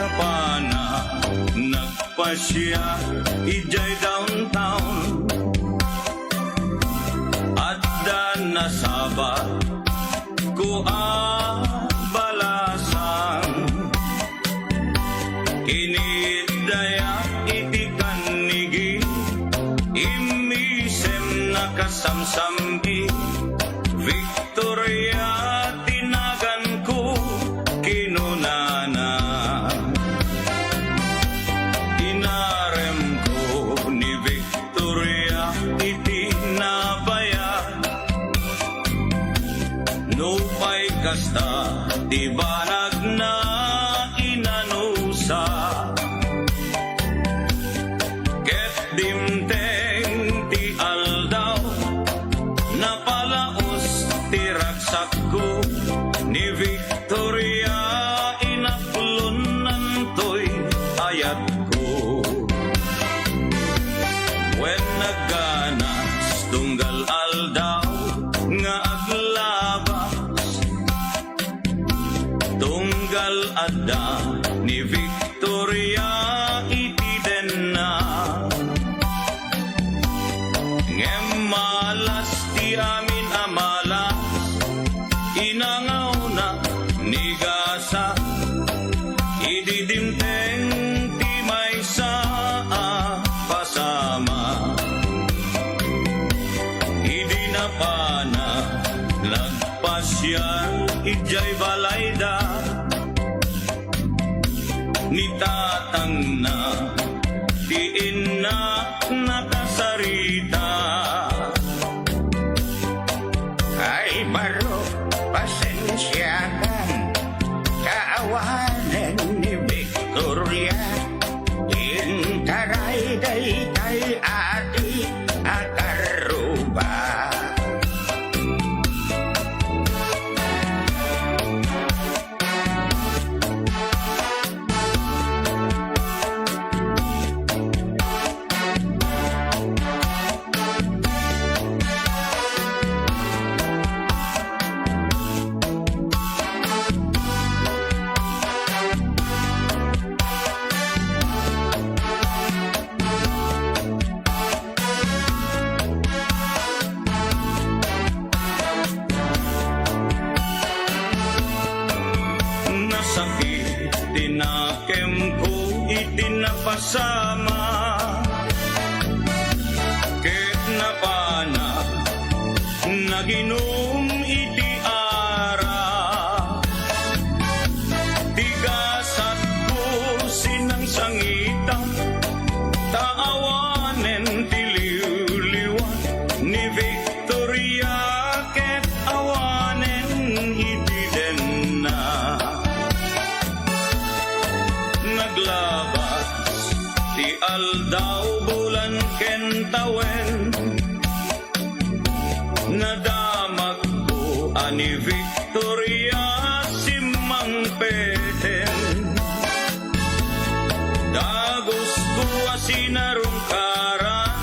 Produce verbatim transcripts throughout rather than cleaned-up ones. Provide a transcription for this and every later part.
Pana nagpasiar idiay downtown. Adda nasabat ko a balasang. Kinitdayak iti kannigi, immisem nakasamsamgi. Victoria ti naganko, kinunana. Inaremko ni Victoria iti nabayag. Nupay kasta ti banagna, inanusa. Ket dimteng ti aldaw, napalaos ti ragsakko ni Victoria, inaplonnantoy ayatko. Wen nagganas tunggal aldaw nga aglabas, tunggal adda ni Victoria iti denna. Ngem malas ti amin a malas, inangawna ni gasa. Idi dimteng ti maysa a pasama, idi napana nagpasiar idiay balayda, ni tatangna ti inna nakasarita. Ay, baro, pasensiakan, kaawanen ni Victoria, intaray daytay ati a karruba. Nasakit ti nakemko iti napasama, ket napana naginum iti arak. Ti gasatko sinangsangita, ta awanen ti liwliwa ni Victoria ket awanen iti denna. Naglabas ti aldaw, bulan ken tawen, nadamagko a ni Victoria simmangpeten. Dagusko a sinarungkaran,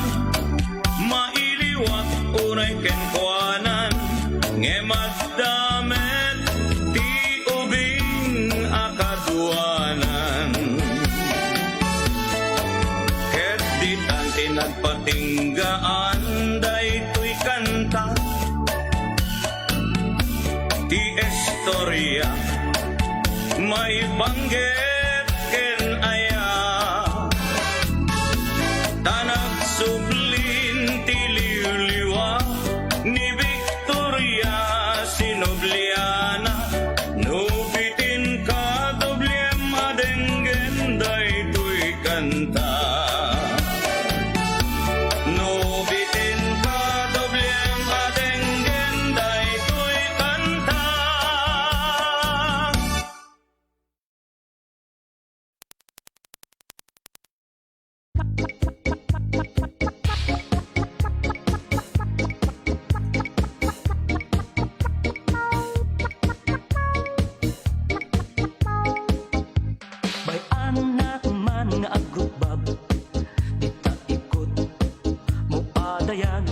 mailiwak unay kenkuanan, ngem adda met ti ubing a kaduanan. Ket ditan ti nagpatinggaan daytoy kanta, ti istoria maipanggep ken aya. Ta nagsublin ti liwliwa ni Victoria, sinubliana. No bitin kadubliem a denggen daytoy kanta. No bitin kadubliem a denggen daytoy kanta. Bay-annak man nga agrukbab, dita ikut mo a dayag.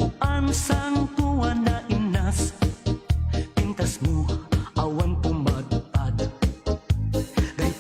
Uan sangtuan a innas, pintasmo awan pumadpad. Gay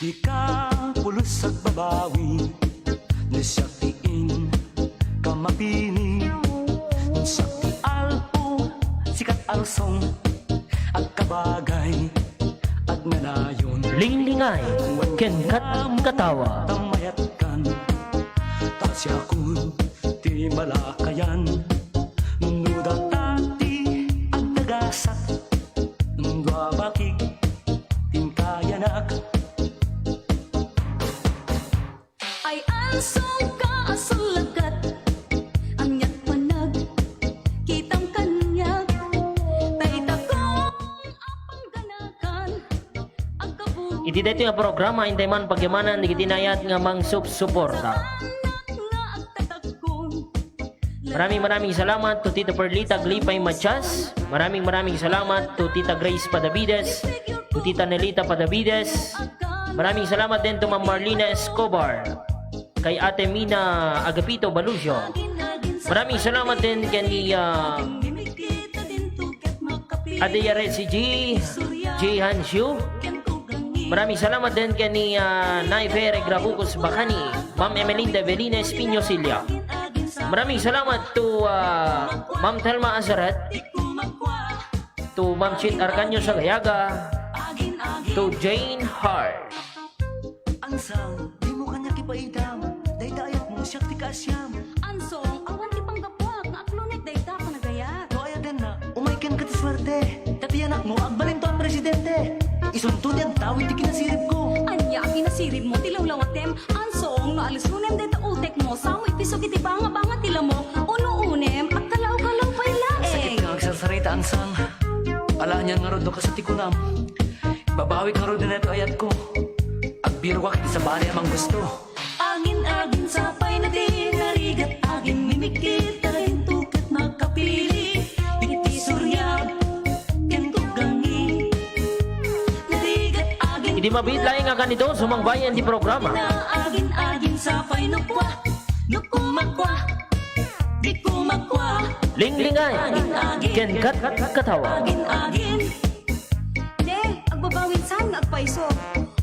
Ika pulos agbabawi, no siak ti inka mapili. No siak ti alpo, sika Alsong, agkabagay, agnanayon. Linglingay ken katkatawa. Tamayatkan, ta siakon ti malakayan. No data ti agdagasat, dua bakig ti inkayanak. Ay, Alsong ka a sullagat, ania't panagkitam kaniak? Dayta kong a pangganakan, agkabu- Iti daytoy nga programa, intay man pagyamanan dagiti naayat nga mangsupsuporta. Anak nga agtatagkon. Maraming, maraming salamat to Tita Perlita Glipay Matias. Maraming, maraming salamat to Tita Grace Padavides, to Tita Nelita Padavides. Maraming salamat din to Ma'am Marlina Escobar, kay Ate Mina Agapito Balucio. Maraming salamat din ken ni, ah, Ate Yaret si G, G Hanshu. Maraming salamat din ken ni, ah, Nay Fere Grabucos Bacani, Ma'am Emelinda Belina Espino Silya. Maraming salamat to, ah, Ma'am Thelma Azaret, to Ma'am Chit Arcanio Sagayaga, to Jane Hart. Ansang, dimo kaniak ipaitam. Dayta ayatmo, siak ti kaasiam. Ansong, awan ti panggapuak nga aglunek dayta panagayat. No ayatenna, umay kenka ti suerte. Ta ti anakmo, agbalinto a presidente. Isunto ti agtawid ti kinasiribko. Ania a kinasiribmo ti lawlawatem? Ansong, no alusonem dayta utekmo, sao maipisugi ti bangabanga ti lamok, unuunem, agkalaw-kalaw pay laeng. Sakit nga agsarsarita, Ansang. Ala anian ngarud no kasta ti kunam. Babawik ngarud dayta ayatko. Agbirok iti sabali a manggusto. Agin-agin sapay na di narigat, agin mimikit, agin tukat makapili. Iti suriag, ken tugangi. Narigat, agin. Idi mabiit laeng a kanito, sumangbayan ti programa. Na agin-agin sapay no kua, no kumakua, di kumakua. Linglingay, agin-agin. Ken kat-, katawa. Agin-agin. Ne, agbabawin saan nga agpayso.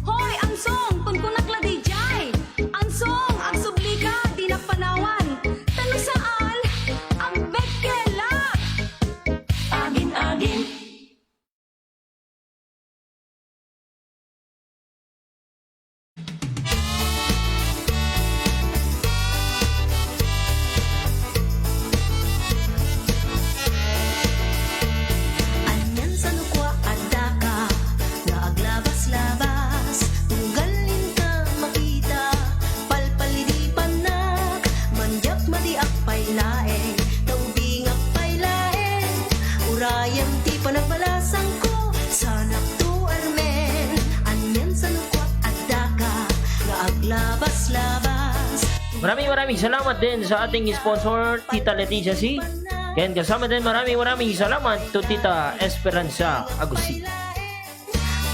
Hoy, Ansong, kunkunak la daydiay! Ansong, agsublika, dinak panawan. Ta no saan, agbekkelak! Agin-agin. Anian, sano kua, addaka nga aglabas-labas, tunggal inka makita, palpalidipannak, mandiak madiak pay laeng, taubingak pay laeng, urayem ti panagbalasangko, sanak to armen, anian, sano kua, addaka nga aglabas-labas. Maraming, maraming salamat din sa ating sponsor, Tita Leticia C. Ken kasama din, maraming, maraming salamat to Tita Esperanza Agustin.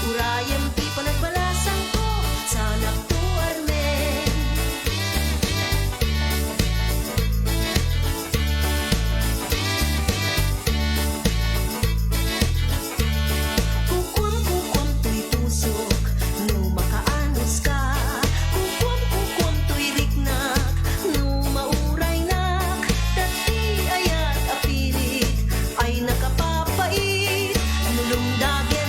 Urayem ti panagbalasangko, sanak to armen. Kukuam, kukuam toy pusok no makaanuska. Kukuam, kukuam toy riknak no mauraynak. Ta ti ayat a pilit ay nakapapait. No lumdagen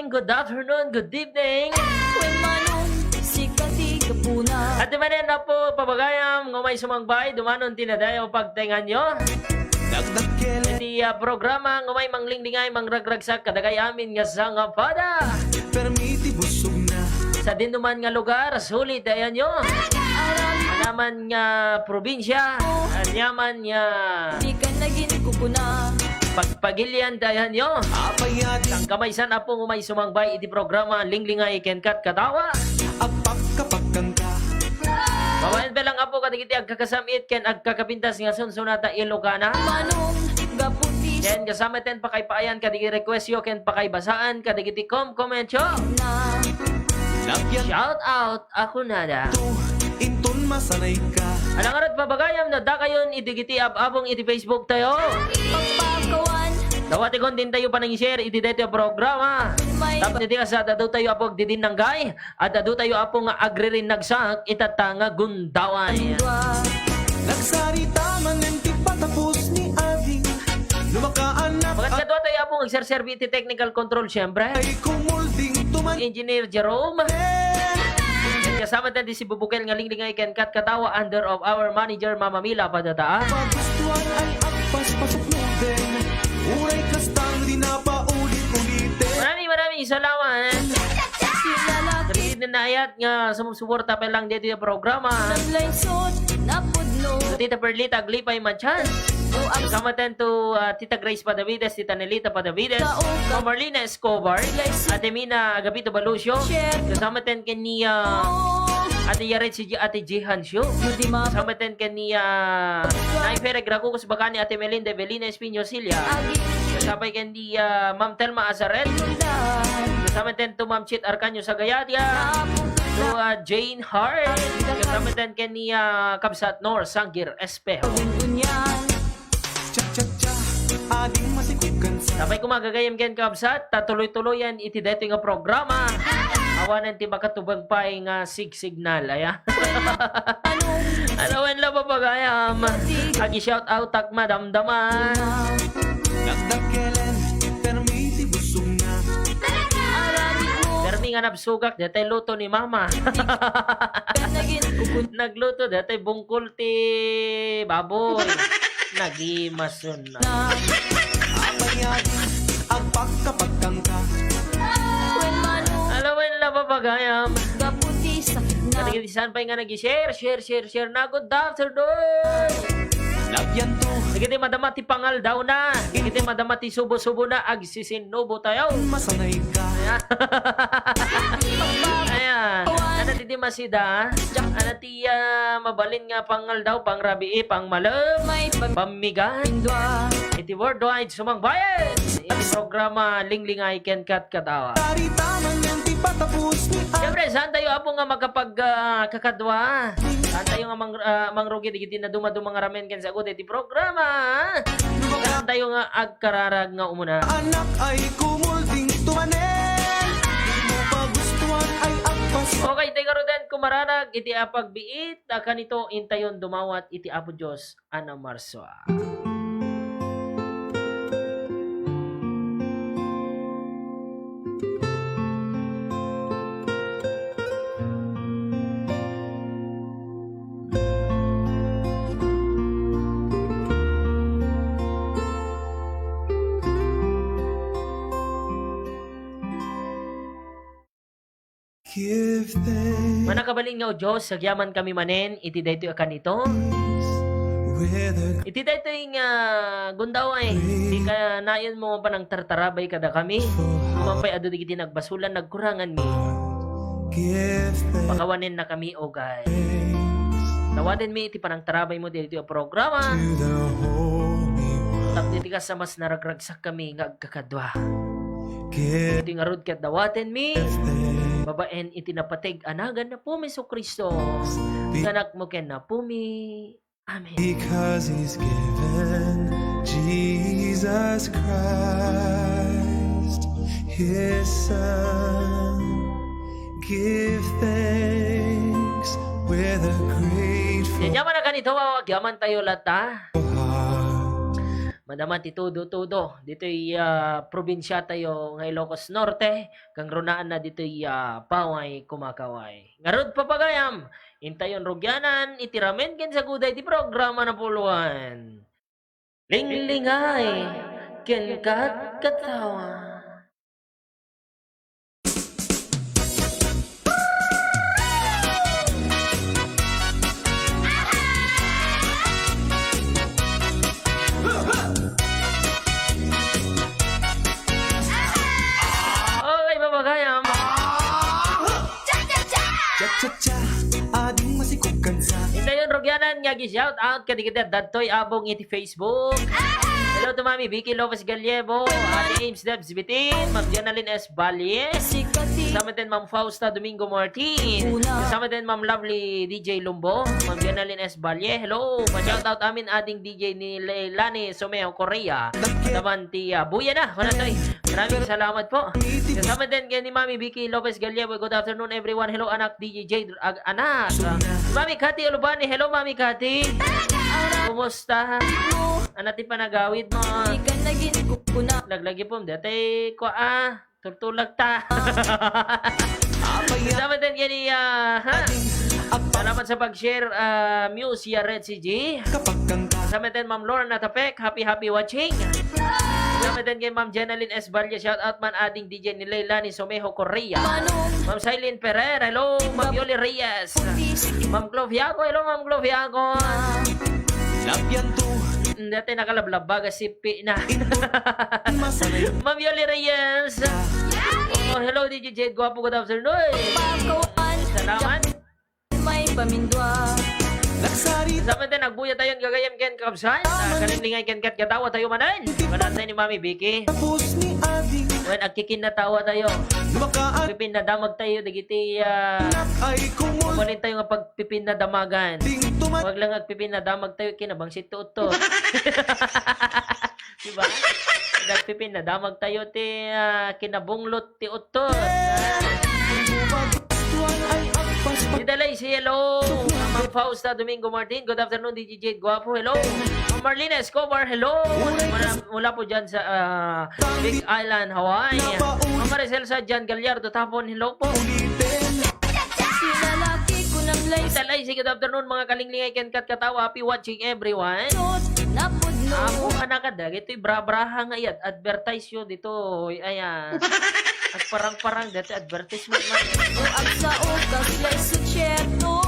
Good afternoon, good evening. Wen Manong, sika ti gapuna. Iti manen, Apo, pabagayam, nga umay sumangbay, dumanon ti nadayaw pagtaenganyo. Dagdagkelen. Iti, ah, programa nga umay manglinglingaw, mangragragsak, kadagay amin nga sangapada. Permi ti busogna. Sa dinuman nga lugar, suli ti ayanyo. Anaman nga probinsya, aniaman nga Di ka naging kukuna. Pagpagilian dayanyo. Apay adi. Sangkamaysan, Apo, nga umay sumangbay iti programa Linglingay ken Katkatawa. Agpakapagkangka. Babaen pay lang, Apo, kadagiti agkakasam-it ken agkakapintas nga sunsonata Ilocana. Manong gapu ti Ken kasama ten pakaipaayan kadagiti requestyo ken pakaibasaan kadagiti komkomentyo. Na. Lapyan. Shout out. Ako nada. To, inton masanay ka. Alangarod pabagayam no dakayon iti dagiti ab-abong iti Facebook tayo. Pagpakawan. Dawati kon din tayo panang-share iti daytoy a programa. May Tapno iti kasa, adu tayo, Apo, agdidinanggay, at adu tayo, Apo, nga agririnagsak itatta nga gundaway. Dua. Nagsarita manen ti patapos ni Adi. Lumakaanak Mga kadwa tayo, Apo, agserserbi iti technical control, syempre. Ay kumulding tuman. Engineer Jerome. Kasama tayo di si Bubukel nga Linglingay ken Katkatawa under of our manager, Mama Mila Padata. Pagustuhan ay agpaspasok mo din. Uray kastang di na paulit-ulitin. Maraming, maraming salamat. Sinalakit. David na ayat nga sumusuporta pa lang dito yung programa. Naglaysot, napudno. Tita Perlita Aglipay Machan. O, ang Kasama tayo to, ah, Tita Grace Padavides, Tita Nelita Padavides, Tao ka. Ma'am Marlene Escobar, Slice. Ate Mina Agapito Balucio, Chef. Kasama ten ken ni, ah, Oh. Ate Yaret si G-, Ate Jihan Shu. Hindi ma- Kasama ten ken ni, ah, Nay Fereg Rakukus Bakani, Ate Melinda Evelina Espino Silia. Agi. Kasabay ken ni, ah, Ma'am Telma Azaret. Inundan. Kasama ten to Ma'am Chit Arcanio Sagayadia. Apo. To, ah, Jane Hart. Agi. Kasama ten ken ni, ah, Kabsat Nor Sangir Espejo. Agi. Unyan. Cha, cha, cha, ading masikog kansa. Sabay ko magagayem ken kabsat, ta tuloy-tuloyan iti daytoy nga programa. Awanen ti makatubag pay nga sig-signal, aya. Alawen la, pabagayam. Agi shout out tak madamdama. Nagdagkelen, permi ti busogna. Permi nga nabsugak, daytoy luto ni mama. Nagluto, daytoy bungkol ti baboy. Nagimasun na. Apay adi, agpakapagkangka. Wen Manong. Alawen la, pabagayam. Gapu ti sakit na. Kadagiti saan pay nga nag-share, share, share, share na. Good afternoon. Love yan to. Dagiti madama ti pangaldaw na. Dagiti madama ti subo-subo na. Agsisinnubo tayo. Masanay ka. Ayan. Ayan. Ano ti di masida? Ano ti, ah, mabalin nga pangaldaw, pangrabii, pangmalem, May pam- pammigat. Pindua. Iti worldwide sumangbayen. Iti programa Linglingay ken Katkatawa. Tarita man yan ti patapos ni a- Siyempre, saan tayo, Apo, nga makapag, ah, kakadwa? Saan tayo nga mang-, ah, mangrugi digiti nadumaduma nga ramen ken sagut iti programa? Saan tayo nga agkararag nga umuna? Anak ay kumulding tumanen. Di mo pa gustuhan ay agpas. Okay, tayo garuden, kumararag iti apagbiit. Ta kanito, intayon dumawat iti Apo Dios a namarsua. Give thanks. Mannakabalin nga, O Dios, agyaman kami manen iti daytoy a kanito. Whether Iti daytoy nga gundaway, ti kanayon mo panangtartarabay kadakami. Aman pay adu dagiti nagbasolan, nagkurangan mi. Give thanks. Pakawanen na kami, O God. Dawaten mi iti panangtarabay mo daytoy a programa. To the Holy One. Tapno iti kasta, mas naragragsak kami nga agkakadua. Iti ngarud ket dawatenmi, babaen iti napateg a nagan ni Apomi Jesu-Cristo, nga Anak mo ken Apomi. Amen. Because He's given Jesus Christ, His Son. Give thanks with a grateful Yaman na kanito, agyaman tayo latta. Heart. madama ti tudo-tudo ditoy, ah, probinsiatayo nga Ilocos Norte, kangrunaanna ditoy, ah, Paway Kumakaway. Ngarud, papagayam, intayon rugianan iti ramen ken saguday ti programa napuloan. Linglingay ken katkatawa. Okay, papagayam. Cha-cha-cha! Ading masikog kansa. Intayon rugianan nga agi-shout out kadagiti adda ditoy abong iti Facebook. Hello to Mami Vicky Lopez Gallego, Ate Ames Debs Bitin, Ma'am Jonalyn S. Valle. Kasamaten Ma'am Fausta Domingo Martin. Kasamaten Ma'am Lovely D J Lumbo, Ma'am Jonalyn S. Valle. Hello, pa-shout out amin ading D J ni Leilani Someo Correa. Taman ti, ah, buya na. Kunatoy. Maraming salamat po. Kasamaten ken ni Mami Vicky Lopez Gallego. Good afternoon, everyone. Hello, anak, D J Jade, ag-, anak. Ah, Mami Cathy Olubani. Hello, Mami Cathy. Kumusta? Ano ti panagawid mo? Di ka naging kukuna. Laglagi po, dati ko, ah, turtulag ta. Apay, kasamaten ken ni, ah, ha? Salamat sa pag-share, ah, Muse Yaret C G. Kapagkanta. Kasamaten Ma'am Lorna Tapek. Happy, happy watching. Kasamaten ken Ma'am Jenalyn S. Valle. Shout out man ading D J ni Leilani Somejo Correa. Manong Ma'am Silene Ferrer. Hello, Ma'am Yoli Reyes. Putis. Ma'am Gloviaco. Hello, Ma'am Gloviaco. Lapyan to. Dati nakalablabag a sipi na. Input. Masanay. Ma'am Yoli Reyes. Oh, hello, D J Jade Guapo. Good afternoon. Pagkawan. Salamat. May pamindua. Nagsarita. Kasamaten, agbuya tayon gagayem ken kakabsat. Ah, kalinglingay ken katkatawa tayo manen. Manatay ni Mami Vicky. Tapos ni Adi. Wen, agkikinnatawa tayo. Lumakaan. Pipinnadamag tayo, dagiti, ah, Nak ay kumul. Mabalin tayo nga pagpipinnadamagan. Ding tumat. Wag lang agpipinnadamag tayo, kinabangsit to utto. Diba? Nagpipinnadamag tayo ti, ah, kinabunglot ti utton. Dita Lacey, hello. Ma'am Fausta Domingo Martin, good afternoon, D J Jade Guapo, hello. Ma'am Marlene Escobar, hello. Mula, mula po dyan sa, ah, Big Island, Hawaii. Ma'am Maricel Sadjan Gallardo Tapon, hello po. Lalaki ko ng lace. Dita Lacey, good afternoon, mga kalinglingay ken katkatawa. Happy watching, everyone. Napudno. Amo, anak, dagitoy brabraha nga iyat-advertise yo ditoy. Ayan. Agparang-parang dati advertisement man. O agsa o kasla isutsierto.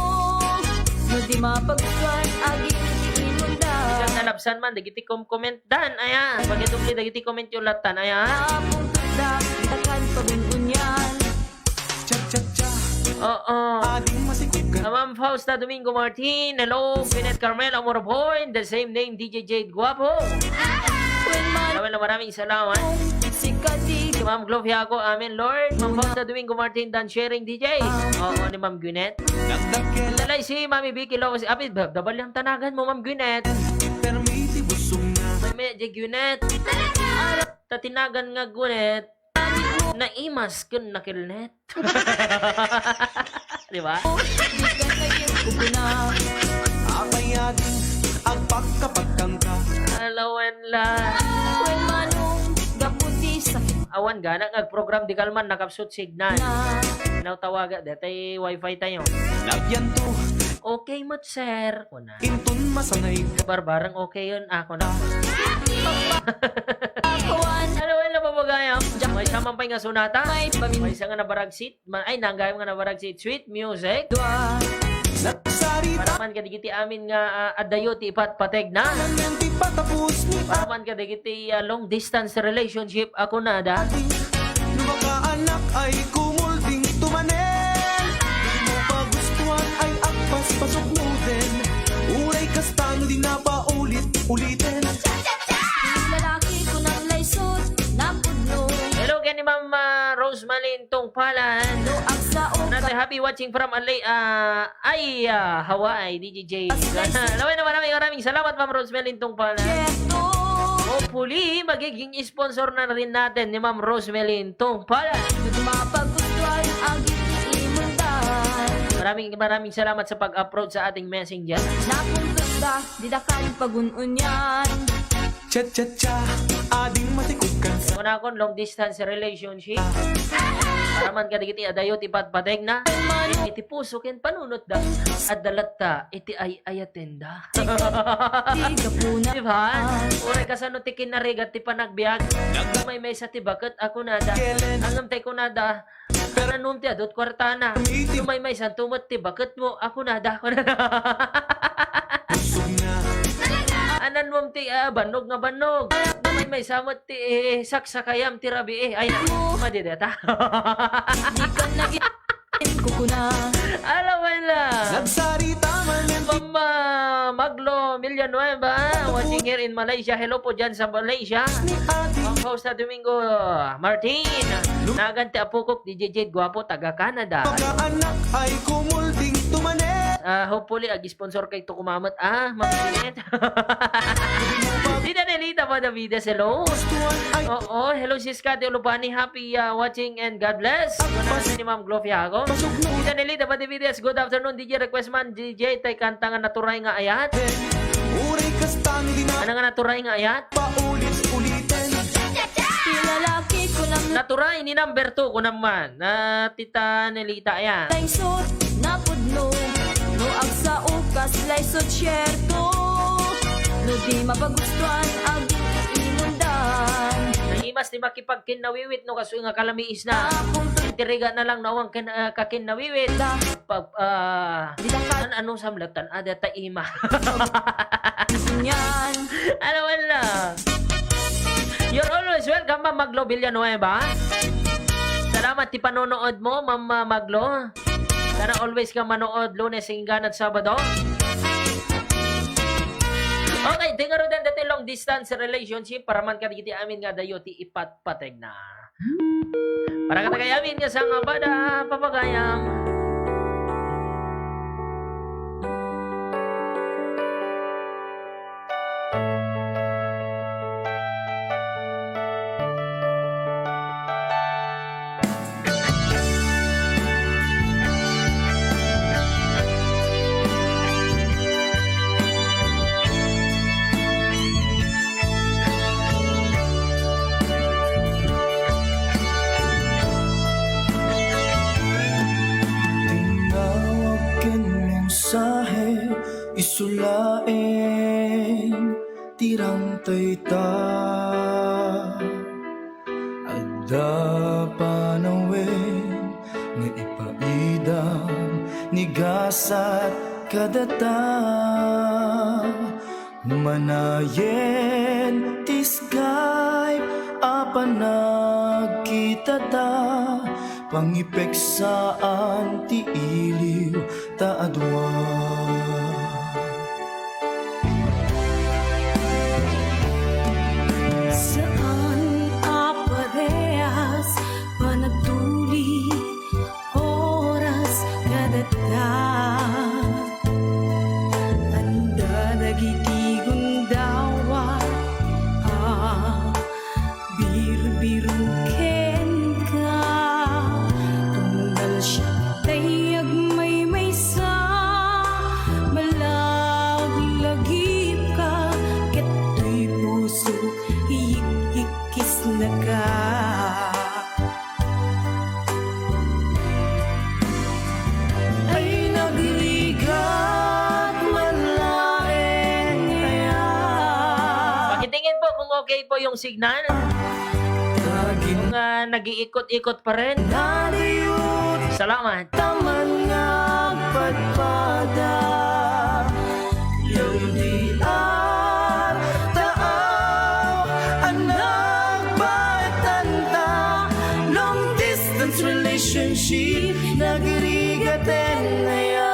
No di mapagkuan, aging imunda. Isang nalabsan man, dagiti kom-comment dan, ayan. Pagitong ni dagiti comment yung latan, ayan. Apong tanda, takan pagun-unyan. Cha-cha-cha. Oo. Ading masikog ka. Ah, Ma'am Fausta Domingo Martin, hello. Gwyneth Carmel Amoroboy, the same name, D J Jade Guapo. Well, man. Maraming, maraming salamat. Si Kati. Ma'am Gloviaco, amen, Lord. Ma'am Fausta Domingo Martin, dan sharing, D J. Oo, ni Ma'am Gwyneth. Dagdag ken. Lalay si Mami Vicky Lopez. Abi, da-, dabal yung tanagan mo, Ma'am Gwyneth. Permi ti busong na. Mami, di Gwyneth. Tatinagan nga Gwyneth. Naimas ken nakilnet. Di ba? Apay ading agpakapagkanta. Alawan la. Well, manong gapu ti sakit. Awan gana nga agprogram di kalman nakapsut signal. Na. Naw tawaga, detay wifi tayo. Love yan to. Okay mo, sir. Kuna. Inton masanay ka. Barbarang okay yun. Ako na. Hello, hello, papagayam. May isa man pa'y nga sonata. May isa nga nabaragsit. Ma-, ay, nanggayam nga nabaragsit. Sweet music. Dua. Nagsarita. Para man kadagiti amin nga, ah, adayo ti ipatpateg na. Nang ti patapos ni. Para man kadagiti, ah, long distance relationship. Ako na da. No makaanak ay kumulding tumanen. Di mo pagustuhan ay agpaspasok mo din. Uray kasta no di na paulit-ulitin. Lalaki ko ng laysot, napudno. Hello, kay ni Ma'am, ah, Rosemary Tungpalan. No, ang sao. Nate, happy watching from Ale-, ah, ay, ah, Hawaii, D J J. Laway na, maraming, maraming salamat, Ma'am Rosemary Tungpalan. Siyerto. Hopefully, magiging sponsor na rin natin ni Ma'am Rosemary Tungpalan. Nagmapagustuhan ang giniimundan. Maraming, maraming salamat sa pag-approach sa ating messenger. Napuntos da, di da kan pagun-unyan. Cha-cha-cha, ading matikudkan sa Kunakon long distance relationship. Para man kadagiti adayo ti patpategna. Iti puso ken panunotda. Adda latta iti ay-ayatenda. Di gapuna. Di ba? Uray kasano ti kinarigat ti panagbiag. Maymaysa ti baket a kunada. Ngem tay kunada, Ananuam ti adut kuartana. Iti maymaysan met ti baketmo a kunada. Busog na. Ananuam ti, ah, bannog nga bannog. Maymaysa met ti, eh, saksakayam ti rabii. Ay, madi deta. Di ka naging kukuna. Alam mo na. Nagsarita man yan. Mama Maglo Villanueva, watching here in Malaysia. Hello po dyan sa Malaysia. Ni Ate. Ang host na Domingo Martin. Nagan ti apokok, D J Jade Guapo, taga Canada. Pagkaanak ay kumulding tumanen. Ah, hopefully, ag-sponsor kay Tukumamat. Ah, Ma'am Jeanette. Tita Nelita Padavides, hello. Gustuhan ay Oo, hello, sis Cathy Olupani. Happy, ah, watching and God bless. Agpas Ano ni Ma'am Gloria ako? Pasok mo. Tita Nelita Padavides, good afternoon, D J request man, D J, tay kanta nga naturay nga ayat. Uray kastano di na Ano nga naturay nga ayat? Paulit-ulitan. Ti lalaki ko lang Naturay ni number two ko naman. Na Tita Nelita, ayan. Tay sut, napudno, no agsao kas lay sut sierto. No di mapagustuan, aging imundan. Naimas ti makipagkinnawiwit no kastoy nga kalamiisna. Apong Tiriga na lang nawang ken, ah, kakinnawiwit. Da. Pa, ah, Di da ka- An-, ano samlatan? Ada ta ima. Yan. Ano wala? You're always welcome, Ma'am Maglo Villanueva. Salamat ti panonood mo, Ma'am, ah, Maglo. Sana always ka manood, Lunes, Inggan, at Sabado. Okay, tingarudan dati long distance relationship para man kadagiti amin nga dayo ti ipatpategna. Para kadagiti amin nga sang pada papagayam. Tinawag ken mensahe, isu laeng ti rantay ta. Adda panawen nga ipaidam ni gasat kadata. Manayen ti Skype a panagkitata, pangipeksaan ti iliw ta a dua. Saan a parehas panagtuli oras kadata. Anda dagiti gundawat a birbiro kenka. Tunggal siak tay agmaymaysa, malaglagipka, ket toy pusok, iyik-ikkisnaka. Ay, nagrigat man laeng aya. Pakitingen po kung okay po yung signal. Tagin Kung, ah, nag-iikot-ikot pa rin. Naliwat Salamat. Taman nga agpadpada. L D R, taaw, anak, baetanta, long distance relationship, nagrigaten aya.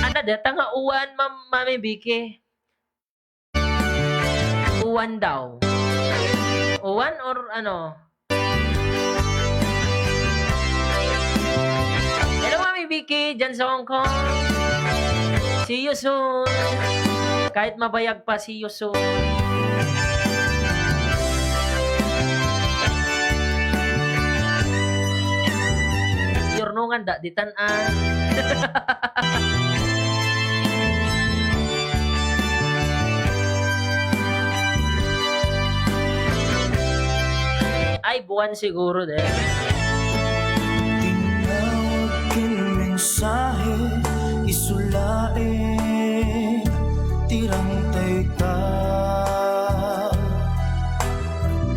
Ana, deta nga uwan, Ma'am, Mami Vicky. Uwan daw. Uwan or ano? Hello, Mami Vicky, dyan sa Hong Kong. See you soon. Kahit mabayag pa, see you soon. Yurnungan da, ditan, ah. One siguro din. Tinawag ken mensahe, isu laeng ti rangtayta.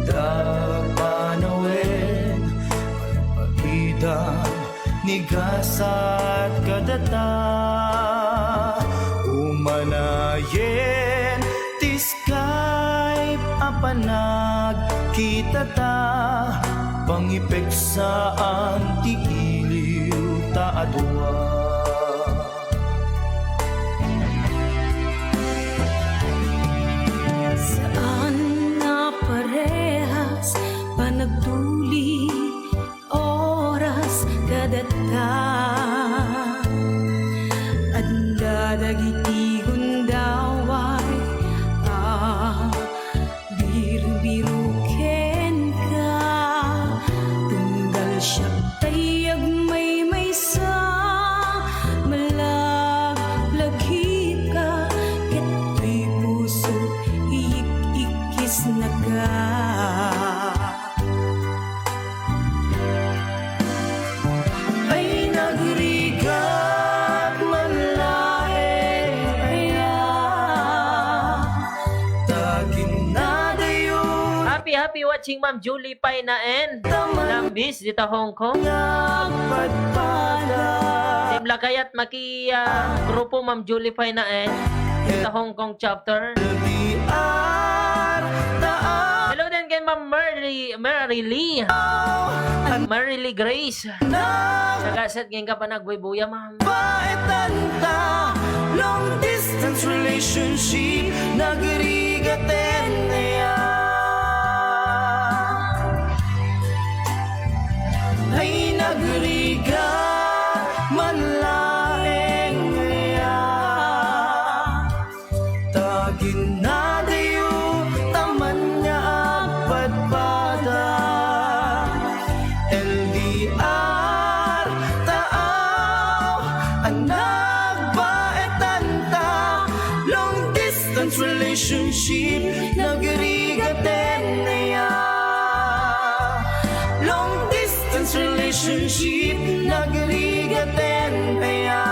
Adda panawen, paidan, ni gasat kadata. Umanayen ti Skype a panagkitata, pangipeksaam ti iliw ta a dua. Saan a parehas panagtuli oras kadata. Adda dagiti gundaway a birbiro kenka. Tunggal siak tay agmaymaysa, malaglagipka, ket toy puso iyik-ikkisnaka. Ay nagrigat man laeng aya, ta kinadayo. Happy, happy watching, Ma'am Julie Painaen. Taman. Lambis, dita Hong Kong. Nagpadpada. Team Lakayat Maki, ah, grupo, Ma'am Julie Painaen. Dita Hong Kong chapter. Di arta. Hello din kay Ma'am Merly, Mary Lee. An Mary Lee Grace. Nag- Nagasat ngayon ka pa nagbuybuya, ma'am. Paetanta, long distance relationship, nagrigaten aya. Ay nagrigat man laeng aya. Ta kinadayo taman nga agpadpada. L D R taaw a nagbaetanta, long distance relationship, nagrigaten aya. Long distance relationship, nagrigaten aya.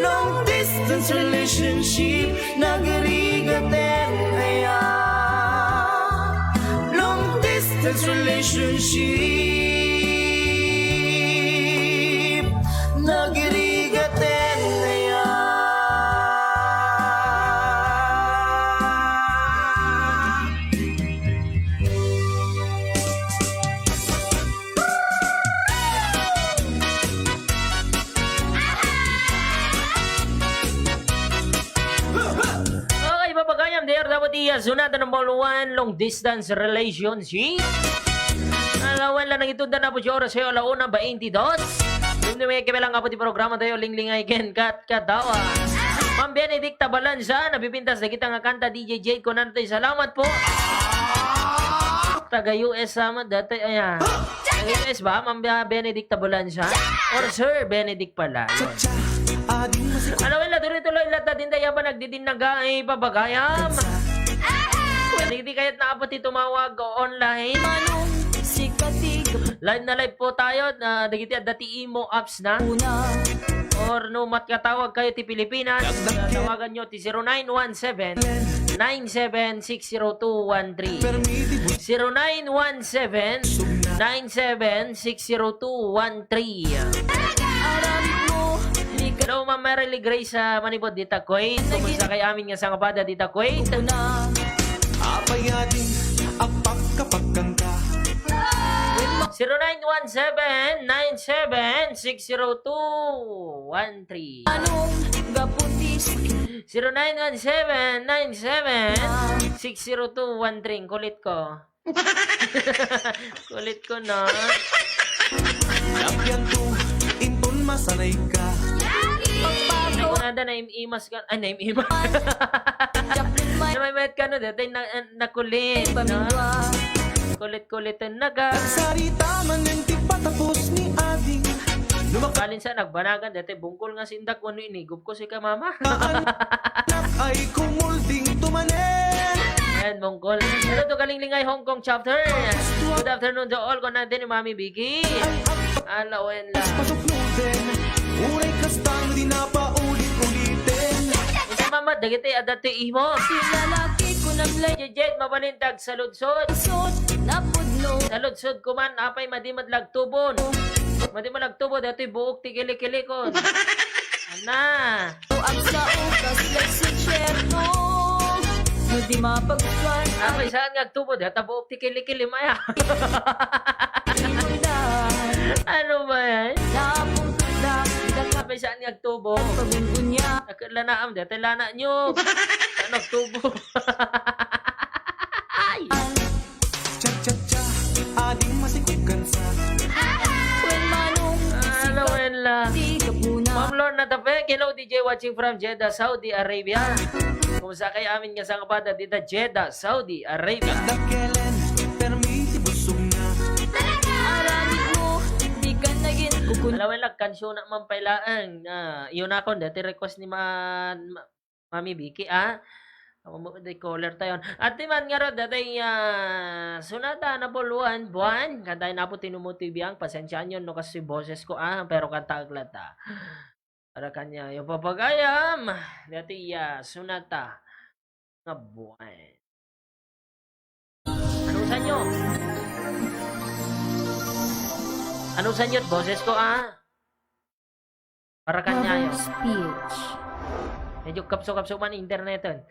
Long distance relationship, nagrigaten aya. Long distance relationship, nagrigaten aya. Okay, papagayam, there dapat iya, sunatan number one, long distance relationship. Alawan lang nang itunda na po siya oras sa'yo, ala una, baintidos. Yung may kibilang nga po ti programa tayo, Linglingay ken Kat Katawa. Ma'am Benedicta Balanza, nabibintas na kita nga kanta, D J Jade, kunana tayo, salamat po. Taga U S, ah, dati, ayan. Taga U S ba, Ma'am Benedicta Balanza? Or Sir Benedict pala? Yun. Ano, wala, tuloy-tuloy lang natin tayo habang nagdidinnaga ay papagayam. Dagiti kayat na apo ti tumawag online. Live na live po tayo na dagiti adda ti imo apps na. Or no, makatawag kayo ti Pilipinas, tawagan nyo ti zero nine one seven, nine seven six zero two one three. Zero nine one seven, nine seven six zero two one three. Hello, Ma'am Merily Grace, ah, manipod dita Kuwait. Kumusta kay amin nga sangapada dita Kuwait? Apay ading agpakapagkangka. Zero nine one seven, nine seven six zero two one three. Zero nine one seven, nine seven six zero two one three. Kulit ko. Kulit ko na. Lapian ko, inton masanay ka. Ay, kunada, naim-imas ka. Ay, naim-imas. Namaymayat ka, no? Dati na, nakulit, no? Kulit-kulit ang naga. Nagsarita man ng di patapos ni Ading. Lumakas Kalin sa nagbanagan, dati bungkol nga sindak, wano inigup ko si ka mama. Anak ay kumulding tumanen. And Mongkol. Hello to Kalinglingay, Hong Kong chapter. Good afternoon to all. Kung nandun ni Mami Vicky. Ala, wen la. Pasok no din. Uray kasta no di na paulit-ulitin. Sa mama, dagiti adda ti imo. Sinalaki ko ng lay- Jejed, mabalintag sa ludsod. Sod, napudno. Sa ludsod ko man, apay madi madlag tubon. Madi madlag tubon, datoy buok ti kili-kilikon. Ana. Agsa ukas lay sitierno, no di mapagustuhan. Apay saan nga agtubo, data buok ti kili-kili maya. Ano ba yan? Napungkot na, Apay saan nga agtubo? Pag-unya. Agka lanaam, data lana nyo. Saan agtubo? Ay! Cha-cha-cha, ading masikog kansa. Wen manong Ano, wen la? Di ka puna. Ma'am Lorna Tapek, hello, D J watching from Jeddah, Saudi Arabia. Kumusta kay amin nga sangpada dita Jeddah, Saudi Arabia? Dakelen, permi ti busog na. Aramid mo, di ka nagin kukun- Ala, wen la, kansyon na man pay laeng. Ah, yun ako, dati request ni ma-, ma-, Mami Vicky, ah. Ako mo, di caller tayo. At di man nga rod, datay, ah, Sonata na Puluan Buwan. Kantay na po tinumuti biyang. Pasensyaan yun, no, kasi boses ko, ah. Pero kanta aglat, ah. Para kanya, yung papagayam. Dati, ah, Sonata na Buwan. Ano sa inyo? Ano sa inyo? Boses ko, ah. Para kanya, Mother yun. Speech. Medyo kapso-kapso man interneton.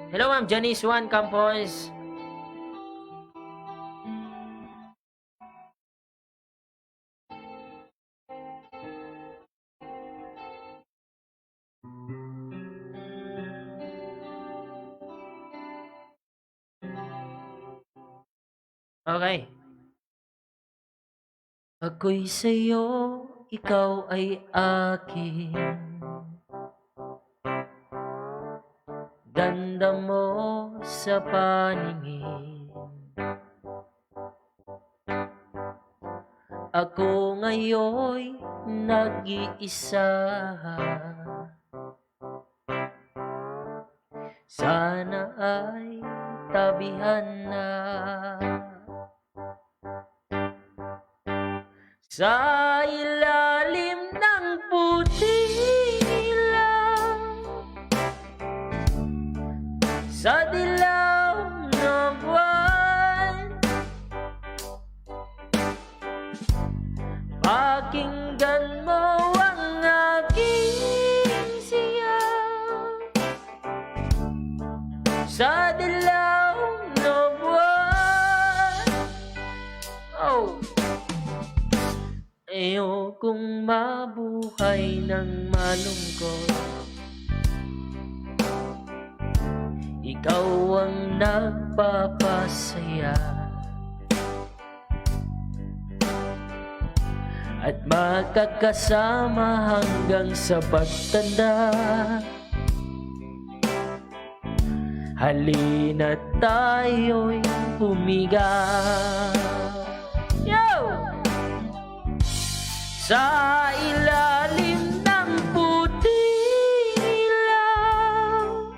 Hello, Ma'am Janice Juan Campos. Okay. Ako'y sa'yo, ikaw ay akin. Ganda mo sa paningin. Ako ngayon nag-iisa. Sana ay tabihan na. Sa ilalim ng puting ilaw, sa dilaw na buwan, pakinggan mo ang aking sigaw. Sa dilaw na buwan. Oh. Ayokong mabuhay ng malungkot. Ikaw ang nagpapasaya. At makakasama hanggang sa pagtanda. Halina tayo'y humiga. Yo! Sa ilalim ng puting ilaw,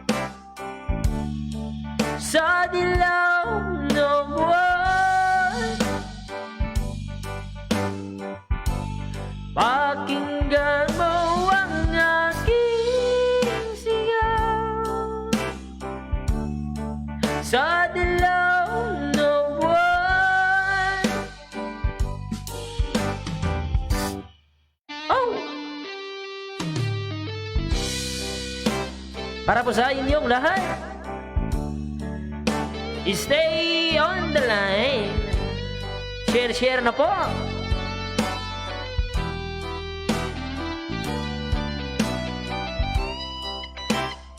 sa dilaw na buwan, pakinggan mo ang aking sigaw. Sa dilaw na buwan. Oh! Para po sa inyong lahat. Stay on the line. Share, share na po.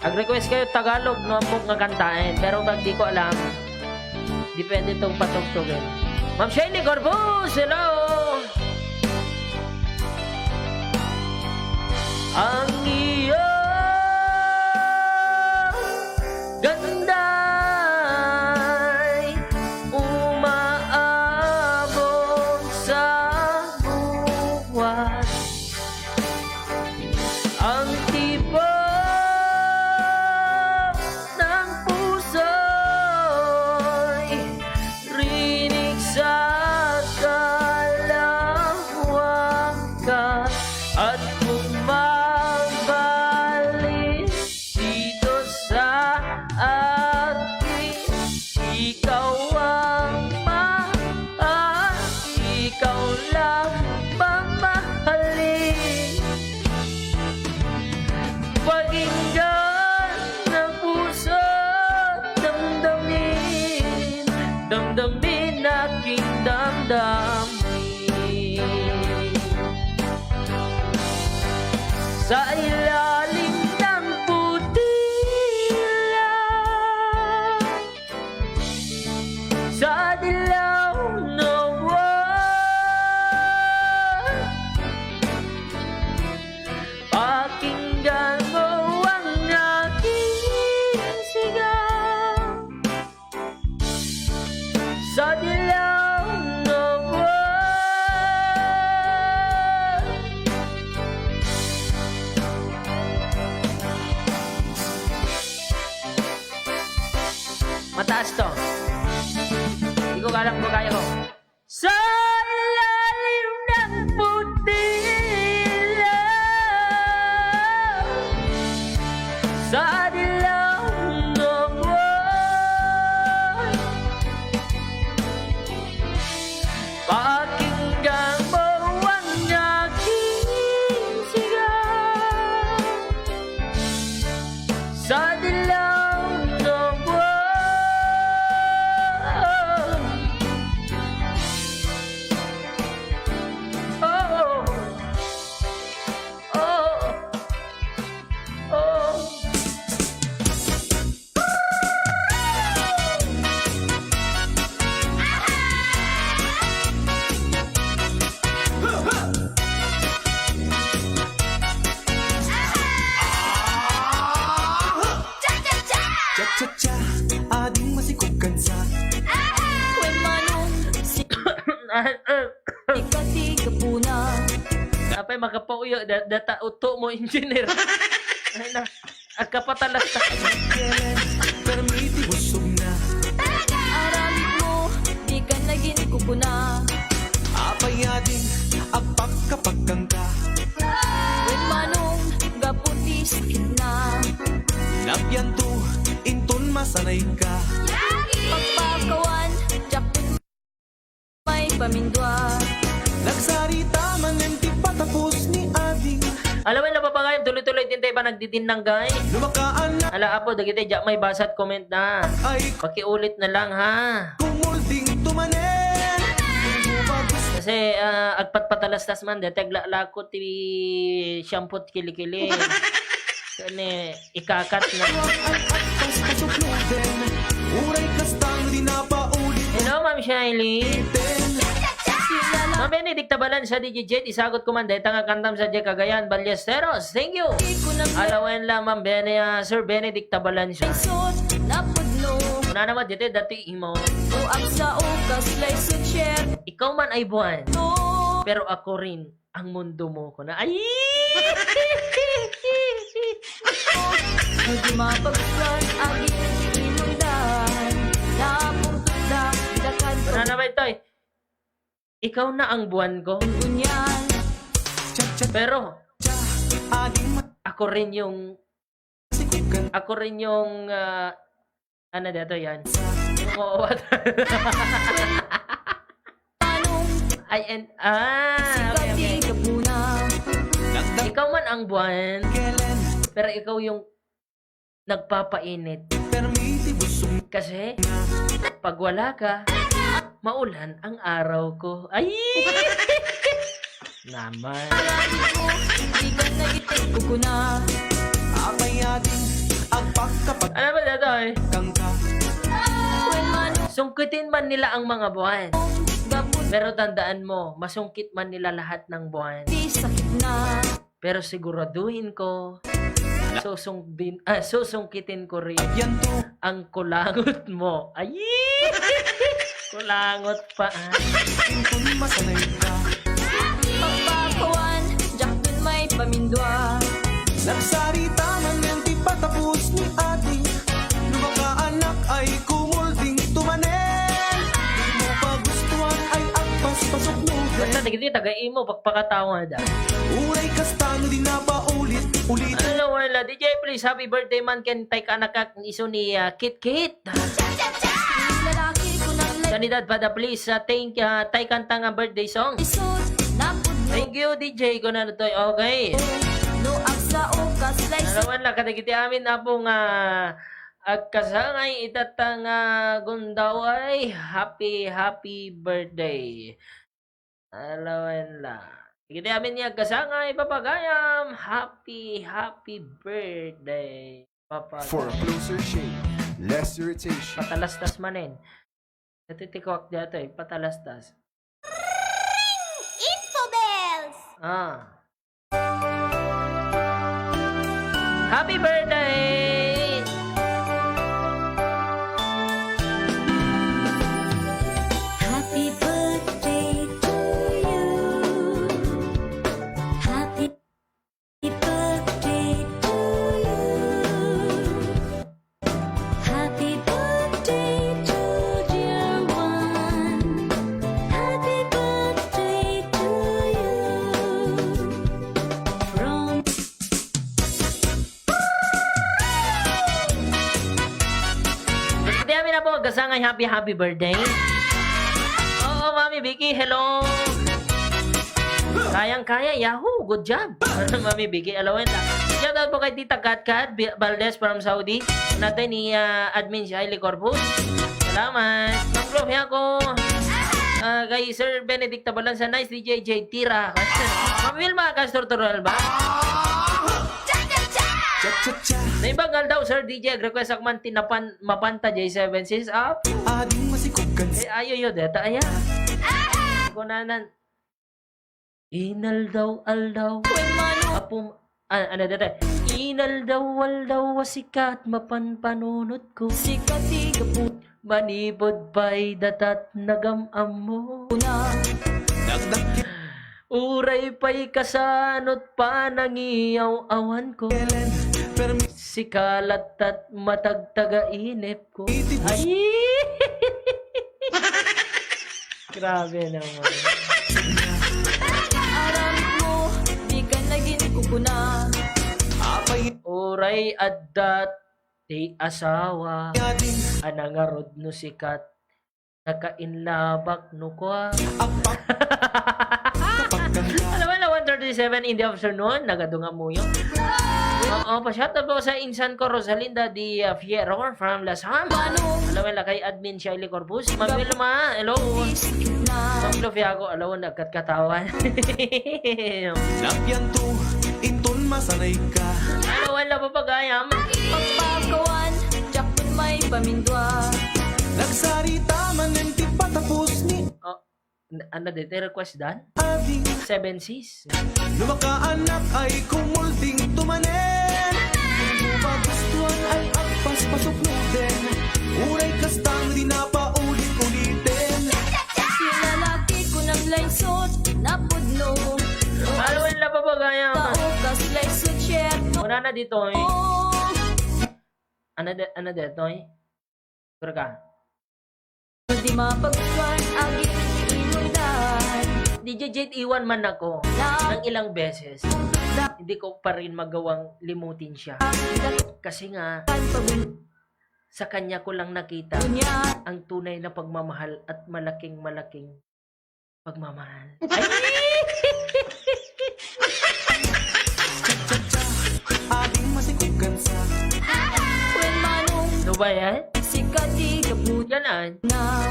Ag-request kayo Tagalog, no, ampok nga kantaen. Pero pag di ko alam, depende tong patugtugan. Ma'am Shirley Corbus, hello! Ang iyong ganda'y umaabot sa buwan. Taas to. Di ko kalang bugaya ko. Sa ilalim ng puting ilaw, sa dilaw ng buwan, pakinggan mo ang aking sigaw. Sa dilaw ng buwan. Oh, oh, oh, oh. Cha-cha-cha! Ading masikog kansa. Wen Manong, si-, ikaw ti gapuna. Apay makapauyo, da-, data uto mo, engineer. Ay na, agkapatalas ta. Permi ti busog na. Aramid mo, di ka naging kukuna. Apay ading agpakapagkangka. Wen Manong, gapu ti sakit na. Napianto, inton masanay ka. Pagpakawan, diak may pamindua. Nagsarita manen ti patapos ni ading. Ala wen la, papagayam, tuloy-tuloy din tayo panagdidinanggay. Lumakaan na. Ala, Apo, dagiti diak maibasa ti comment na. Ay. Pakiulit na lang, ha. Kumulding tumanen. Kasi, ah, agpatpatalastas man, deti aglaklako ti shampoo ti kilikili. Kani, ikakat na. Uray kasta no di napaulit. Hello, Ma'am Shiley. Ma'am Benedicta Balansa, D J Jet, isagot ko man, deta nga kantam sa Jack Cagayan, Ballesteros. Thank you. Ala wen la, Ma'am Bene-, ah, Sir Benedicta Balansa. Una naman, dito, dati imo. Ikaw man ay buwan, pero ako rin ang mundo mo, kuna. Ay! Di mapagkuan, aging imundan. Napungtot na, dakad ko. Ano na ba ito, eh? Ikaw na ang buwan ko. Ngunyan. Pero, ako rin yung Ako rin yung, ah, ano dito yan? Yung oo, what? Ay, and, ah, okay, okay. Ikaw man ang buwan, pero ikaw yung nagpapainit. Kasi, pag wala ka, maulan ang araw ko. Ay! Naman. Alam ko, di ka nagitid ko na. Apay ading agpakapag- Ano ba dito, eh? Kangka. Wen Manong. Sungkitin man nila ang mga buwan. Pero tandaan mo, masungkit man nila lahat ng buwan. Di sakit na. Pero siguraduhin ko, susungdin, ah, susungkitin ko rin ang kulangot mo. Ay! Kulangot pa, ah. Pagpakawan, diak din may pamindua. Nagsarita man yan, di patapos ni ate. Lumakaanak ay kumulding tumanen. Di mo pa gustuhan ay agpaspasok mo din. Basta dagiti taga imo, pakpakatawa da. Uray kasta no di napaulit-ulit. Hello, wala. D J, please, happy birthday man ken tay kanakak isu ni, ah, Kit Kit. Lalaki ko nang lag- Sanidad pada, please, ah, thank, ah, tay kanta nga birthday song. Isod, napudno. Thank you, D J, ko na to. Okay. No, agsa o kaslay sa- Nalawan lang, kadagiti amin, apo nga, agkasangay itatta nga gundaway. Happy, happy birthday. Alawen la. Iti amin nga agkasangay, papagayam. Happy, happy birthday, Papa. For a closer shave, less irritation. Patalastas manen. Natitikwak di ato eh. Patalastas. Info bells! Ah. Happy birthday! Happy birthday to you. Happy birthday to you. Happy birthday Kaya po, gasangay, happy, happy birthday. Oo, Mami Vicky, hello. Kayang-kaya, yahoo, good job. Mami Vicky, hello, and, ah, shout out po kay Tita Kat Kat Bi-, Valdez from Saudi. Natay ni, ah, Admin Shiley Corpus. Salamat. Ma'am Gloria ko. Ah, kay Sir Benedict Tabalansa, nice D J J Tira. Ma'am Wilma Castro Torrealba. Naimbag nga aldaw, Sir D J, ag-request ak man ti napan-, mapanta J seven sis up. Ading masikog kan. Eh, ayo yo, deta, aya. Kunanan. Inaldaw-aldaw. Wen mano. Apum-, ah, ano, deta? Inaldaw-aldaw a sikat mapan panunot ko. Sikat ti gapu. Manipud pay datat nagam-ammo. Una. Nagdakkel. Uray pay kasanot panangiyaw-awan ko. Kelen, permi- Sika lattat matagtaga inep ko. Iti bus- Ay! Grabe naman. Aram mo, di ka naging kukuna. Apay. Uray addat ti asawa. Yading. Ana ngarud no sikat. Nakainlabak no kua. Apak. Kapagkanta. Alam mo na, one thirty-seven in the afternoon, nagadungamuyo. Oo, pa-shoutout po sa insan ko, Rosalinda Di, uh, Fierro from Las Ham. Mano. Alam mo na kay Admin Shiley Corpus. Ma'am Wilma, hello. Ma'am Gloria ko, alam mo, nagkatkatawan. Napianto, inton masanay ka. Alam mo, wala pa pagayam. Pagpakawan, jackpot may pamindua. Nagsarita manen ti patapos ni. Oh, n-, ano dito, request dan? Abi. Seven sis. No makaanak ay kumulding tumanen. No magustuhan ay agpaspasok no den. Uray kasta no di na paulit-uliten. Si lalaki ko nang laysot, napudno. Ano wala pa ba gaya? Tao kas laysot, syerto. Wala na dito, eh. Oh. Ano de-, ano dito, eh? Pero ka? Di mapagustuhan aging imundan. D J Jade, iwan man ako ng ilang beses. Hindi ko pa rin magawang limutin siya. Kasi nga, sa kanya ko lang nakita ang tunay na pagmamahal at malaking-malaking pagmamahal. Ay! Ading masikog kan sa. Wen manong. Ano ba yan? Sikat ti gapu. Yan, ah. Na.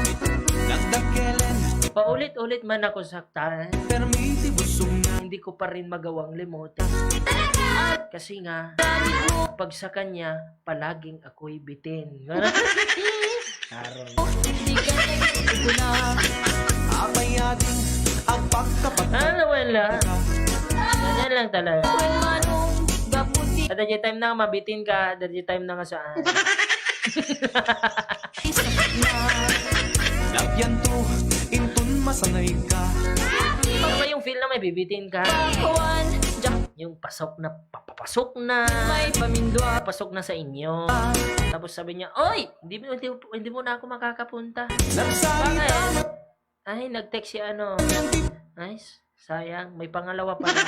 Nagdakelen. Paulit-ulit man ako saktan. Permi ti busog na. Hindi ko pa rin magawang limutan. Kasi nga, pag sa kanya, palaging ako'y bitin. Aron. Di ka nagkukuna. Apay ading agpakkapat. Ano, wala. Ganyan lang talaga. Wen manong gapu ti. Ada di time na mabitin ka, ada di time na nga saan. Napianto, inton masanay ka. Ano ba yung feel na may bibitin ka? Pakuan, jak- Yung pasok na, papapasok na. May pamindua. Pasok na sa inyo. Tapos sabi niya, "Oy, hindi mo, hindi, hindi mo na ako makakapunta." Nagsalita. Bakit? Ay, nag-text si ano. Ay, s-, sayang, may pangalawa pala.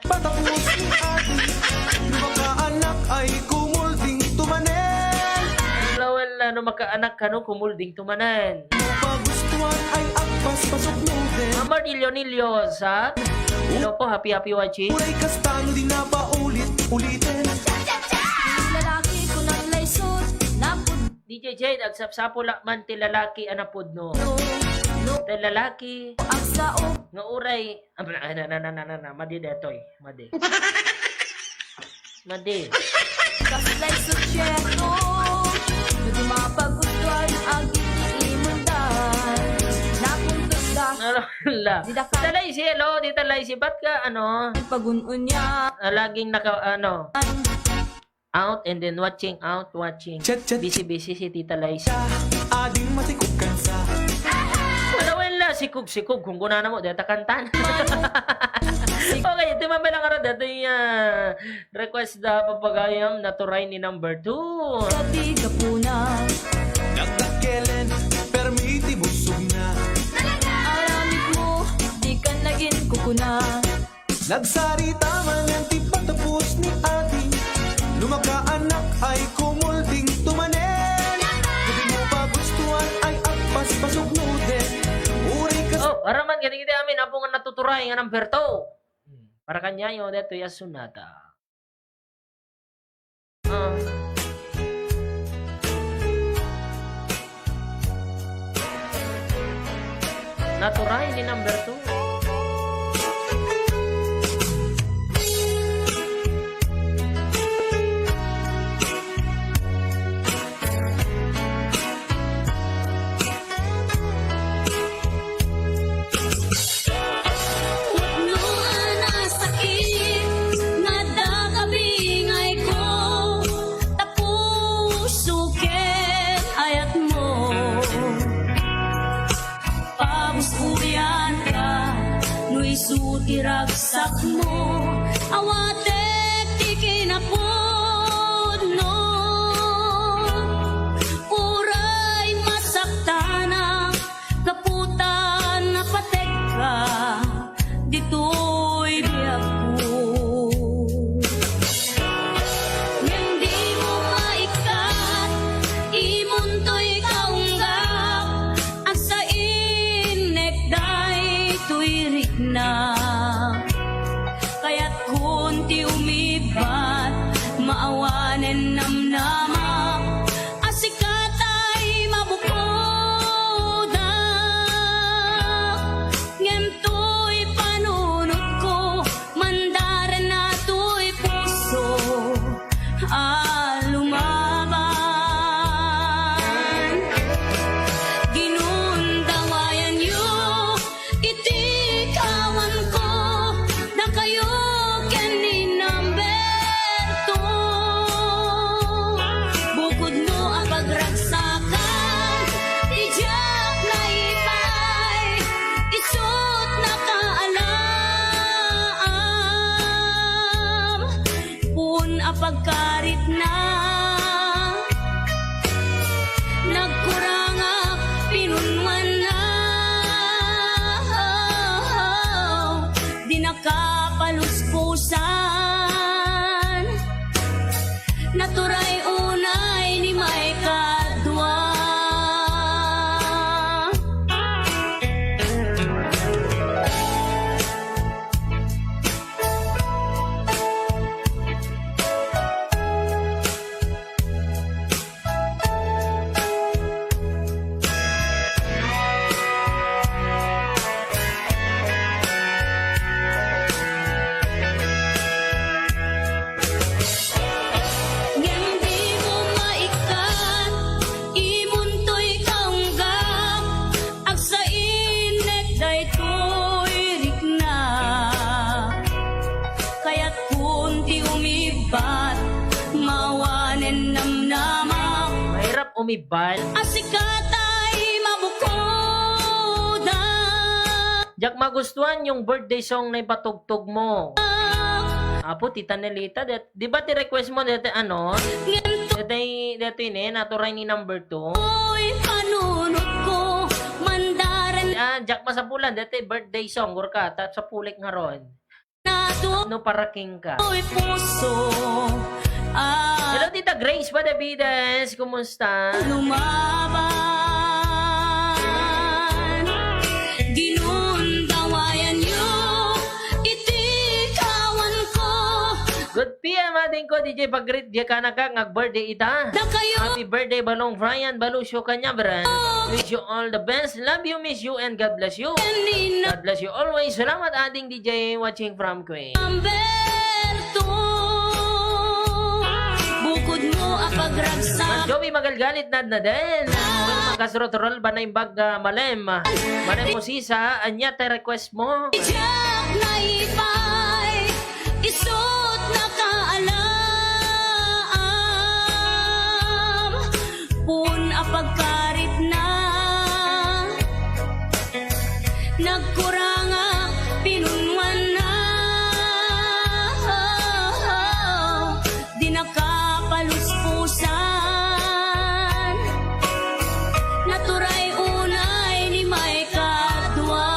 Patapos ni adi, no makaanak ay kumulding tumanen. Wala, wala, no makaanak ka, no, kumulding tumanen. No pagustuhan ay agpaspasok mo din. Amar Ilionilio sa, hello po, happy, happy watching. Uray kasta no di na paulit-ulitin. Lalaki ko nang laysot, napud- D J Jade, agsapsapul man ti lalaki a napudno. No, no. Ti lalaki. Agsao. Nga uray. Ah, na, na, na, madi detoy. Madi. Madi. Kaslay susyerto. Di mapagustuhan ang iti imundan. Napuntos da. Ala, ala. Dita ka. Dita lay si, hello, dita lay si, ba't ka, ano? Pagun-unya. Ah, laging naka, ano. Out and then watching, out, watching. Chat, chat. Busy, busy si Tita Liza. Ading masikog kan sa. Wala, wala, sikog, sikog. Kung kunana mo, deta kantan. Okay, iti mabilang araw, dati, ah, request da papagayam na turay ni number two. Sa di ka puna. Nagdakelen, permi ti busog na. Aramid mo, di ka naging kukuna. Nagsarita manen ti patapos ni adi. No makaanak ay kumulding tumanen. Kadagiti amin, Apo, nga natuturay nga number two. Hmm. Para kaniayo, daytoy a sonata. Ah. Naturay ni number two. Pudno a nasakit nga adda kabingayko, ta puso ket ayatmo. Pabus-oyanka no isu ti ragsakmo, awatek ti kinapudno. Uray masaktanak gapu ta napategka ditoy biagko. Ngem dimo maikkat, imuntoy kaunggak, agsainek daytoy riknak. Kayatkon ti umibbat, maawanen namnamak, a sika tay mabukodak. Ngem toy panunotko, mandarna toy puso a lumaban. Ginundawayanyo iti kawanko, dakayo ken ni number two. Bukodmo a pagragsakan, ti diak naipay, isut' nakaalam. Pun a pagkaritna, nagkurangak pinunwanna. Di nakapaluspusan, naturay unay ni maikadua. Ngem dimo maikkat, imuntoy kaunggak, agsainek daytoy riknak. Kayatkon ti umibbat, maawanen namnamak. Mahirap umibbat. A sika tay mabukodan. Diak magustuhan yung birthday song na ipatugtog mo. Apo, Tita Nelita, dat-, di ba ti request mo dati, ano? Dati, dati ini, naturay ni number two. Uy, panunot ko, mandaren. Ah, diak masapulan, dati birthday song, gurka, ta sapulek nga ron. Nato. No, paraking ka. Uy, puso, ah. Hello, Tita Grace Badavides, kumusta? Lumaban. Ginundawayan yo iti kawan ko. Good P M, ading ko, D J, pag-greet, di ka naka, ngag-birthday ita. Dakayo. Happy birthday, Balong Brian Balusio Kanyabran. Wish you all the best. Love you, miss you, and God bless you. Kanina. God bless you always. Salamat, ading D J, watching from Kuwait. Number two. Bukod mo, apagragsak. Joey Magalgalit, Nad na din. Makasrotrol ba na imbag, ah, Malem? Malem mo, sisa, anya te request mo? Diak naipay, isut' nakaalam. Pun a pagkaritna, nagkurang a pinunwanna. Di nakapaluspusan, naturay unay ni maikadua.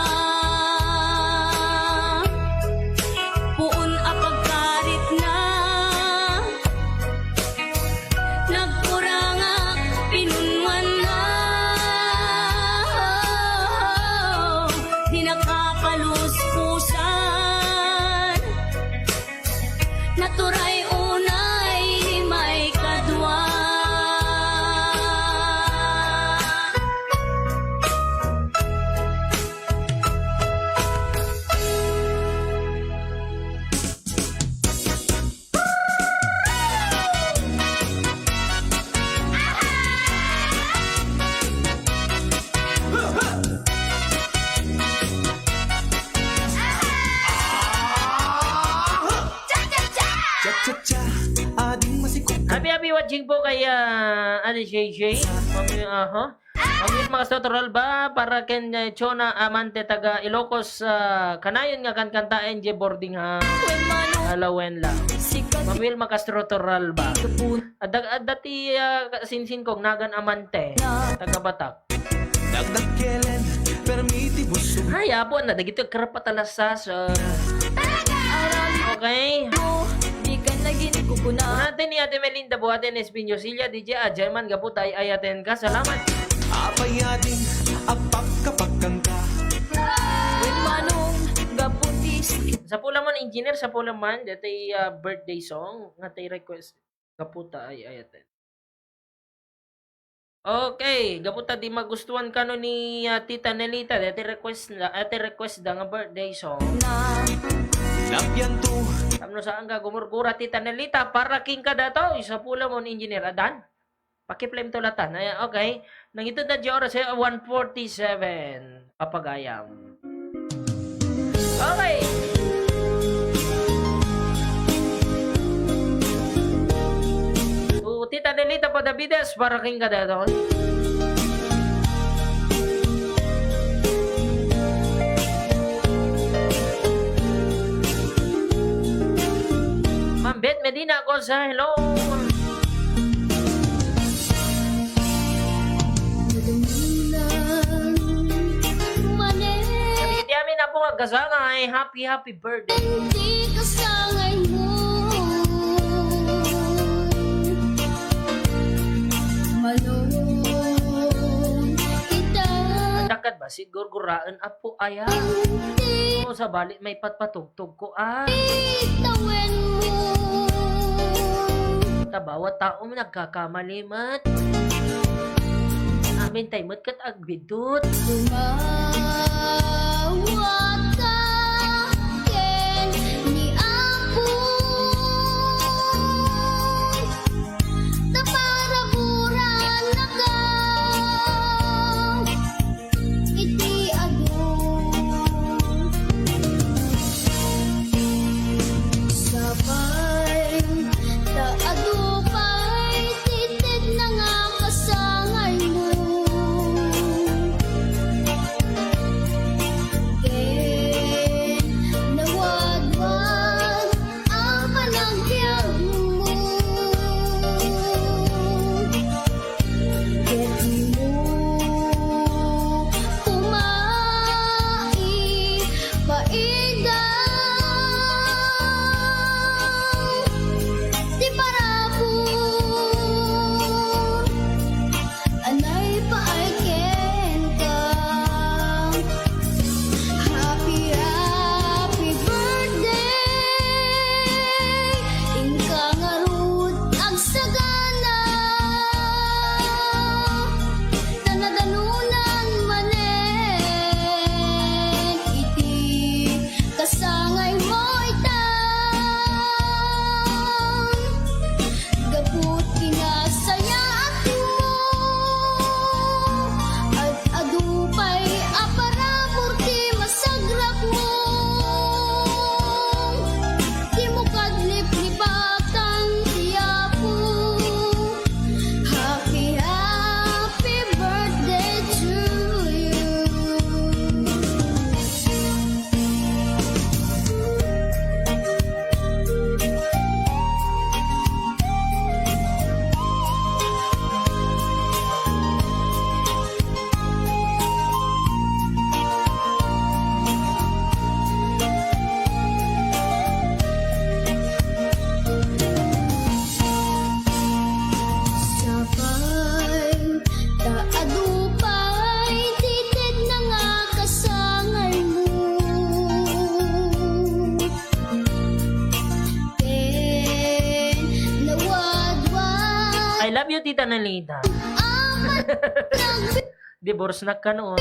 Happy, happy watching po kay, ah, Ate J J. Mami-, aha. Mami-, mga Toralba, para ken, eh, Chona Amante, taga Ilocos, ah, kanayon nga kankanta, N J boarding ha. Alawen la. Mami-, mga Castro Toralba. Adda, adda ti, ah, sinsin kong Nagan Amante, taga Batak. Dagdag kelen, permiti busog. Ay, apo, na, dagito, karapatalasas, ah. Okay. Di ka naging kukuna. Natin ni Ate Melinda Buhaten, Espinyo Silla, D J Ajay man, gapu tay ayaten ka. Salamat. Apay ading, apagkapagkanta. Wen Manong, gapu ti. Sapula man, engineer, sapula man, dati, ah, birthday song, nga tay request. Gapu ta ay ayaten. Okay, gapu ta di magustuhan kano ni, ah, Tita Nelita, dati request na, ati request da nga birthday song. Na. Napianto. Tapno saan ka gumurgura, Tita Nelita, para king kadataw, isa pula mo ni Engineer Adan. Pakiplay to latan. Ay, okay. Nang ito na di oras, eh, one forty-seven. Papagayam. Okay. O, Tita Nelita Padavides, para king kadataw. Ma'am Beth Medina Agosa, hello. Kadagiti amin a pungagkasangay, happy, happy birthday. Iti kasangay mo. Malon kita. Dakkat ba sigurguraen, Apo, aya? Iti. O, sabali, maipatpatugtog ko, ah. Itawen mo. Ta bawat tao nagkakamali met. Amin tay met ket agbiddut. Tumawag ka ken ni Apo. Ta paraburan naka iti adu. Sapay ta adu pay ti tedna nga kasangaymo. Ken nawadwad a panagbiagmo. Ket dimo koma ipaida ti parabur a naipaay kenka. Happy, happy birthday. Inka ngarud agsagana. Ta nadanunan manen iti kasangaymo ita. Gapu ti nasayaatmo, ad-adu pay a parabur ti masagrapmo. Dimo kagliplipatan ti Apo. Happy, happy birthday to you. Sapay ta adu pay ti tedna nga kasangaymo. Ken nawadwad. I love you, Tita Nelita. Aman nag- Divorce na kano.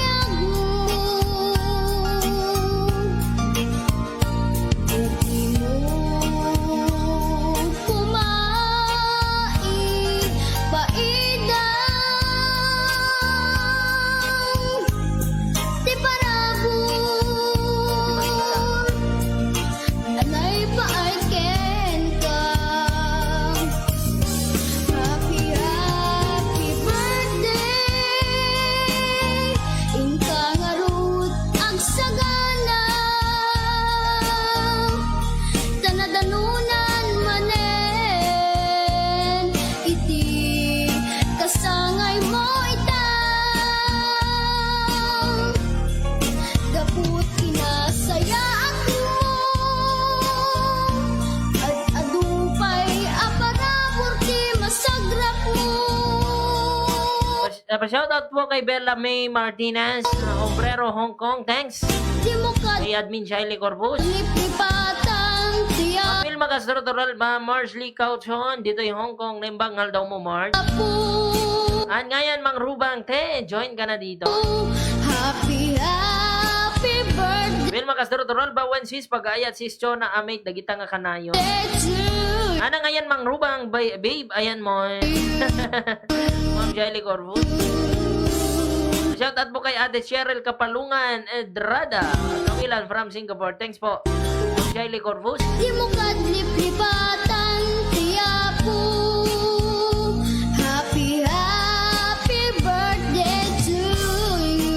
Anay pa ay kenka. Napa-shoutout po kay Bella May Martinez, Obrero, Hong Kong. Thanks. Di mo ka Kay Admin Shiley Corpus. Liplipatan siya. Wilma Castro Toralba, Marsley Cauchon, ditoy Hong Kong, naimbag nga aldaw mo, Marge. Apo. An ngayan, Mang Rubang, te, join ka na dito. Happy, happy birthday. Wilma Castro Toralba, wen sis pag-ayat, sis Chona, amit, dagita nga kanayon. Birthday. Ana ngayan, Mang Rubang, ba-, babe, ayan mo. Ma'am Jaili Corvus. Shout out po kay Ate Cheryl Kapalungan Edrada. Kawilan from Singapore. Thanks po. Ma'am Jaili Corvus. Di mo kadliplipatan ti Apo. Happy, happy birthday to you.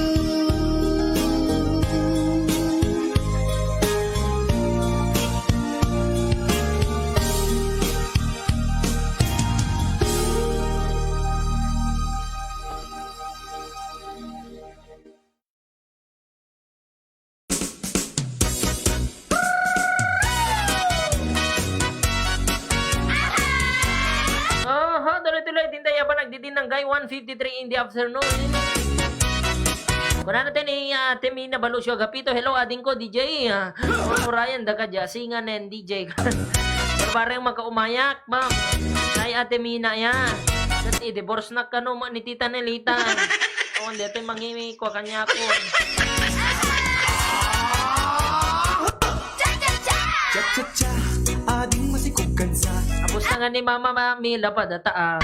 Oho, tuloy-tuloy, tinday apan nagdidinanggay, one fifty-three in the afternoon. Kunana ti ni, ah, Ate Mina Balucio Agapito, "Hello, ading ko, D J." Ah, Ryan, daka dia, singa nen D J. Barbareng makaumayak, ma'am. Ay, Ate Mina, ya. Ket i-divorce na kano mo ni Tita Nelita. Awan, dito mangimi ko kanya ko. Cha-cha-cha! Ading masikog kansa. Tapos na nga ni Mama, ma-, Mila pa data, ah.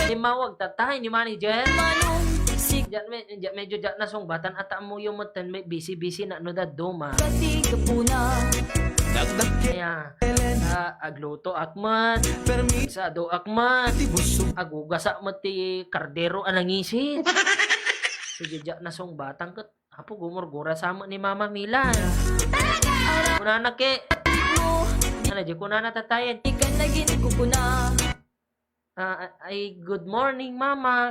Timawag ta tayo ni manager. Manong si Diyan me-, diyan medyo diyan nasungbatan at amuyo mo ten may busy-busy na no daduma. Kati kapuna. Dagdag ke Kaya, Ellen. Ah, agluto ak man. Permi. Sado ak man. Ti busog. Agugasa mo ti kardero a nangisit. Sige, diyan nasungbatan ket Apo, gumurgura sa mo ni Mama Mila. Kunana ke. Ano, di kunana tatayen. Ikan na gini kukuna. Ah, ay, "Good morning, Mama."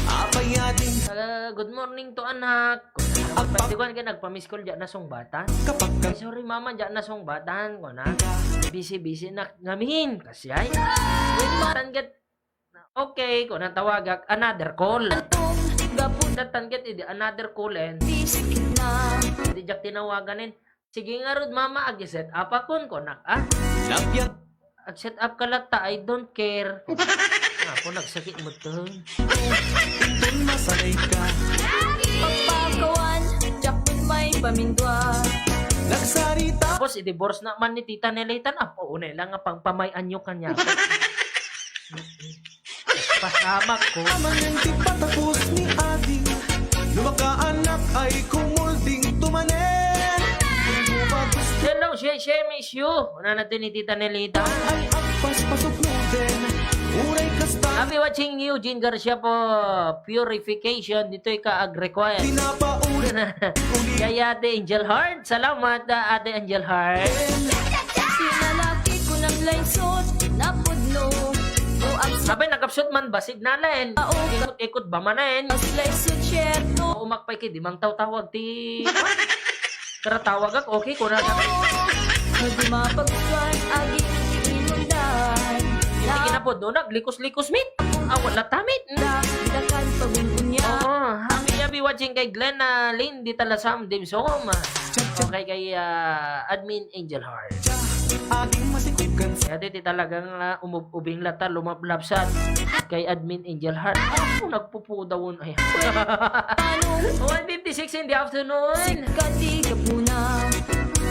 Apay, ading. Ah, "Good morning to, anak." Agpa- Di ko nga nagpa-miss call diyan nasungbatan. Kapag ka- "Ay, sorry, Mama, diyan nasungbatan." Kuna. Busy-busy na ngamin. Kasi ay. Wait, matan gat Okay, kuna tawagak, another call. Gapu Datan ket idi another call en. Di sakit na. Di jak tinawagan en. Sige ngarud, Mama, ag-set up akon, kunak, ah. Lapyat. Ag-set up ka latta, I don't care. Apo, nagsakit mo to. Inton masanay ka. Pagpakawan, jak kun may pamindua. Nagsarita. Tapos, i-divorce na man ni Tita Nelita, apo, unay lang nga pangpamay-anyo kanya. Pasamak ko. Amangan ti patapos ni Adi. No makaanak ay kumulding tumanen. Hello, Sheshe, miss you. Una na to ni Tita Nelita. Ay agpas pasok mo din. Uray kasta. Happy watching Eugene Garcia po. Purification. Dito'y ka ag-require. Pinapauli. Kaya Ate Angel Heart. Salamat, ah, Ate Angel Heart. Sinalaki ko ng laysot, napudno. O ang Abay, nakapsot man, basig na len. Ah, oo. Ikot-ikot ba man, eh? Mas laysot, syerto. Umakpay ki, di mang tawtawag ti. Karatawagak, okay, kuna ka. Oo. Nagmapagkuan, aging inundan. Hindi kinapod, no? Naglikos-likos, mit. Ah, wala tamit. Mm. Dakan pagungunya. Oo, happy, happy watching kay Glenn, ah, Lynn, di tala Sam, Dave Som. Okay, kay, ah, Admin Angel Heart. Aging masikugan. Kaya di, di talagang, ah, umub-, ubing lata, lumablabsan kay Admin Angel Heart. Ako, nagpupudawon. Ay. One fifty-six in the afternoon. Sikati kapuna.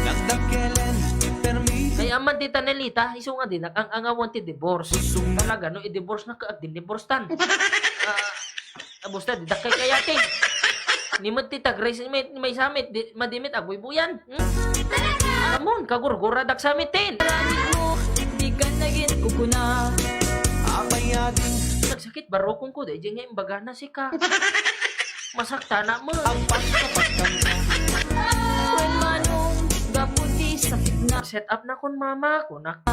Nagdakelen, permi. Kay aman di Tanelita, isu nga di, nag-ang-angawan ti divorce. Talaga, no, i-divorce na ka, di divorce tan. Ah, Abos ta, di dakkel kayati. Ni met ti tag-raise, may, may summit, di, madimit, agbuybuyan. Hmm? Amon, kagurguradak summit tin. Di ka nagin kukuna. Apay ading. Nagsakit barokong ko, dahil nga imbagana sika. Masakta na mo. Ang pagkapagkanta. Wen manong, gapu ti sakit na. Set up na kun mama, kunak.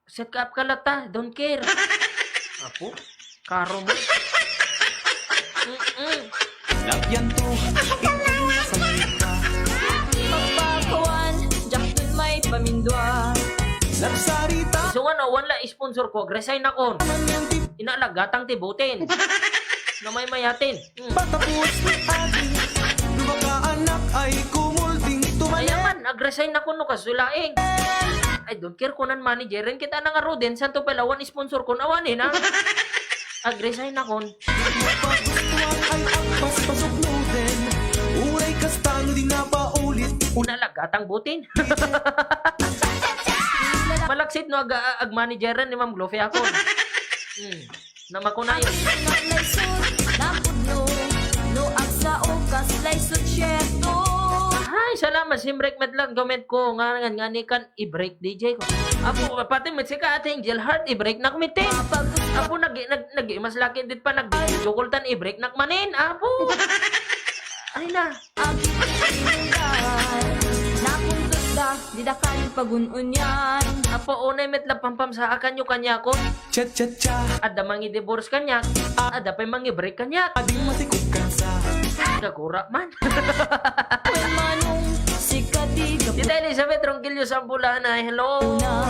Set ka up ka lata, don't care. Apo, karo mo. Mm-mm. Lagyan to, ito na sa ka. Magpakawan, Jackson may pamindua. Nagsarita. So, ano, wala sponsor ko, resign ako. Inalagatang tibutin. Namaymayaten. Hmm. Patapos ni adi, dumakaanak ay kumulding tumanen. Ayaman, ag-resign ako no kaso laeng. I don't care kunan manager, ket ana nga Roden, santo palawan sponsor kon awanen, ha? Ag-resign akon. Mapagustuhan ay agpaspasok Roden. Uray kasta no di napaulit. Una lagatang butin. Malaksid no ag-, ag-, ag-manageran ni Ma'am Gloria akon. Hmm. Na makunayo. Akin nga laysot, napudno, no agsao kas laysot, siyerto. Ay, salamat, Simrek met lang, comment ko, nga, nga, nga ni kan i-break, D J ko. Apo, pati met sika, Ate Angel Heart, i-break nak met, eh. Mapag- Apo, nag-, nag-, nag-, mas laki dit pa, nag-, jokoltan, i-break nak manen, apo. Ay na. Aginggan, napuntos da, di da kan pagun-unyan. Apo, unay met la pampamsaakanyo kaniakon. Cha-cha-cha. Adda mangi-divorce kaniak, adda pay mangi-break kaniak. Ading matikog kansa. Nagura man. Wen manong sika di gapu- Tita Elizabeth Ronquillo Sambulanay, hello. Una.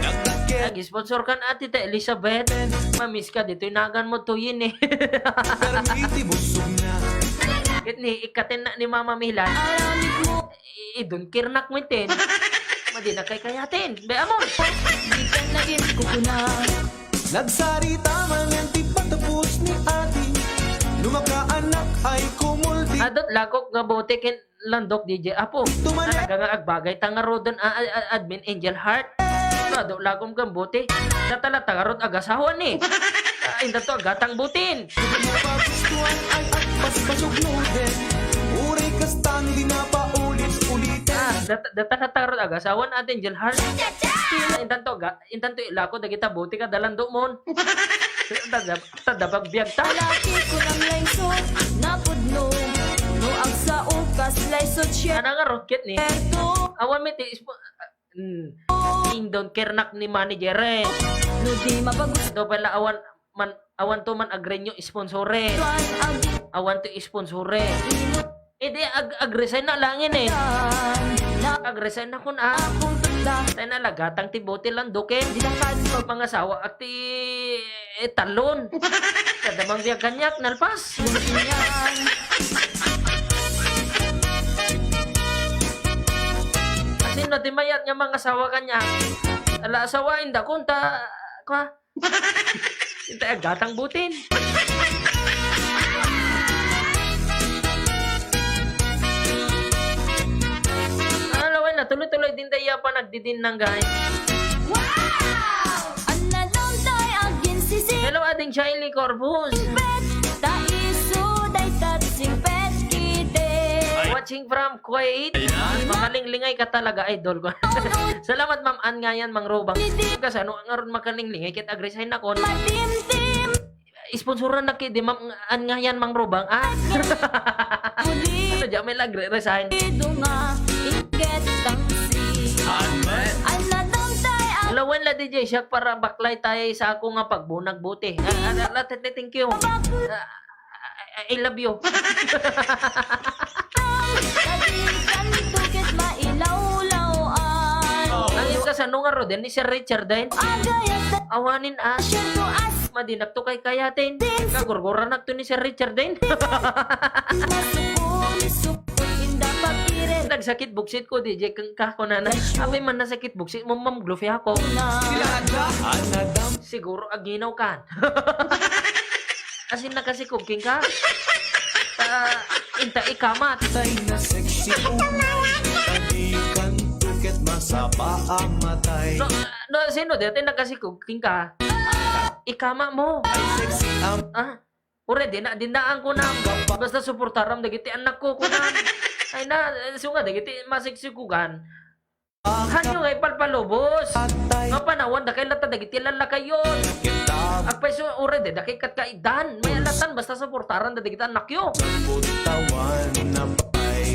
Nagdakkel. Nag-sponsor kan, Tita Elizabeth. Mamiss ka ditoy nagan mo, tuyin eh. Permi ti busog na. Ket ni, ikkaten na ni Mama Milan. Aramid mo. I-, idun kirnak mo iten. Madi na kay kayaten. Be, amon. Di ka naging kukuna. Nagsarita man yan ti patapos ni adi. Lumakaanak ay kumuldi. Adot lakok nga bote ken landok, D J. Apo, tumanen. Talaga nga agbagay ta nga Roden, a, a, a, Admin Angel Heart. Adot lakom ken bote. Datala ta nga Rod agasawa ni. Ah, inda to agatang butin. Mapagustuhan ay agpaspasok Roden. Uray kasta no di napaulit-ulitan. Ah, dat-, datala ta nga Rod agasawa ni Admin Angel Heart. Ah, indan to aga-, indan to ilako dagita bote kada landok mon. Tadda, tadda pagbiag ta. Alaki ko ng laysot, napudno. No agsao kas laysot, siyerto. Ana nga rocket ni? Awan mi ti ispo-, mm. Indon kernak ni manager eh. No di mapagus- Do pala awan man, awan to man agrenyo sponsore. Tuan ag- Awan to sponsore. Imo. Eh, di ag-, ag-resign na langin eh. Ag-resign na kun, ah. Tayo na lagatang ti bote lang, duken. Mangasawa ak ti, eh, talon. Kada mang biag kaniak, nalpas. Asin no, di mayat nga mangasawa kaniak. Ala, asawain da kun ta, kwa, Intay agatang butin. Ano, lawen na, tuloy-tuloy din tayo pa nagdidin ng guys. Wow! Anna dam tay aginsisi. Hello, ading Shiley Corpus. Singpet, ta isu, daytat, singpet, kite. Watching from Kuwait. Ay na. Makalinglingay ka talaga, idol ko. Salamat, Ma'am Ann Ngayan, Mang Robang. Hindi. Kasano nga ron makalinglingay, ket ag-resign na kon. Matimtim. Sponsoran na kidi, Ma'am Ann Ngayan, Mang Robang, ah. Uli. Ano, di may lag-resign? Ido nga, inggit kang si. Amen. Ala, dam tay, ah. Lawen la, D J, siya para baklay tayo sa ako nga pagbunag buti. Ah, ah, ah, thank you. Ah, I, I love you. Kadikan, tukit mailawlawan. Nangin kasano nga Roden ni Sir Richard din? Agayat. Awanin, ah. Siyento as. Madinak to kay kayatin. Kagurguranak to ni Sir Richard din. Masukon, sukon, inda pagkirit. Nagsakit buksit ko, D J, kang kakunana. Yes, sure. Apay man nasakit buksit mo, Ma'am Gloria ko. Na. Sila adda. Anadam. Siguro aginaw kan. Asin nakasikog kenka? Ah, inta ikamat. Tay na sexy ulo, tadikan tuket masapa a matay. No, no, sino dati nakasikog kenka? Ikama mo. Ay, sexy am- Ah, ure, di na, di na ang kunam. Basta suportaram dagiti anak ko, kunam. Ay na, eh, sunga dagiti maseksikugan. Hanyo nga ipalpalubos. Atay. Nga panawan, dakay latta dagiti lalakayon. Kita. Agpayso, uray, de, dakay kat kaidan. May alatan, basta suportaran da dagiti anakyo. Sa kutawan na patay.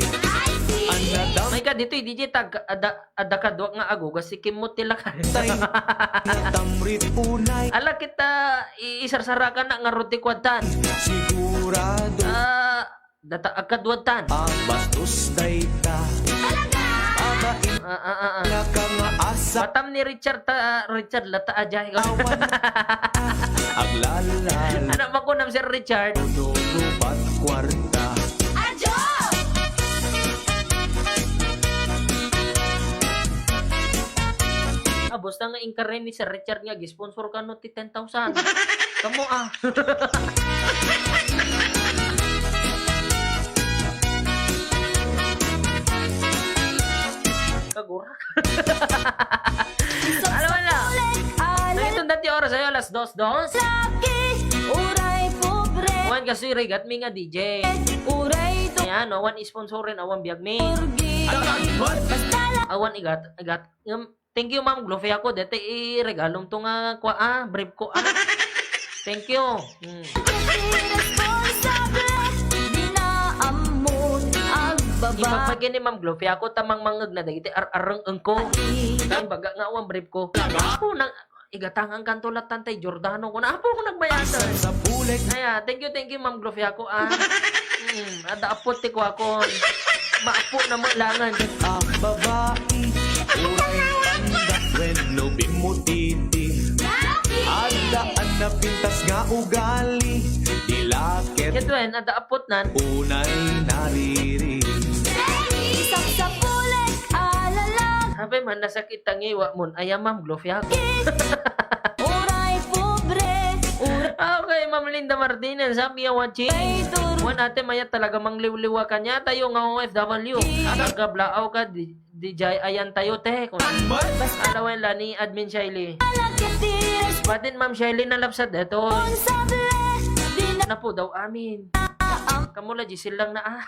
Anadam. May ka ditoy, D J, tag-, ada, ada kadwa nga agugas, si Kimot ti lakay. Tay, natamrit unay. Ala kita, i-, isarsarakan na nga roti kwadtan. Sigurado. Ah, Data agkaduadtan. Ah, bastos dayta. Talaga? Babae. Ah, ah, ah, ah. Nga kamaasa. Matam ni Richard ta, ah, Richard lata ajay. Awan. Aglalal. Anak mo ko nang Sir Richard. Uno, rubat, kwarta. Adyo! Ah, basta nga inkari ni Sir Richard nga gi-sponsor kano ti ten thousand. Kamo, ah. Kagurak. Alam mo na. Nangitun dati oras ayo, alas dos, dos. Laki, uray pobre. Wan kasi rigat mi nga D J. Uray to. Ayan, no, wan sponsorin, awan biag mi. Porgi. Awan igat, igat. Um, thank you, Ma'am Gloria ko. Dete iregalom to nga kwa, ah, brief ko, ah. Thank you. Hmm. Responsable, di na ammon agbaba. Ipagpagin ni Ma'am Gloria ko, tamang mangeg na dagiti ar-areng engko. Ay. Kaya baga nga awan brief ko. Ako, nang, igatangan kanto latan tay Giordano ko na. Apo, nagbayasan. Sa bulig. Ay, ah, thank you, thank you, Ma'am Gloria ko, ah. Hmm, ada apot ti kuakon. Maapo na mo langan. Ang babae, uray panda, wenno bimutiti. Adda a napintas nga ugali, di laket. Ket wen, ada apot nan. Unay nariri. Sapsapulit, alalag. Apay man, nasakit tangiwa mon. Ay, Ma'am Gloria ko. Uray pobre, uray. Okay, Ma'am Linda Martinez, happy watching. Ay, dur- Wen, ate, mayat talaga mangliwliwa kaniatayo nga O F W. Ay. Nagkablaaw ka, di, di jay ayan tayo, te. Kung alawen la ni Admin Shiley. Alakit di res- Batin, Ma'am Shiley, nalapsat detoy. Responsable, di na- Napu daw amin. Kamu la, Giselle lang na, ah.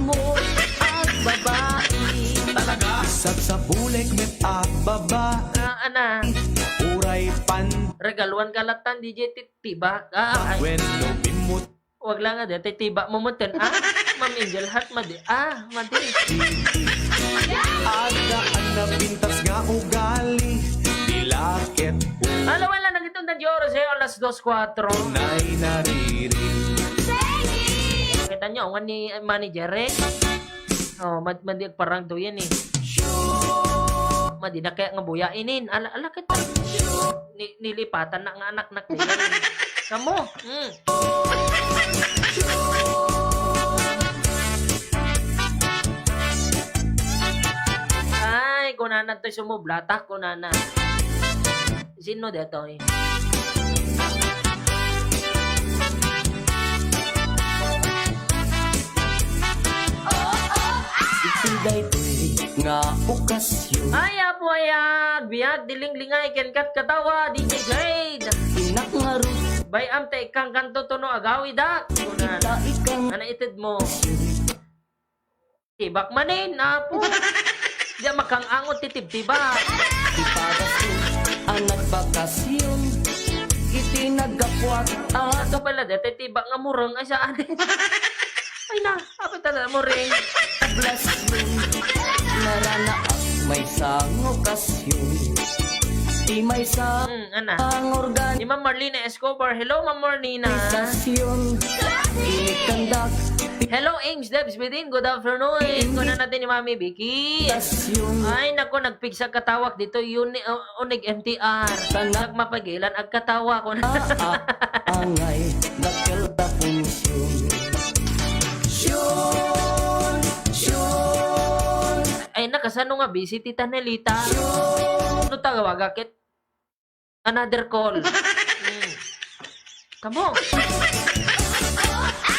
Mo, agbabai. Talaga? Sapsapulik met agbaba. Ah, ana. Uray pan. Regaluan ka latan, D J, ti-, tibak. Ah, ay. Wenno bimut. Wag lang nga, dati tibak mo mo ten. Ah, Ma'am Angel Heart, madi. Ah, madi. Adda a napintas nga ugali, di laket. Hala, wala, nagitunda di oras, eh, alas dos kuatro. Nay nariri. Kita nyo, ang ni manager, eh. Oh, mad-, madi agparang to yan, eh. Madi na kaya nga buya inin. Ala, ala, kita. Ni-, nilipatan na nga anak na. Kamo? Hmm. Ay, kunana to'y sumublatak, kunana. Sino detoy? Iti daytoy nga okasyon. Ay, apo, ayan. Biag, dilinglingay, ken kat katawa, D J Jade. Inak nga rus- Bay-am ta ikang kanto tono agawidak. Ita ikang Ana ited mo. Tibak manen, apo. Di a makangangot ti tibtibak. Ipagas ko a nagbakasyon. Iti naggapuak a Ito pala, dati tibak nga mureng. Ay, saan? Ay na, apa talaga mureng? Blasyon. Naranaak maysa nga okasyon. Ti maysa Hmm, ana. Ang organ- Ni Ma'am Marlene Escobar. Hello, Ma'am Marlene. Sasyon. Inikandak. Hello, Ames Debs Bidin. Good afternoon. Hindi. Kuna natin ni Mami Vicky. Sasyon. Ay, nako, nagpigsa katawak dito. Yun, uh, unig M T R. Tanak. Nagmapagilan, agkatawa ko na. Ah, ah, angay, dakkel ta punsyon. Syon, syon. Ay, nakasano nga busy, Tita Nelita? Syon. Ano tawag, akit? Another call. Hmm. Kamo.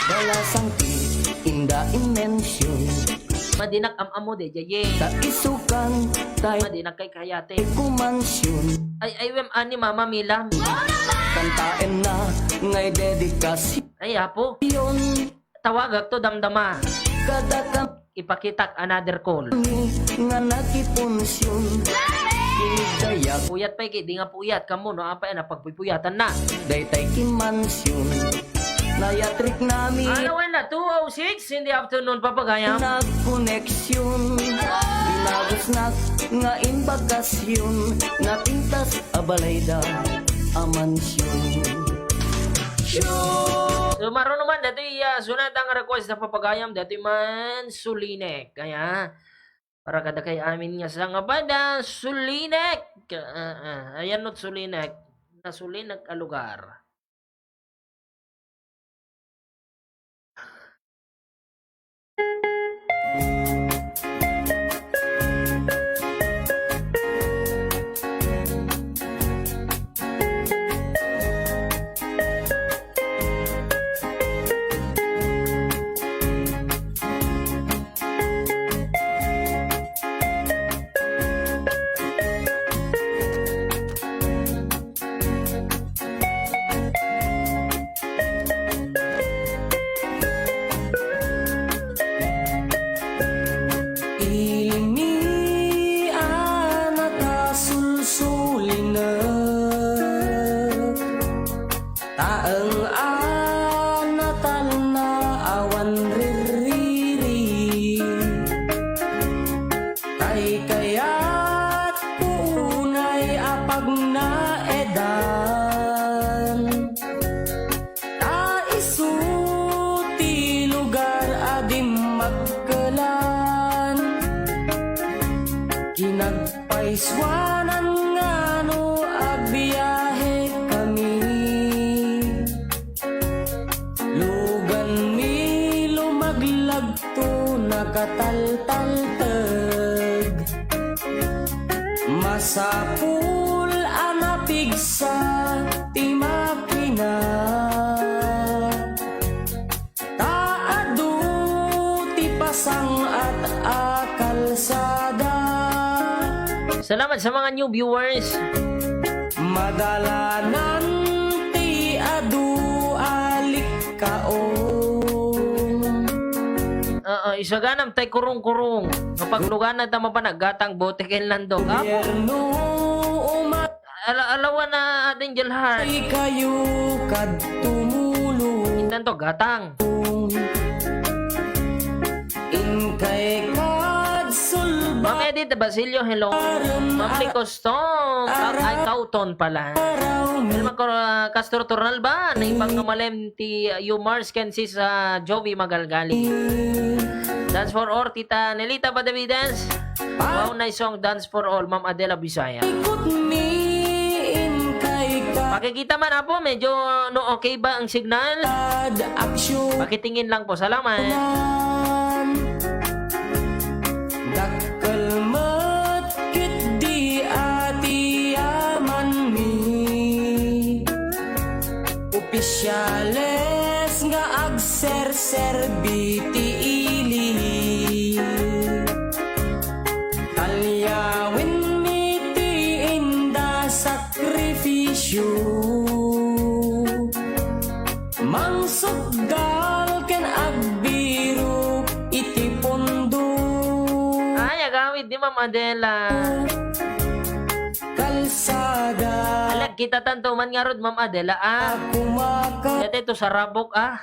Balasang ti inda inmensyon. Madinak am-amo de, jaye. Ta isukan tay Madinak kay kayate. Kumansyon. Ay, ay, wem, ani, Mama Mila. Kantaen na ngay dedikasyon. Ay, apo. Tawagak to damdama. Kada kam- Ipakitak another call. Nga nakipunsyon. Kinigdayak. Puyat pay, kay di nga puyat. Kamo, no? Apay, napagpuypuyatan na. Daytay kimansyon. Nayatrik nami. Ano, wala, two oh six in the afternoon, papagayam. Nagkoneksyon. Binagos na nga imbakasyon. Napintas a balayda a mansyon. Sure. So, maruno man, dati, ah, sunat ang request na papagayam, dati man, Sulinek. Kaya, para kada kay amin nga sa nga banda, Sulinek. Ah, ah, ayan, not Sulinek. Na Sulinek a lugar. Ilmi a nakasulsulinek, taeng a natalna awan rirriri. Kaykayatko unay a pagnaedan, ta isu ti lugar a dimmagkelan. Kinagpaisuanan ngano agbiahekami. Luganmi lumaglagto nakataltalteg. Masapul a napigsa ti makina. Ta adu ti pasang-at a kalsada. Salamat sa mga new viewers. Madalanan ti adu a likkaon. Oo, isuganam tay kurong-kurong. Mapagluganan ta mapan aggatang bote ken landok. Apo. Gobyerno uma- Ala-, alawan na Angel Heart. Ay kayo kad tumulong. Intan to, gatang. Inkay kad sulba. Ma'am Edith Basilio, hello. Ma'am Lee Costom, ah, ay, Kauton pala. Hello, Ma'am Cor-, ah, Castro Tornalba, naipang nga malem ti, ah, Yumars ken sis, ah, Jovi Magalgali. Dance for Or, Tita Nelita Badavides. Wow, nice song, Dance for All, Ma'am Adela Bisaya. Ikutmi inkay ka. Pakikita man, apo, medyo no okay ba ang signal? Ad aksyon. Pakitingin lang po, salamat. Dakkel met ketdi a ti yamanmi. Opisyales nga agserserbi ti ili. Talyawenmi ti inda sakrifisio. Mangsuggal ken agbiro iti pondo. Ay, agawid ni Ma'am Adela. Kalsada. Alag, kita tanto man ngarud, Ma'am Adela, ah. Ako maka- Dati to sa Rabok, ah.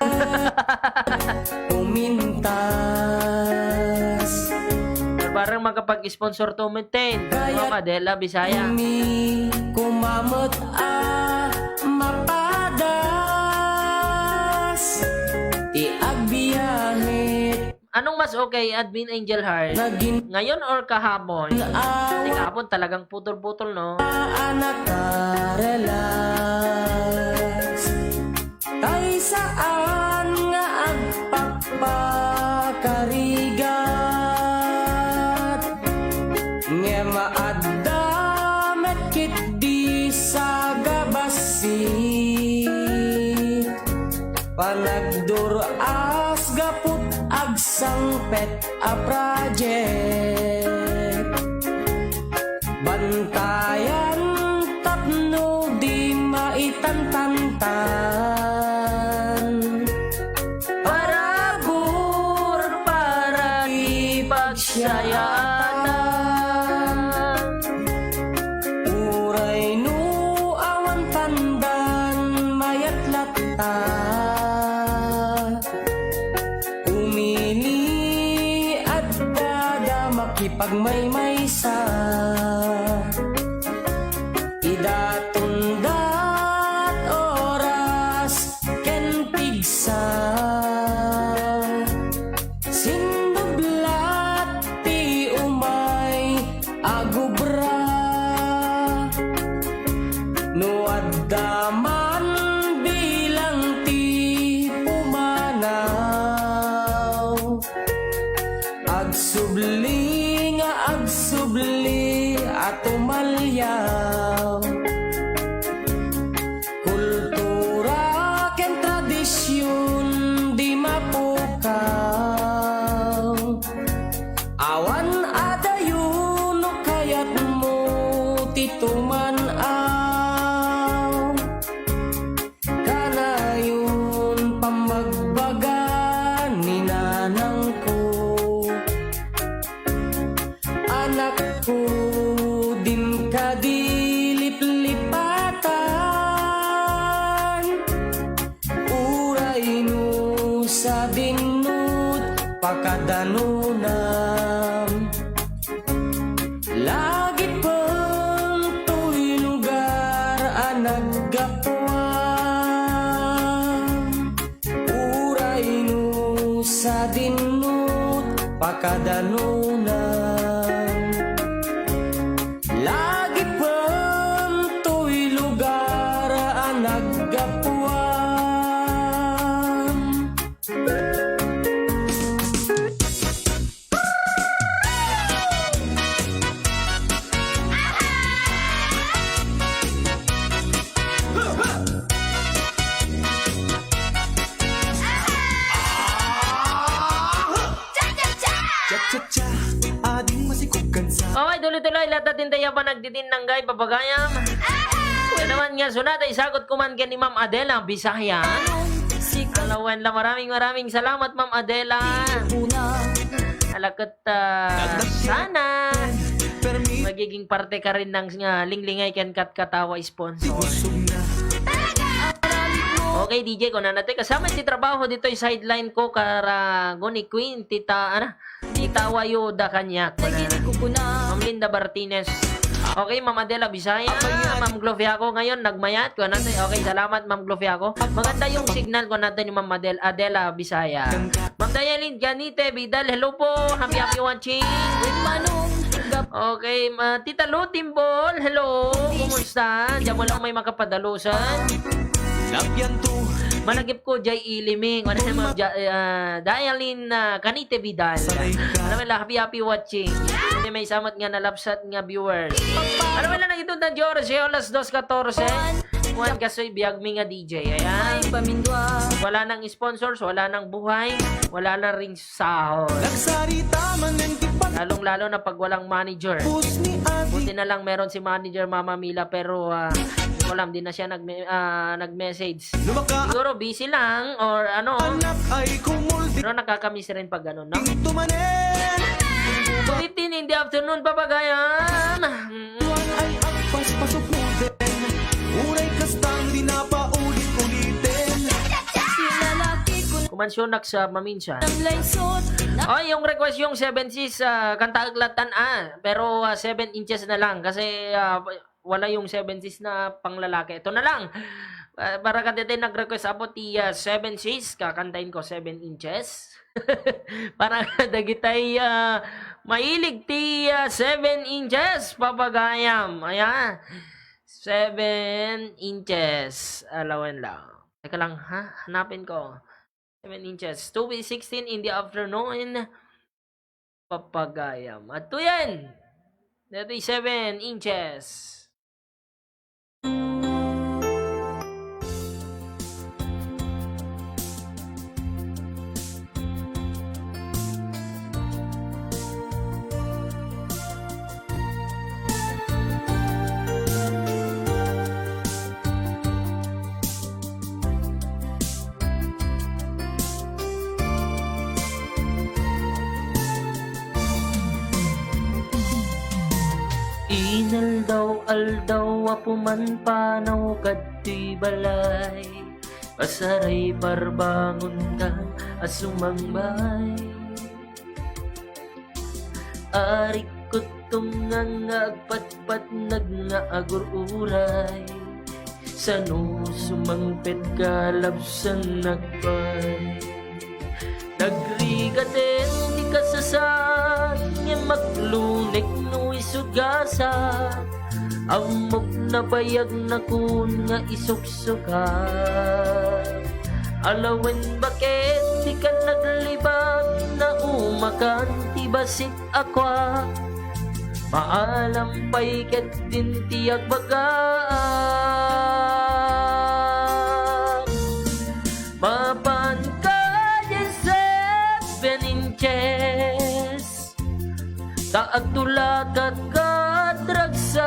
Tumintas. Parang makapag-sponsor to maintain. Kaya Ma'am Adela, Bisaya. Mi kumamet a mapadas. Ti agbiahe. Anong mas okay, Admin Angel Heart? Nagin- Ngayon or kahapon? Awa- Kasi kahapon talagang putol-putol, no? A nakarelax. Tay saan nga agpakpakarigat. Ngem adda met ketdi sagabassit. Panagdur-as gaput agsangpet a project. Bantayan tapno di maitantantan. Parabur para ipagsayaatan. Uray no awan pandan mayat latta. Umili adda da makipagmaymaysa. Ida tundat oras ken pigsa. Sinnublat ti umay agubra. No adda man bilang ti pumanaw, naggapuan. Uray no sadinno pakadanunan, lagipen toy lugar a naggapuan. Cha-cha-cha! Ading masikog kansa. Okay, tuloy-tuloy, latta tinta ya pa nagtitinanggay, papagayam. Ano naman nga, sunat ay sagot ko man ken ni Ma'am Adela, Bisaya. Alawen la, maraming, maraming salamat, Ma'am Adela. Alaket, ah, sana magiging parte ka rin ng, ah, Linglingay ken Katkatawa sponsor. Okay, D J, kunana ti kasama ti trabaho ditoy sideline ko, kara Goni Queen, tita, ana, tita Wayoda kaniak, kunana. Ma'am Linda Martinez. Okay, Ma'am Adela Bisaya, Ma'am Glofiaco ngayon, nagmayat, kunana ti. Okay, salamat, Ma'am Glofiaco. Maganda yung signal, kunana ti ni Ma'am Adel-, Adela Bisaya. Ma'am Dialine Ganite Vidal, hello po. Happy, happy watching. Okay, ma-, Tita Lou Timbol, hello. Kumusta? Diyan mo lang may makapadalusan. Managip ko, Jay Iliming. Ano naman, Ja-, ah, Dialine, ah, Ganite Vidal. Ano naman, happy, happy watching. Hindi may samat nga nalapsat nga viewers. Ano naman lang ito, Tadyo, Oras, eh, alas dos katorse. Juan Kasoy, biyag mi nga D J. Ayan. Wala nang sponsors, wala nang buhay, wala na ring sahod. Nagsarita man ng tipan. Lalong-lalo na pag walang manager. Pus ni Adi. Buti na lang meron si manager Mama Mila, pero, ah, hindi ko alam, di na siya nagme-, ah, nag-message. Lumaka. Siguro busy lang or ano. Anak ay kumuldi. Pero nakakamiss rin pag ganun, no? Tumanen. Good evening in the afternoon, Papagayan. Mm. Ay agpas pasok mo din. Uray kastang di na paulit-ulitin. Kuman siya nak sa maminsan. Ay, yung request yung seven sis, ah, kanta aglatan, ah. Pero, ah, seven inches na lang kasi, ah, wala yung seven sis na panglalaki. Ito na lang. Ah, para kadagiti nag-request about ti, ah, seven sis, kakantahin ko seven inches. Para dagitay, ah, mailig ti, ah, seven inches, papagayam. Ayan. Seven inches. Alawen lang. Teka lang, ha? Hanapin ko. Seven inches. Two sixteen in the afternoon. Papagayam. At to yan. That is seven inches. Inaldaw-aldaw, apo, manpanaw kadtoy balay, asaray parbangonka a sumangbay. Arikut tumngan nga agpatpatnag nga agur-uray. Sano sumangpet ka labsan nagpay. Nagrigaten ti kasasat, ngem aglunek no isut gasat. Ammok nabayag nakun nga isuksukat. Alawen baket ti kan naglibak, naumakan ti bassit a kua. Maalam pay ketdin ti agbagaak. Mapan kadi seven inches, ta agtulakat kat ragsat.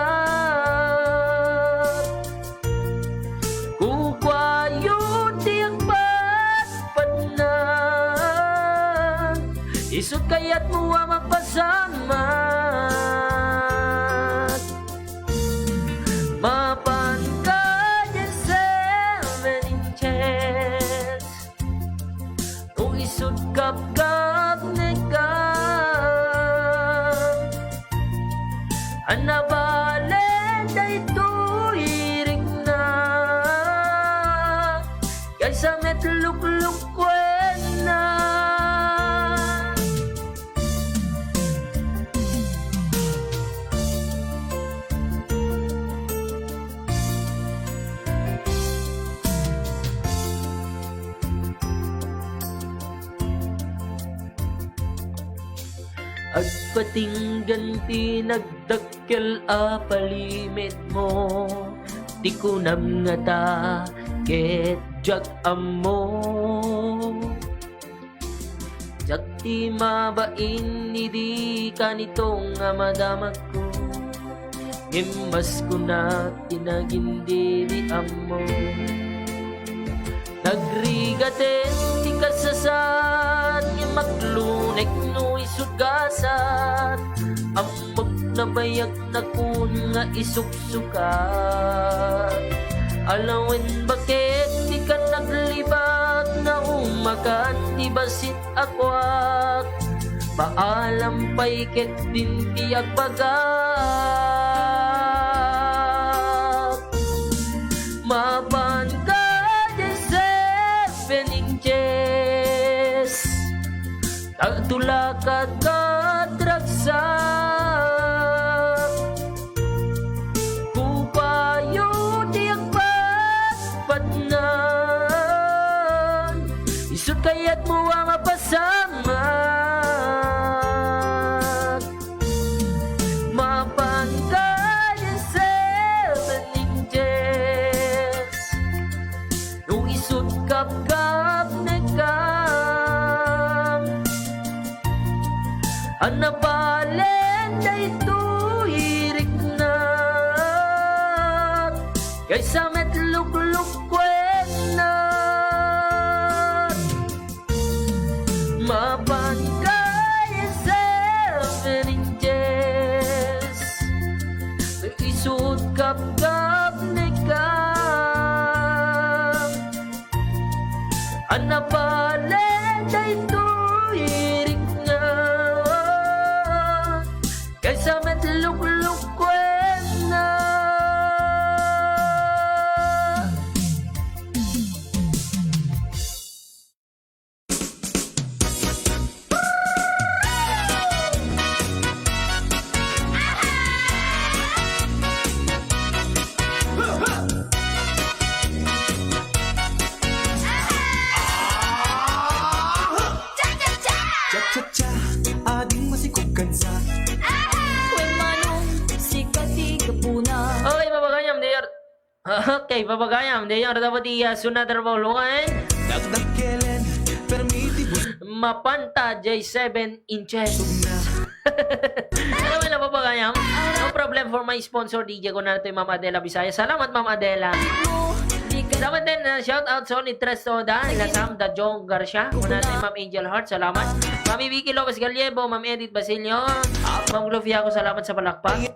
Kukuayo ti agpatpatna, isut kayatmo a mapasamak. Mapan kadi seven inches, no isut kapkapnekam. Ania bale daytoy rikna. Agpatinggan ti nagdakkel a palimetmo, ti kunam ngata ket diak ammo. Diak ti mabain idi kanito nga madamagko, ngem mas kunak ti nagindiriammo. Nagrigaten ti kasasaad, ngem aglunek no isut gasat. Ammok nabayag nakun nga isuksukat. Alawen baket ti kanaglibat, naumakan ti bassit a kuak. Paalam pay ket din ti agbagak. Mapan ka diay seven inches. Agtulakat ket ragsak. Kupayo ti agpatpatngan. Isut kayatmo a mapasamak. Mapan ka diay seven inches. No isut kapkapnekam, a nabalen daytoy riknak, kaysa met luklukkuennak. Mapan ka diay seven inches, isut kapkapnekam, a nabalen daytoy riknak, kaysa met luklukkuennak. Cha-cha-cha, ading masikog kansa. Wen Manong, sika ti gapuna. Okay, papagayam, diay ar-, okay, papagayam, diay arda pay ti, ah, sunat a paulongan. Dakdakkelen, permi ti bus- Mapanta, diay seven inches. Sugna. Ano nga, papagayam? No problem for my sponsor, D J, kunana toy Ma'am Adela Bisaya. Salamat, Ma'am Adela. Salamat din, uh, shout out Sonny Tres Toda, Lasam, Dajong Garcia, kunana toy Ma'am Angel Heart, salamat. Mami Vicky Lopez Gallego, Ma'am Edith Basilio, Ma'am Gloria, ako salamat sa palakpak.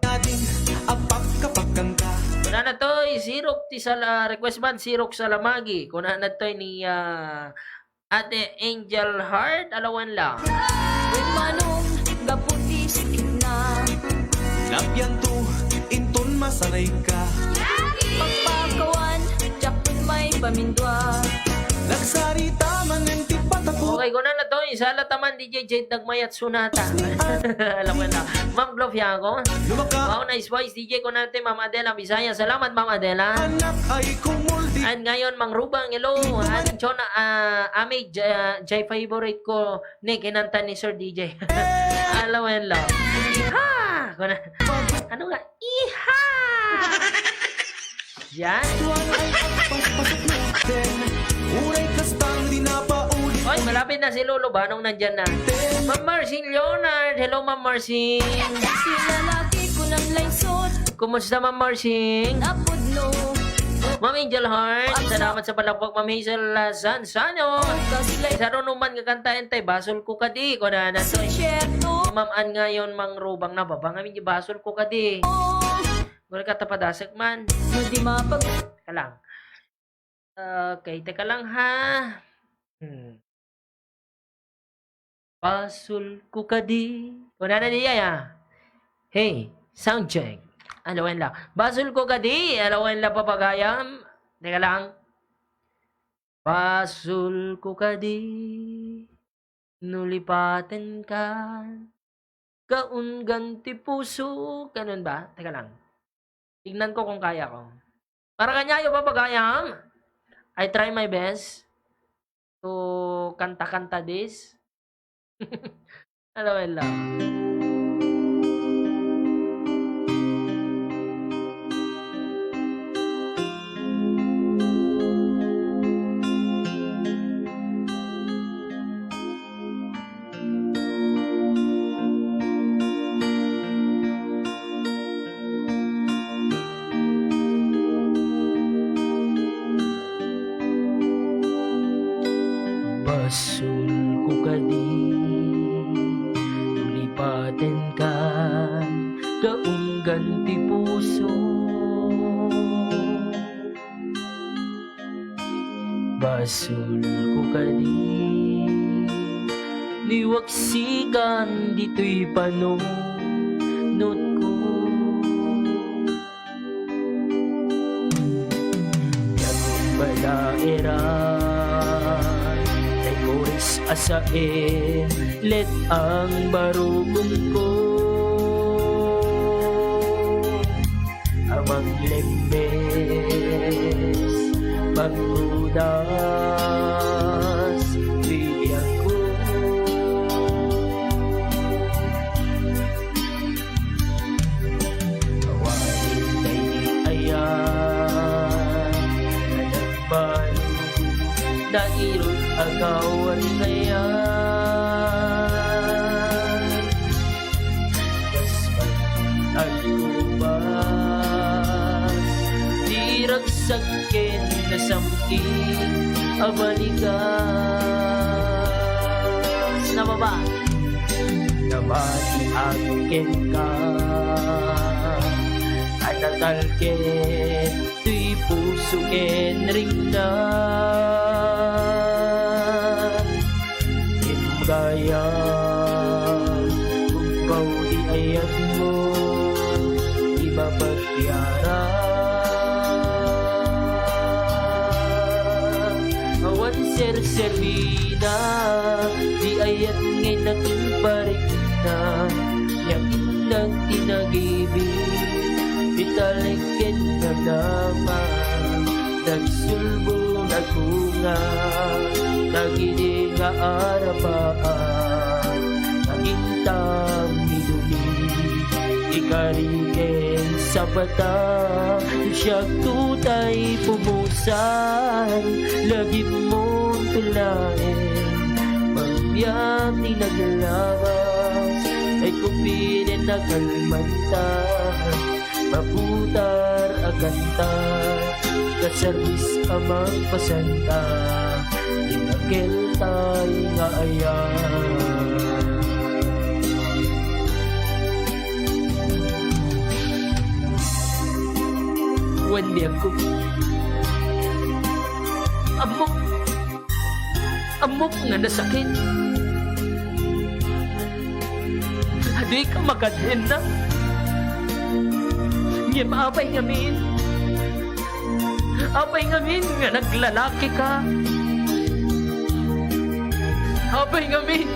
Kunana toy, Sirok ti Sal-, ah, request man, Sirok Salamagi. Kunana toy ni, ah, Ate Angel Heart, alawen la. Wen Manong, gapu ti sakitna. Labianto, inton masanayka. Pagpakawan, diak met maipamindua. Nagsarita manen ti patapot. Okay, kunana toy, isala ta man, D J Jade, nagmayat sunata. Alawen la. Ma'am Gloria ako. Lumaka. Wow, nice voice, D J, kunana toy Ma'am Adela Bisaya. Salamat, Ma'am Adela. Anak ay kumuldi. And ngayon, Mang Rubang, hello. Aning Chona, ah, Ami, J-, ah, Jay favorite ko, ni kinanta ni Sir D J. Alawen la. Iha! Kuna-, ano nga? Iha! Yan. Tuwan ay agpaspasok natin. Uray kastang di na pauli. Oy, malapit na si Lolo. Banong nandyan na. Ma'am Marcing Leonard. Hello, Ma'am Marcing. Si lalaki ko ng langsot. Kumusta, Ma'am Marcing? Napudno. Ma'am Angel Heart, salamat sa palakpak, Ma'am Hazel, ah, Sanzano. Kasi like Sa runuman nga kanta, entay, basol ko kadi, kunana toy. Ma'am Ann ngayon, Mang Rubang, nababa ngamin di basol ko kadi. Gura ka tapadasek man. Hindi mapag- Teka lang. Okay, teka lang ha. Hmm. Basol ko kadi. Kunana diay, ah. Hey, sound check. Alawen la. Basol ko kadi. Alawen la, papagayam. Teka lang. Basol ko kadi. Nulipaten ka. Kaunggan ti puso. Ganun ba? Teka lang. Tignan ko kung kaya ko. Para kaniayo, papagayam. I try my best to kanta-kanta this. Hello, hello. Basolko kadi, no lipatenkan, kaunggan ti puso. Basolko kadi, no iwaksikan ditoy panunotko. Biag madaeran, tay kuris a saen, let ang barukongko. Amang lembes, pagkudas, bibiagko. Awanen daydi ayan a nagbalud, nairut a gawan ngayan. Kas man agkupas, di ragsak ken nasam-it a balikas. Nababa. Nabatiak kenka a natalked toy puso ken ringna. Ken gayam, ugpaw ti ayatmo, di mapagpiara. Awan serserbina, di ayat nga inakin parikna, yakin nagtinagibin, italek ken nadama. Nagsulbong a bunga dagidi nga arapaak, naintam midumi, ikari ken sabata, siakto tay pumusay, lagipmon tulaen, mangbiag ti naglabas, tay kupinen a kalmanta. Maputar a kanta, kasarbis a mangpasanta, ti nakeltay nga ayan. Wen biagko. Ammok, ammok nga nasakit. Dika makadinna. Ngem apay ngamin? Apay ngamin nga naglalaki ka? Apay ngamin?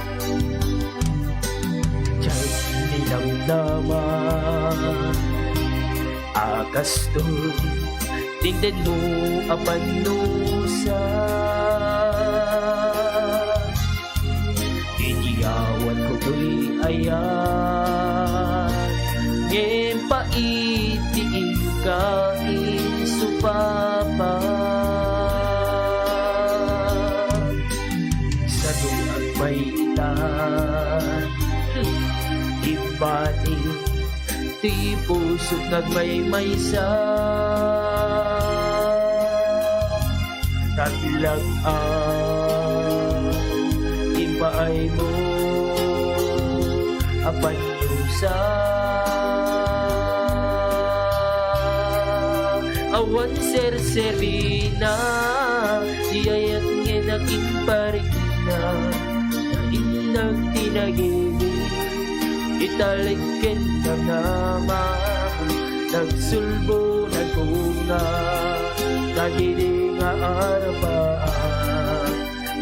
Diay ninamnama a kastoy ti indenmo a pannusa. Inyawatko toy ayat, ngem pait ti inka insupapa. Sadu agmayta, imbati ti pusok nga agmaymaysa. Naglag-am ti impaaymo a pannusa. Awan serserina, ti ayat nga inakinparikna. Nainnak ti nagili, italek ken nanama, nagsulbo, nagunga, dagidi nga arapaak,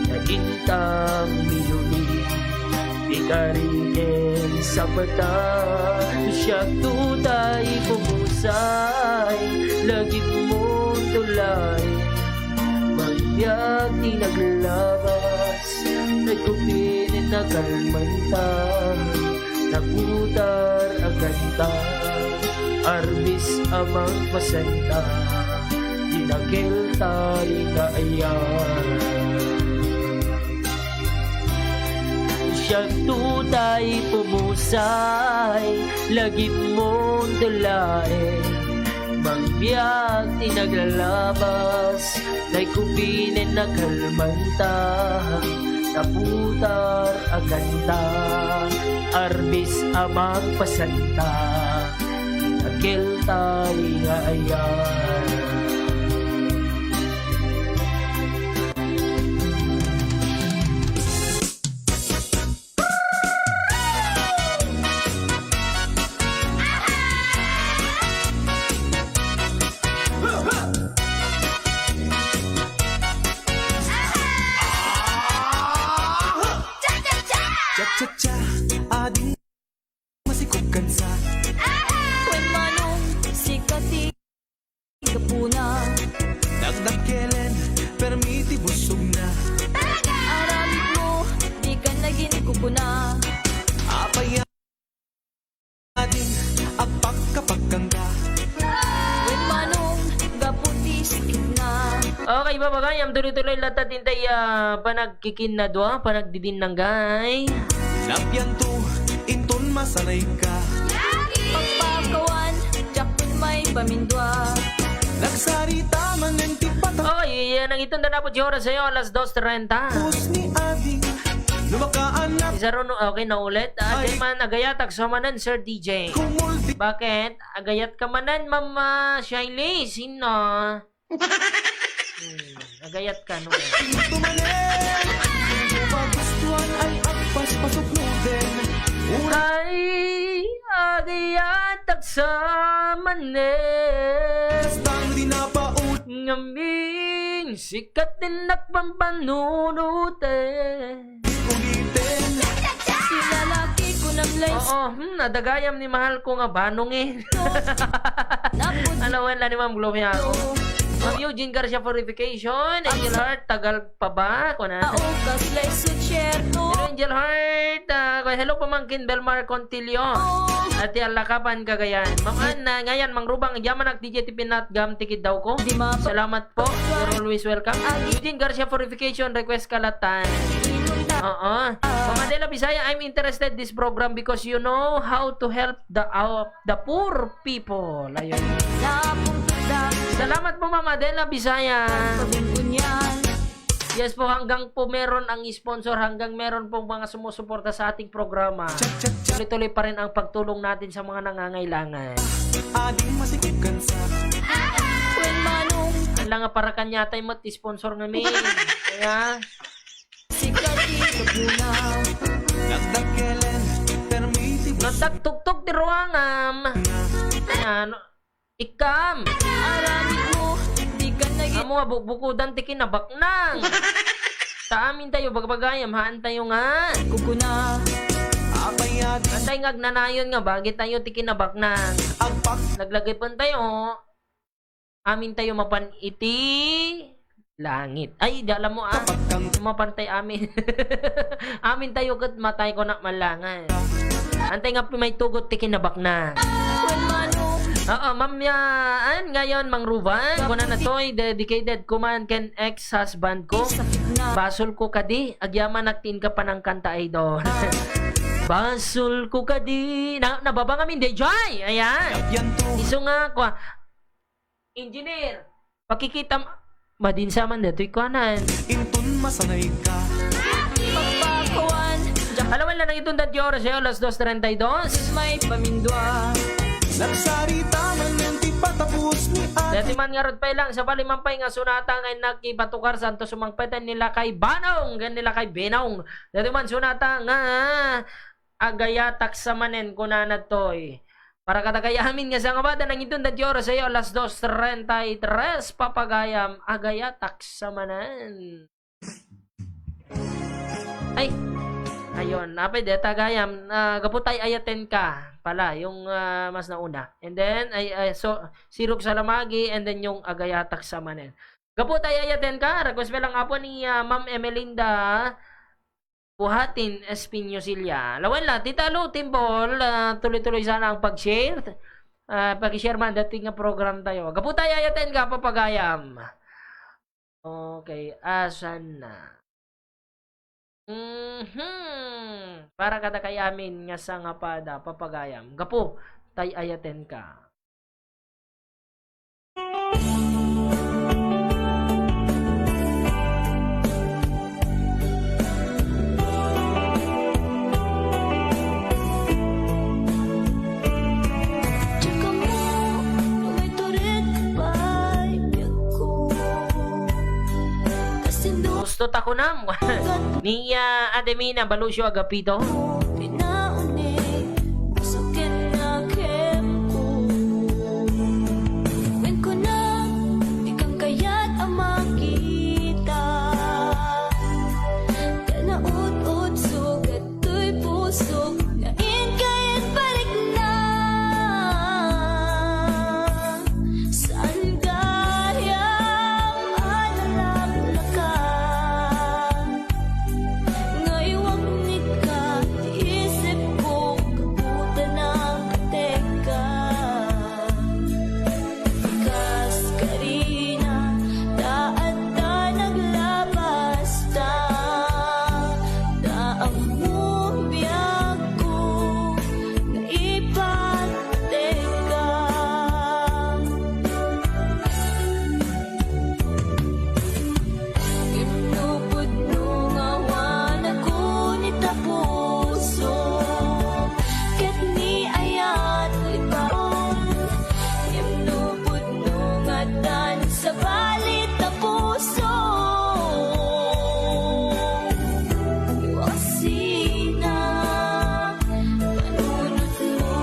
naintam, minuli, ikari ken sabata, siakto tay pumusay, lagipmon tulay, mangbiag ti naglabas. Nagkupin a kalmanta, naputar a kanta, arbis a mangpasanta, ti nakeltay nga ayan. Siakto tay pumusay, lagipmon tulaen, mangbiag ti naglalabas, tay kupinen a kalmanta, Naputar a kanta, arbis a magpasanta, a keltay nga ayat. Cha-cha-cha, adi, masikog kansa. Wen Manong, sika ti gapuna. Dakdakkelen, permi ti busogna. Aramidmo, dika nagin kukuna. Apay adin, agpakka-pakkangka. Wen Manong, gapu ti sakitna. Okay, papagayam, tuloy-tuloy latta ti intay, ah, panagkikinnadua, panagdidinnanggay. Napianto, inton masanayka. Pagpakawan, diak met maipamindua. Nagsarita manen ti patang. Okay, yan ang itong danapot yung oras sa'yo, alas dos trenta. Pus ni Adi, no makaanak. Isa ron, okay, naulit. Ah, Ay. Diyan man, agayatak sa manen, Sir D J. Kumulti. Bakit? Agayat ka manen, Ma'am, ah, Shiley? Sino? Hmm, agayat ka, no? Tumanen, magustuhan ay agpaspasok mo din. Uray. Ay, agayatak sa manen. Basta di napaul- Ngamin, sikat din nagpampanunuten. Ulitin. Sila lagi ko nang lays- Oo, hmm, adagayam ni mahal ko nga banong eh. Napud- Ano, wala ni Ma'am Gloria. Ma'am Eugene Garcia Purification, Angel Heart, tagal pa ba? Kuna. Tao, kaslay sutsierto. Hello, Angel Heart. Ah, hello, Pamangkin Belmar Contillo. Oh. At yan, Lakapan, Cagayan. Ma'am Ann, ah, ngayon, Mang Rubang, yaman ak D J ti pinatgam, tikid daw ko. Di ma- Salamat po. You're always welcome. Agi. Eugene Garcia Purification, request ka latan. Inunta. Oo. Ah. Ma'am Adela Bisaya, I'm interested this program because you know how to help the, uh, the poor people. Ayun. Napunta. Salamat po, Ma'am Adela Bisaya. Pagkunkunyan. Yes po, hanggang po meron ang sponsor, hanggang meron pong mga sumusuporta sa ating programa, tuloy-tuloy pa rin ang pagtulong natin sa mga nangangailangan. Ading masikip kansa. Wen Manong. Ala nga para kaniatay met sponsor ngamin. Kaya, Sikat ti kapuna. Nagdakelen, permi ti bus- Nagtagtugtog ti ruangam. Ano? Ikam. Aramid mo, di ka naging- Amo nga bukbukudan ti kinabaknang. Ta amin tayo, bagbagayam, haan tayo nga. Kukuna. Apay adi. Antay nga agnanayon nga, bagay tayo ti kinabaknang. Agpak- Naglagay pun tayo, amin tayo mapan iti langit. Ay, di alam mo, ah. Kapag kang- Mapantay amin. Amin tayo ket matay ko na malangan. Antay nga maitugot ti kinabaknang. Wen Manong. Oo, Ma'am Yaan, ngayon, Mang Ruban, kuna na toy, dedicated ko man ken ex-husband ko. Basol ko kadi, agyamanak ti inka panangkanta, idol. Basol ko kadi. Na, nababa ngamin, D J. Ayan. Yan to. Isu nga, kwa, Engineer, pakikita m-, madinsa man datoy kuanan. Inton masanay ka. Pagpakuan. Alam mo lang, itong dati oras, eh, alas dos treinta y dos. May pamindua. Nagsarita man yung ti patapos ni ate. Dati man nga rod pa lang, sa baliman pa nga sunata nga nakipatukar santo sumangpeten nila kay Banong, gan nila kay Benong. Dati man sunata nga agayatak sa manen, kunana toy. Para kadagay amin nga sangabadan, ang itong dati oras ay alas dos treinta y tres, papagayam, agayatak sa manen. Ay, ayun, apay de, tagayam, ah, gapu tay ayaten ka pala, yung, ah, mas nauna. And then, ay, ay, so, sirok sa lamagi, and then yung agayatak sa manen. Gapu tay ayaten ka, request pa lang apo ni, ah, Ma'am Emelinda, Buhatin, Espinyo Silla. Lawen la, Tita Lou Timbol, ah, tuloy-tuloy sana ang pag-share. Ah, pag-share man, dati nga program tayo. Gapu tay ayaten ka, papagayam. Okay, asan na? Mhm. Para kada kay amin nga sangapada, papagayam. Gapu tay ayaten ka. Tuta kunam. Ni, ah, Ademina Balucio Agapito. Pinauni, puso ken nakem ko. Wen kuna, di kan kayat a makita. Ta naut-utsog datoy pusok, nga inkay parikna. Saan gayam a nalaklaka nga iwaknitka ti isipko, gapu ta nagpatekka. Kas karina, ta adda naglabasta, ta ammom biagko nga ipateka. Ngem no pudno nga awan a kunit a puso, ket ni ayat lipaon. Ngem no pudno nga addan sabali ta puso, iwaksina panunotmo.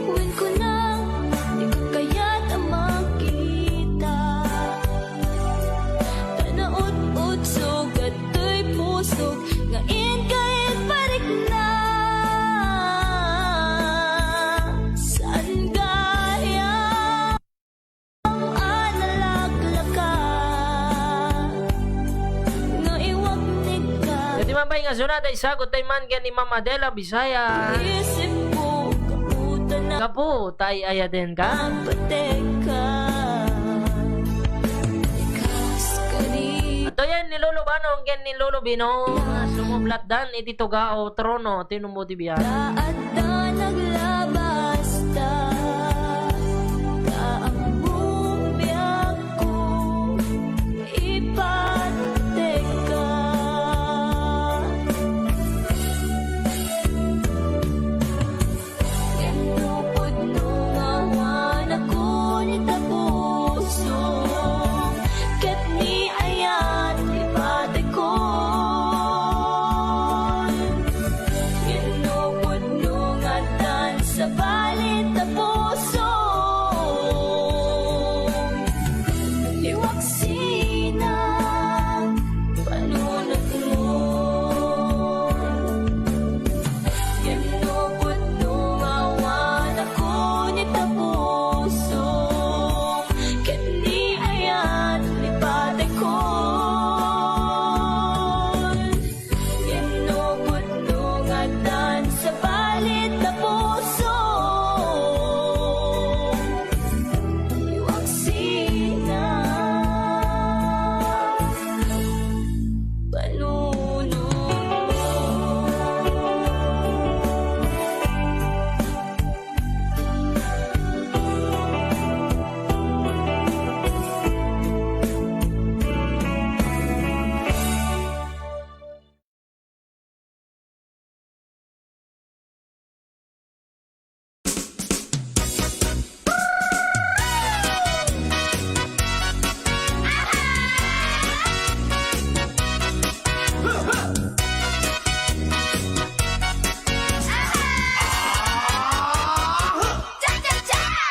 Wen kuna, di ka kayat a makita. Ta naut-utsog datoy pusok nga inkay parikna. Saan gayam a nalaklaka nga iwaknitka. Iti mampay nga sunat ay sagot tayo man ken ni Ma'am Adela Bisaya. Isipko, gapu ta na- Gapu ta ay-ayatenka. Nagpatekka. Kas kari- Adtoyen ni Lolo Banong ken ni Lolo Bino. Sumublatdan iti tugao, trono, tinumbo ti biag. Ta adda naglabasta, ta ammom biagko, ipateka. Ngem no pudno nga awan a kunit a puso, ket ni ayat ti patekon. Ngem no pudno nga addan sabali ta puso, iwaksina panunotmo. Ngem no pudno nga awan a kunit a puso, ket ni ayat ti patekon. Ngem no pudno nga addan sabali ta puso, iwaksina panunotmo.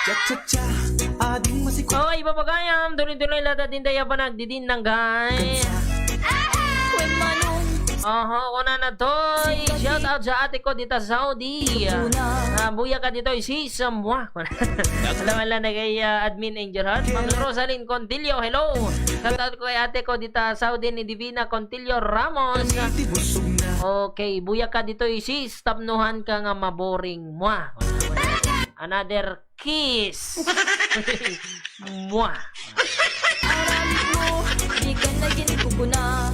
Cha-cha-cha, ading masiku- Okay, papagayam, tuloy-tuloy latta ti dayta a panagdidinang, guys. Wen Manong, Aha, una na toy. Shout out sa ate ko dita Saudi. Ah, buya ka ditoy, sis, ah, mua. Alam, alam na kay, ah, admin Angel Heart. Ma'am Rosalyn Contillo, hello. Shout out ko kay ate ko dita Saudi ni Divina Contillo Ramos. Okay, buya ka ditoy, sis. Tapnuhan ka nga maboring. Mua. Another kiss. Mua. Aramid mo, di ka na ginkukuna.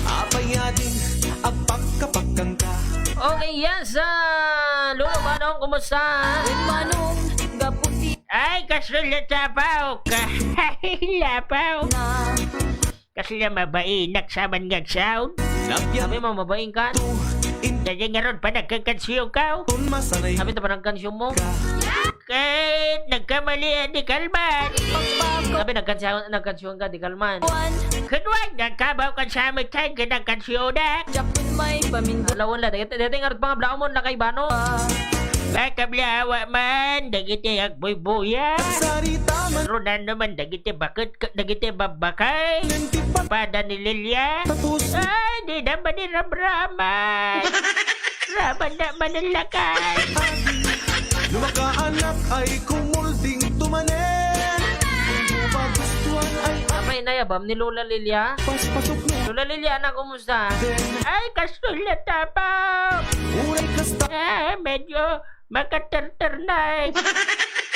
Apay ading agpakapagkangka. Okay, yes, ah, Lolo Manong, kumusta? Uy, Manong, gapu ti Ay, kasla tapaw ka. Lapaw. Na. Kasla mabainak sa man nga sound. Sabi mo, mabain ka? Dali nga ron, panagkakansiyo ka. Sabi to, panagkansiyo mo. Ket nagkamali a di kalman. Sabi, nagkansiyo, nagkansiyo ka, di kalman. Kunwag, nagkabaw ka sa amin, kaya nagkansiyo na. Alawan la, dagiti, dagiti nga ron, pangablaaw mo, lakay bano. Nakablaawa man, dagiti agbuybuya. Runan naman, dagiti baket Ka-, dagiti babbakay. Pada ni Lilia. Ay, di na manirabramay. Raman na manalakay. No makaanak ay kumulding tumanen. Kung pagustuhan ay Apay, nayabam ni Lola Lilia? Paspasok mo. Lola Lilia, anak, kumusta? Ay, kastoy la tapaw. Uray kasta. Ah, medyo Makaterter na eh.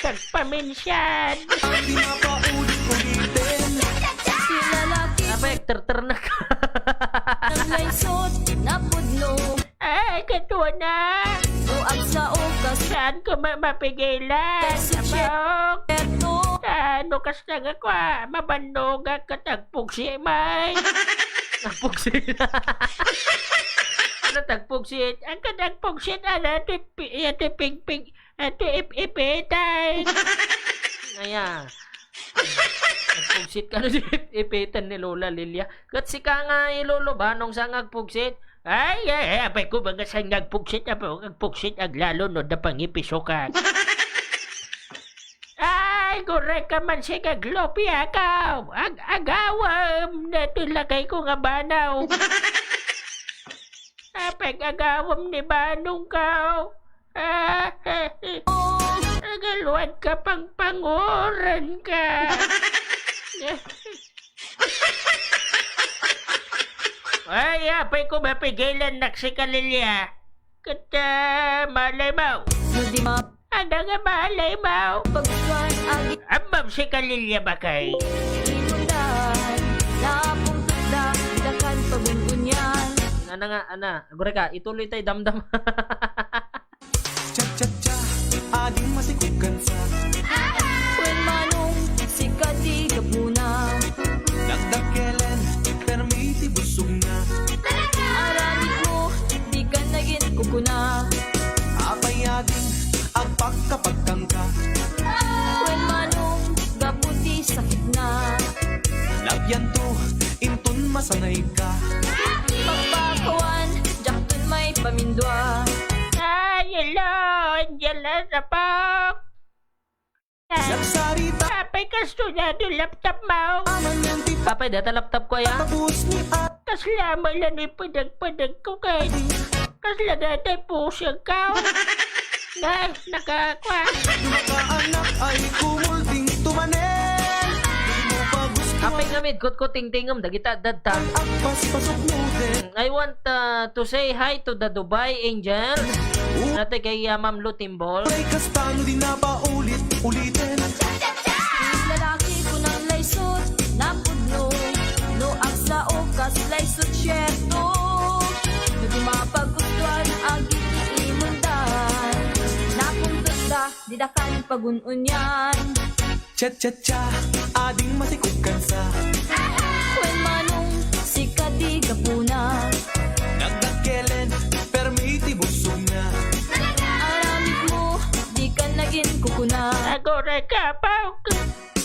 Tagpaminsan. Ang pinapaulit-ulitin. Si lalaki Abay, terter na ka. Naglaysot, napudno. Ay, katuwa na. O agsa o kas- Saan ko ma-, mapigilan? Kasi Abok. Siyempre to. Ano kas nga kwa? Mabannog ka tagpugsi, may. Tagpugsi. Ano tagpugsi? Ang katagpugsi, ano, tipi-, tipigpig. Iti ip-ipitay. Aya. Nagpugsit ka no di ip-ipitan ni Lola Lilia. Ket sika nga, i Lolo Banong, sa nga agpugsit? Ay, ay, ay, apay ko, mga sa nga agpugsit, apay ko, agpugsit, aglalo no, da pangipisokan. Ay, gurek ka man, sige, glopi, akaw. Ag-, agawam, neto lakay ko nga banaw. Apay, agawam ni Banong ka, oh. Nagaluad ka, pangpanguran ka. Ay, apay ko mapigilan, naksikalilya. Ket, ah, malay mo. No di ma- Ada nga malay mo. Pagkuan agi. Ammam si kalilya bakay. Imundan. Napungtot da, dakan pagun-unyan. Ana nga, ana. Agure ka, ituloy tay damdam. Cha-cha-cha, ading masikog kansa. Wen Manong, sika ti gapuna. Nagdakkelen, permi ti busogna. Aramid mo, di ka nagin kukuna. Apay ading agpakapagkangka. Wen Manong, gapu ti sakitna. Labianto, inton masanayka. Pagpakawan, diakton maipamindua. Ay, hello, Angela Sapok. Nagsarita. Apay, kasto na do laptop mo. Aman yang tipa- Apay, data laptop ko, ya. Tapos ni at- Kasla mo lang ipadag-padag ko kay. Kasla data pusag ka. Nay, nakakwa. Makaanak ay kumulding tumanen. Di mo pa gusto. Apay nga midkot ko tingtingem dagita dadta. Agpaspasok mo din. I want, uh, to say hi to the Dubai Angel. Ate kay, uh, Ma'am Lou Timbol. Ay, kasta no di na paulit-ulitin. Lalaki ko nang laysot, napudno. No agsa o kas laysot, siyerto. No di mapagustuhan, agiti imundan. Napungtot da, di dakan pagun-unyan. Cha-cha-cha, ading masikog kansa. Wen Manong, sika ti gapuna. Nagdakkelen, permi ti busogna. Aramid mo, di ka nagin kukuna. Agora ka, Pao.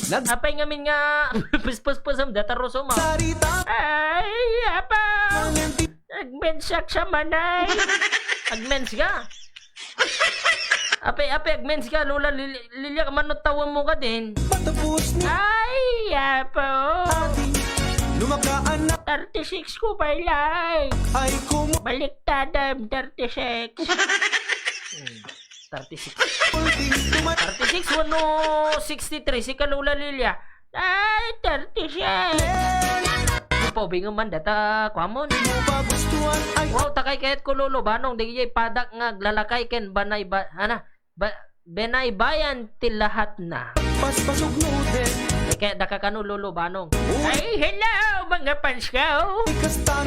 Nag- Apay ngamin nga, puspuspusom, data rosom, ah. Sarita. Ay, apa. Ang Agmensak sa manay. Agmens ka? Ape, ape, agmens ka, Lola Lil-, Lilia, ka manot tawon mo ka din. Patapos ni Ay, apo. Ati, lumakaanak. Thirty-six ko, baylay. Ay, kumu- Baliktadam, thirty-six. Hmm, thirty-six. Thirty-six wenno sixty-three, sika Lola Lilia. Ay, thirty-six. Paubingem man data, kuamon. Wow, takay kayat ko, Lolo Banong, di padak nga aglalakay ken banay ba, ana, ba, benaybayan ti lahatna. Paspasugnoden. Kaya daka kano, Lolo Banong. Uy. Ay, hello, mga fans ko. Ay, kastan.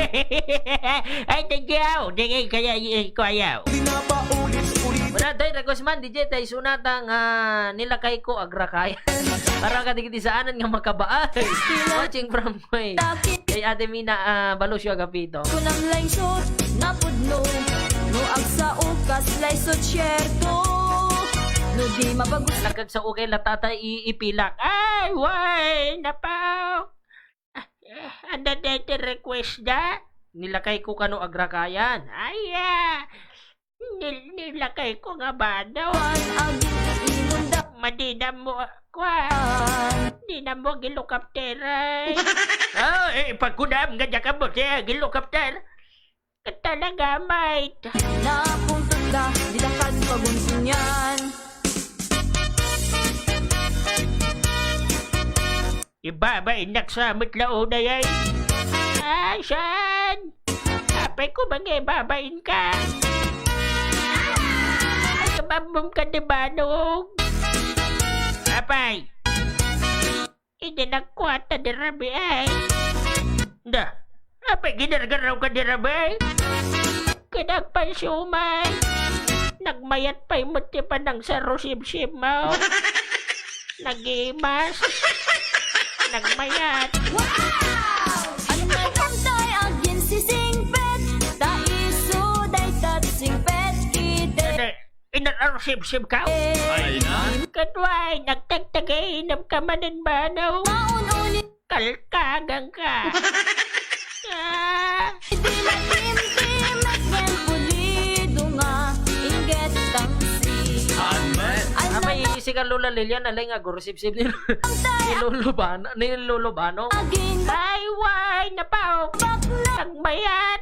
Ay, thank you. Thank you, kaya, eh, ko ayaw. Pinapaulit-ulit. Wala, day, request man, D J, tay sunata nga nilakay ko, agrakay. Para ka digiti saanan nga makabaay. Watching from Wait. Kay Ate Mina, ah, Balusio Agapito. Kunam laing sut, napudno. No agsao kas lay sut sierto. No di mabagus- Nagkagsao kay latata i-, ipilak. Ay, way, napaw. Ah, eh, anda deti request da? Nilakay ko kano agrakayan. Ay, ah. Nil-, nilakay ko nga bano. Kuan, agin-inunda. Madinam mo, kuan. Dinam mo, gilukapteray. Oh, eh, pagkunam nga diak ammo ti gilukapter. Ket talaga, mate. Napuntot ka, di ta kan pagunsunyan. Ibabainnak sa met la unay ay. Ay, saan? Apay ko, mangibabain ka. Ay, kabammom ka, di ba, nung? Apay. Idi nagkuata di rabi ay. Da. Apay, ginargaraw ka di rabi ay. Ket agpansumay, nagmayat pay met ti panangsarusibsib mo. Nagimas. Nagmayat. Wow! Ay, madamtay aginsisingpet, ta isu dayta singpet iti. Ina-, inarusibsib ka? Ay na. Ket way, nagtagtagay, inam ka manen bano. Maun-uni. Kalkagang ka. Ah. Idi matimtimek ngem pulido nga ingget tangsi. Amen. Ay, Apay, nana- sika Lola Lilian, alay nga agurusibsib ni, ni Lolo Bano, ni Lolo Bano. Agin- Ay, way, napaw. Bakna. Nagmayat.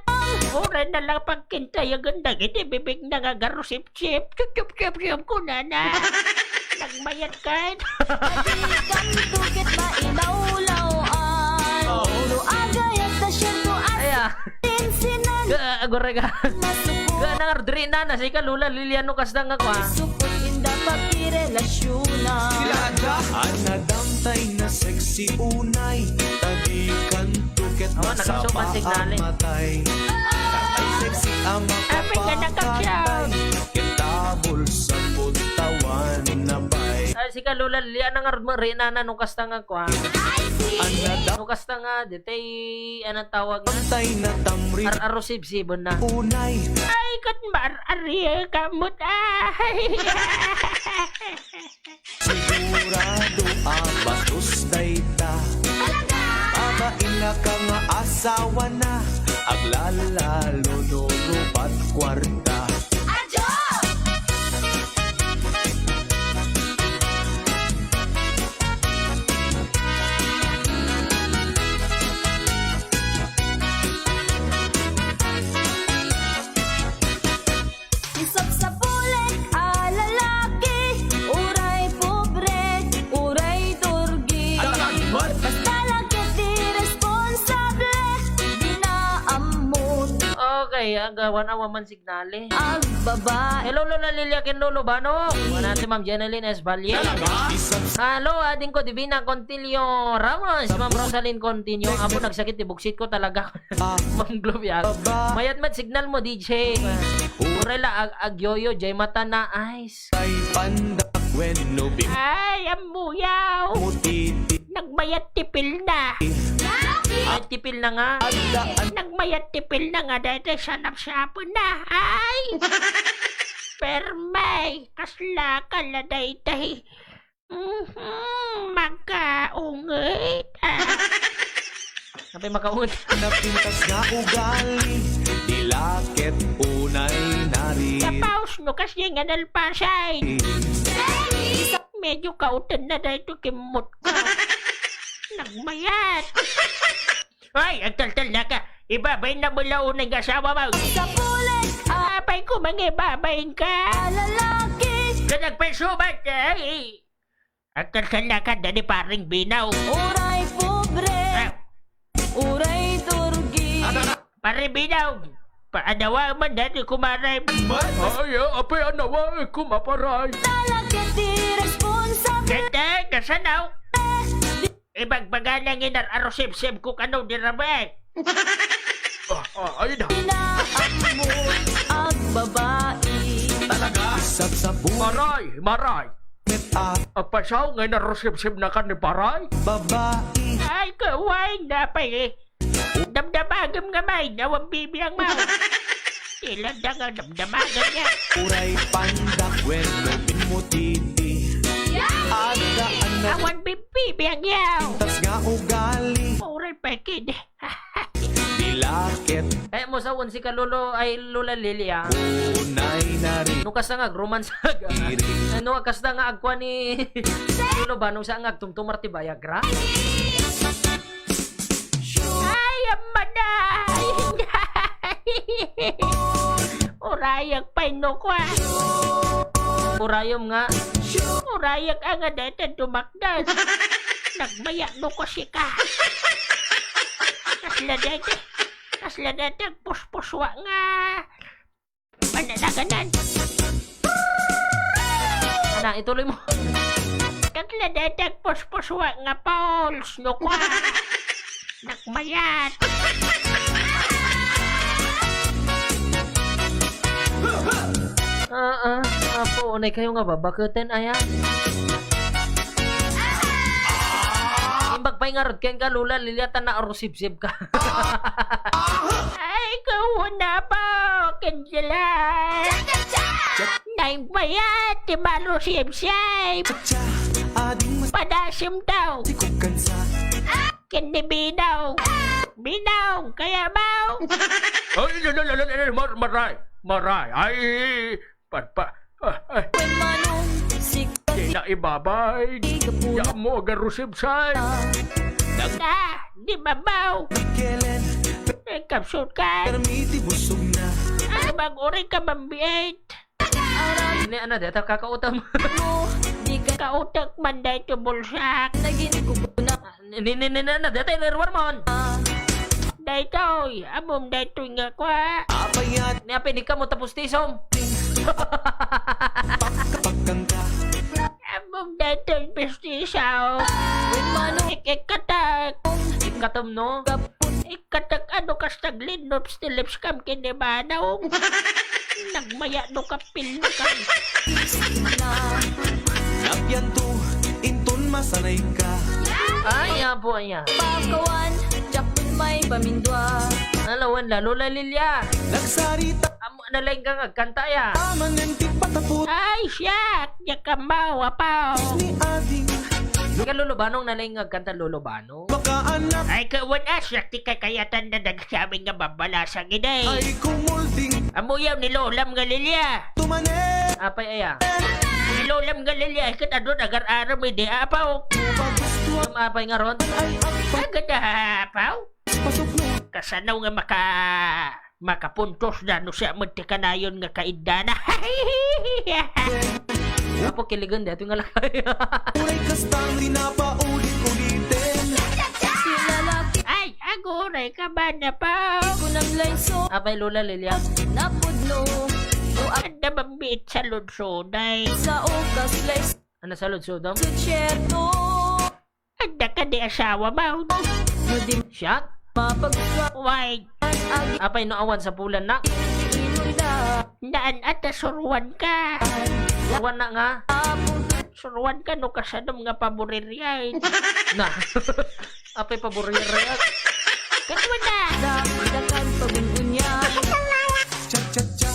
Uray na lang pagkintayagan dagiti bibig na nga agarusib- Sip, sip, sip, sip, sip, kunana. Nagmayat ka. Adi kan tukit mailawlawan. Oh. No agayat ta siyento as Ay, ah. Tinsinan. Ga-, agora ka. Masuko. Ga, nangar-, diri na, na, sika, Lola Lilian, no, kasta nga kwa. Sukot inda pagkirelasyonan. Anadamtay na sexy unay. Tadi kan tukit Oh, nakasuka masapa signal, eh. Ang matay. Ay, sexy ang Apay ka na ka siya. Kita bulsa putawan na bay. Ay, sika Lola Lilian, nangar-, marina na, no, kasta nga kwa. Anadam- No, kasta nga, detay, anong tawag na? Tay na tamri. Ar-, arusibsibon na. Unay. Ay, kat mar-, ari, kamot, ay. Sigurado a bastos dayta. Talaga? Babain nga ka nga asawa na, aglalalo no rupat kwarta. Adyo! Isapsapulek a lalaki, uray pobre, uray durgi. Basta la ket ti responsable, di na ammot. Okay, agawan awa man signale. Agbabae. Hello, Lola Lilia ken Lolo Bano. Wala si Ma'am Jeneline S. Valle. Hello, ading ko, Divina Contillo Ramos, Ma'am Rosalyn Contillo. Apo, nagsakit ti buksit ko talaga. Ma'am Gloria. Mayat met signal mo, D J. Uray la ag-, agyoyo, jay mata na, ice. Ay, pandak wenno bi- Ay, ammuyaw. Mutiti. Nagmayat ti pilna. Ay, ti pilna nga. Adda, an- Nagmayat ti pilna nga, dayta sanapsapon na. Ay! Permay, kasla ka la dayta. Mhm, makaungit. Ah. Apay makaungit? Napintas nga ugali, di la ket unay nari. Kapaus no kasi nga nalpasay. Medyo kauten na dahil ito kimot ko. Nagmayat. Ay, agtaltalnaka. Ibabain na mo la unay nga asawa mo. Sa pulit, ah. Apay ko mangibabain ka. Lalaki. Ka nagpasubat, ay. Agtaltalnaka, dani paring binaw. Uray pobre. Ah. Uray turgi. Pare binaw. Paadawa man dati kumare. Ay, ah, apay anawa, kumaparay. Talaga di responsable. Dati, kasanaw. Eh, Ibagbaga na nga inar-, arusibsib ko kano di rabe. Ah, ah, ayun na. Inaammo ang babae. Talaga? Isabsabon. Maray, maray. Met a. Agpasaw nga inarusibsib na kan ni paray? Babae. Ay, kaway, napay eh. Damdamagem nga may, awan bibiang mo. Tila da nga damdamagan niya. Uray pandak, wenno pinmutiti. Adda anak. Awan bibiang yaw. Pintas nga ugali. Uray pekid. Dilaket. Eh, mo sa unsi ka, Lolo, ay, Lola Lilia. Unay na rin. No kasta nga agromance ka. Iri. Ano, kasta nga agkuan ni Lolo Banong sa nga agtumtumar ti Viagra? Ay, amana! Urayak pay no kwa. Urayom nga. Urayak a nga dayta dumakdas. Nagmaya no kwa sika. Kasla dayta. Kasla dayta agpuspuswa nga. Pananaganan. Ana, ituloy mo. Kasla dayta agpuspuswa nga Pauls, no kwa. Nakmayat. Ah, ah, apo, unay kayo nga babaketen, aya. Imbag pay ngarud ken ka, Lola Lilia, ta naarusibsib ka. Ay, kauna po, ken sila. Naimbayat ti marusibsib. Padasim daw. Ken ni Binaw. Binaw, kaya mo? Ay, no, no, no, no, no, mar-, maray, maray. Ay, Pat-, pa-, ah, ah. Kwen Manong, si Di na ibabay. Di ka puna. Di mo agarusib say. Na, di babaw. Kelen. Eh, kapsul ka. Permiti busog na. Ay, mag-uri ka, mambiit. Aram. Ini, ano, deta kakautam. Mo, di ka. Kautak man dahil bulsak. Naging kubo na. Ni, ni, ni, ni, na, daytoy, ni Ruarmon. Ah. Daytoy, amom daytoy nga kwa. Apay yan. Ni apay ni kamo tapos tisom. Pagkanta. Amom daytoy pustiso. Wait, mano. Ik-, ikatak. Ikatom, no? Gap- Ikatak ano kas taglinnops ti lips kam ken ni Manong. Nagmaya no kapil no kam. Nagyanto, inton masanay ka. Ay, apo, aya. Pakawan, Jackson may pamindua. Alawan, lalo la Lilia. Nagsarita. Amo, nalaing ka nga agkanta, aya. Aman ng tigpatapot. Ay, siya, diak kamaw, apaw. Ni Ading. Ka Lolo Banong, nalaing nga agkanta, Lolo Banong. Makaanak. Ay, kawan, ah, siak ti kakayatan na nagsabi nga babalasang ini. Ay, kumulding. Amuyaw ni Lolam nga Lilia. Tumane. Apay aya? Ni Lolam nga Lilia, ay ket adun agar-aram idi, apaw. Magustuhan. Apay nga ron? Ay, agpa- Agad, apaw. Pasok mo. Kasano nga maka- Makapuntos da no siak met ti kanayon nga kaiddana. Apo, kiligen daytoy nga lakay. Uray kastang tinapa ulit-uliten. Ay, aguray ka ba na pa? Kunam layso. Apay, Lola Lilia. Napudno. No, ag- Adda bang biit sa lodsoday? Sa okas lays- Ano sa lodsodom? Sutsyeto. Adda kadi asawa mo? Madi- Siak? Mapaguswa. Why? Ag- Apay no awan sa pulan na? Inunda. Naan ata suruan ka. Suruan na nga. Apong. Suruan ka no kasadom nga paborir yan. Na. Apay paborir yan? Katwa na. Da, da kan pagun-unya. Cha, cha, cha.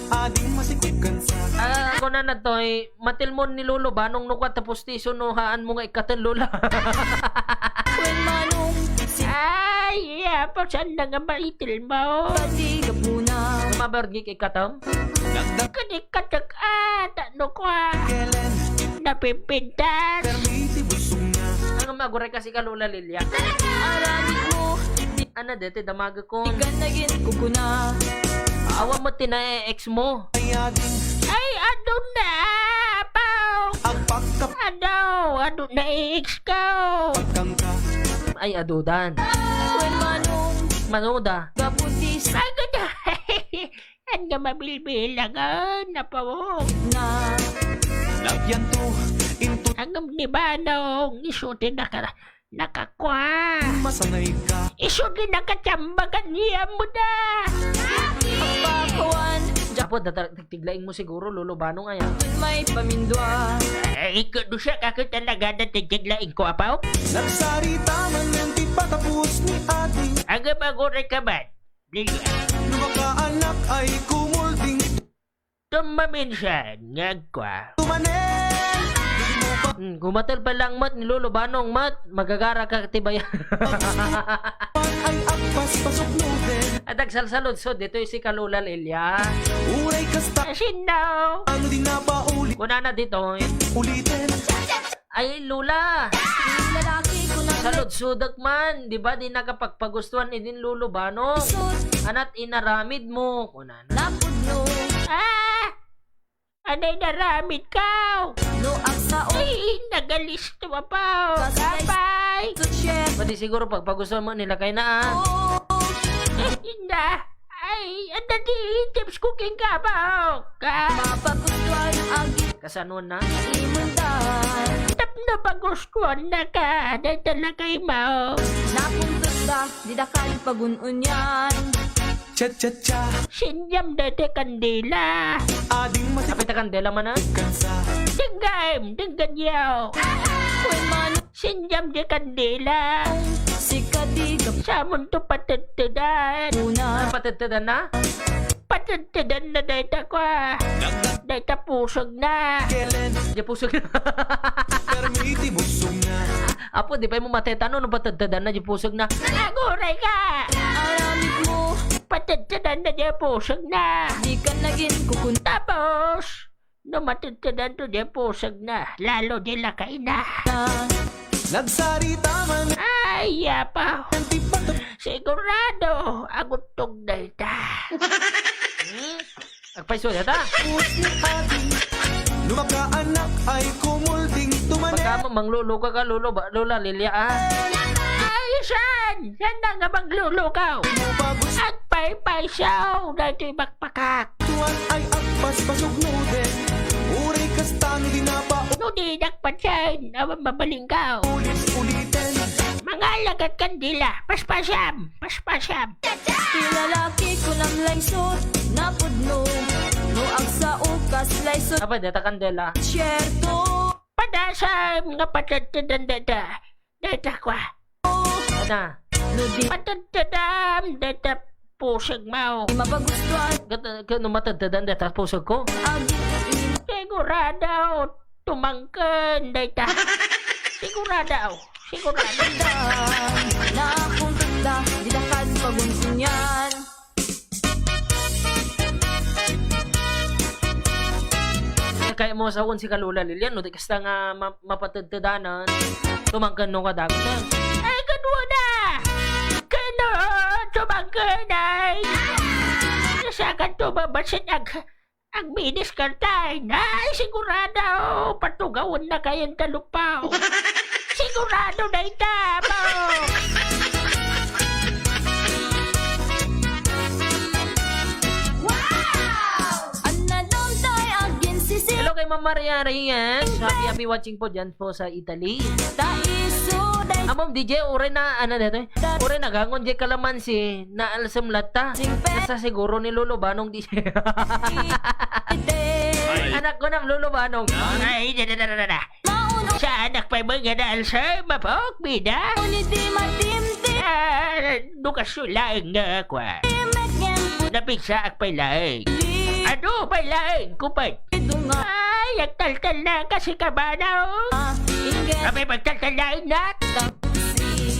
Ading masikip kan sa. Ah, ako na na to, eh. Matilmon ni Lolo Banong no kwa tapos ti sunuhaan mo nga ikkaten, Lola. Kwen Manong si Ay, iya, pa saan na nga maitilmon? Pati kapuna. Mabargi kay katam? Nagda- Kani katak ata no kwa. Kelen. Napipintas. Permiti busog na. Ang maguray kasi ka, Lola Lilia. Aramid mo. Di- Ano, deti damagekon. Ikan nagin kukuna. Awan mo ti na-ex mo. Ay, adu na, apaw. Agpakka. Adu, adu na ex ko. Pagkangka. Ay, adudan. Wen manong. Manuda. Gaputis. Ay, gada. Anda mabilbilangan, apaw. Na. Lagyan to, into. Agam ni Banong, isu ti naka-, nakakua. Masanay ka. Isu ti nakatsambagan niya mo da. Pakuan. Apo, data-, tiglaing mo siguro, Lolo Banong, aya. May pamindua. Ay, ikadusa ka kita nagada ti tiglaing ko, apaw? Nagsarita man ng di patapos ni ate. Aga ba gore ka ba? Di. Lumakaanak ay kumulding. Tumaminsan, nga agkua. Tumanen! Hmm, kumatel pa lang, mat, ni Lolo Banong, mat, magagara ka, ti bayan. Ay agpas pasok noodle. At agsalsaludsod, ditoy si Kalula Lilia. Uray kasta. Asin daw. Ano di na pauli. Kunana ditoy. Ulitin. Ay, Lola! Lalaki ko na. Saludsudak man, di ba? Di nakapagpagustuhan idin Lolo Banong. Sud. Anat inaramid mo, kunana. Napudno. Ah! Anay naramid ka? No, ang sao. Ay, nagalisto, apaw. Kapay. Pati siguro pagpagustuhan mo nila kay na, ah. Oo. Inda. Ay, anda ti tips ko king kabaw. Ka. Mapagustuhan ang agi. Kasano na? Imundan. Tapno pagustuhan na ka. Dahil talaga imaw. Napuntos da, di da kan pagun-unyan. Cha, cha, cha. Sinjam dete kandila. Ading masi- Apita kandila man, ah? Kansa. Dinggaim, dinggan yaw. Kwen man. Sinjam di kandila. Sikati gap- Samun to patettedan. Una. Ah, patettedan na? Patettedan na dayta kwa. Dayta pusog na. Kelen. Di pusog na. Permiti busog na. Apo, di pa mo mateta no, no patettedan na di pusog na. Aguray ka! Aramid mo. Patettedan na di pusog na. Di ka naging kukun- Tapos, no matettedan to di pusog na, lalo di lakay na. Nagsarita man. Ay, yapa. Ang tipatap. Sigurado, agutog na ita. Hmm? Agpayso data? Puso ni ate. Lumakaanak ay kumulding tumanen. Pagka mo, mangluluka ka, lolo ba, Lola Lilia, ah? Ay, saan? Saan na nga manglulukaw? Agpaypaysaw, daytoy bakpakak. Tuwan ay agpas pasog noodle. Uray kastano di napa- No di dakpatyan, awan mabalingkaw. Ulit-ulitin. Mga lagat kandila, paspasam, paspasam. Ti lalaki ko nam layso, napudno. No agsao kas layso. Apa, deta kandela? Siyerto. Padasam nga patettedan deta. Deta kwa. Ana. No di. Patettedan deta pusog mo. Di mapagustuhan. Kat-, kat-, no matettedan deta pusog ko. Agi. Sigurado. Tumangken dayta. Sigurado, sigurado. Napuntot da, di da kan pagunsunyan. Kaya mo sa si Kalula Lilian, no? Di kasta nga ma-, mapatedtedanan. Tumangken no kadagutan. Ay, kadua na! Kano, tumangken ay! Nasakan to, babasit ag- Agbinis ka tayo. Ay, sigurado, patugawan na kayan talupaw. Sigurado na ita, apo. Wow! Anna dom tayo agin sisi. Hello kay Ma'am Maria Reyes. Happy, happy watching po dyan po sa Italy. Ta isu day. Amom, D J, uray na, ano, dito, eh? Uray nagangon, di kalamansi. Naalsem latta. Singpet. Nasa siguro ni Lolo Banong di. Ide. Anak ko ng Lolo Banong. Ay, da, da, da, da, da. Mauno. Sa anak pa yung mga naalsem, mapok, bida. Uli di matimtim. Ah, dukas yung laeng nga, kwa. Imek yan. Napigsa ak pa'y laeng. Li. Ano pa'y laeng, kupad? Idunga. Ay, agtaltal na kasi kabanaw. Ah, ingge. Abay, magtaltal laeng na.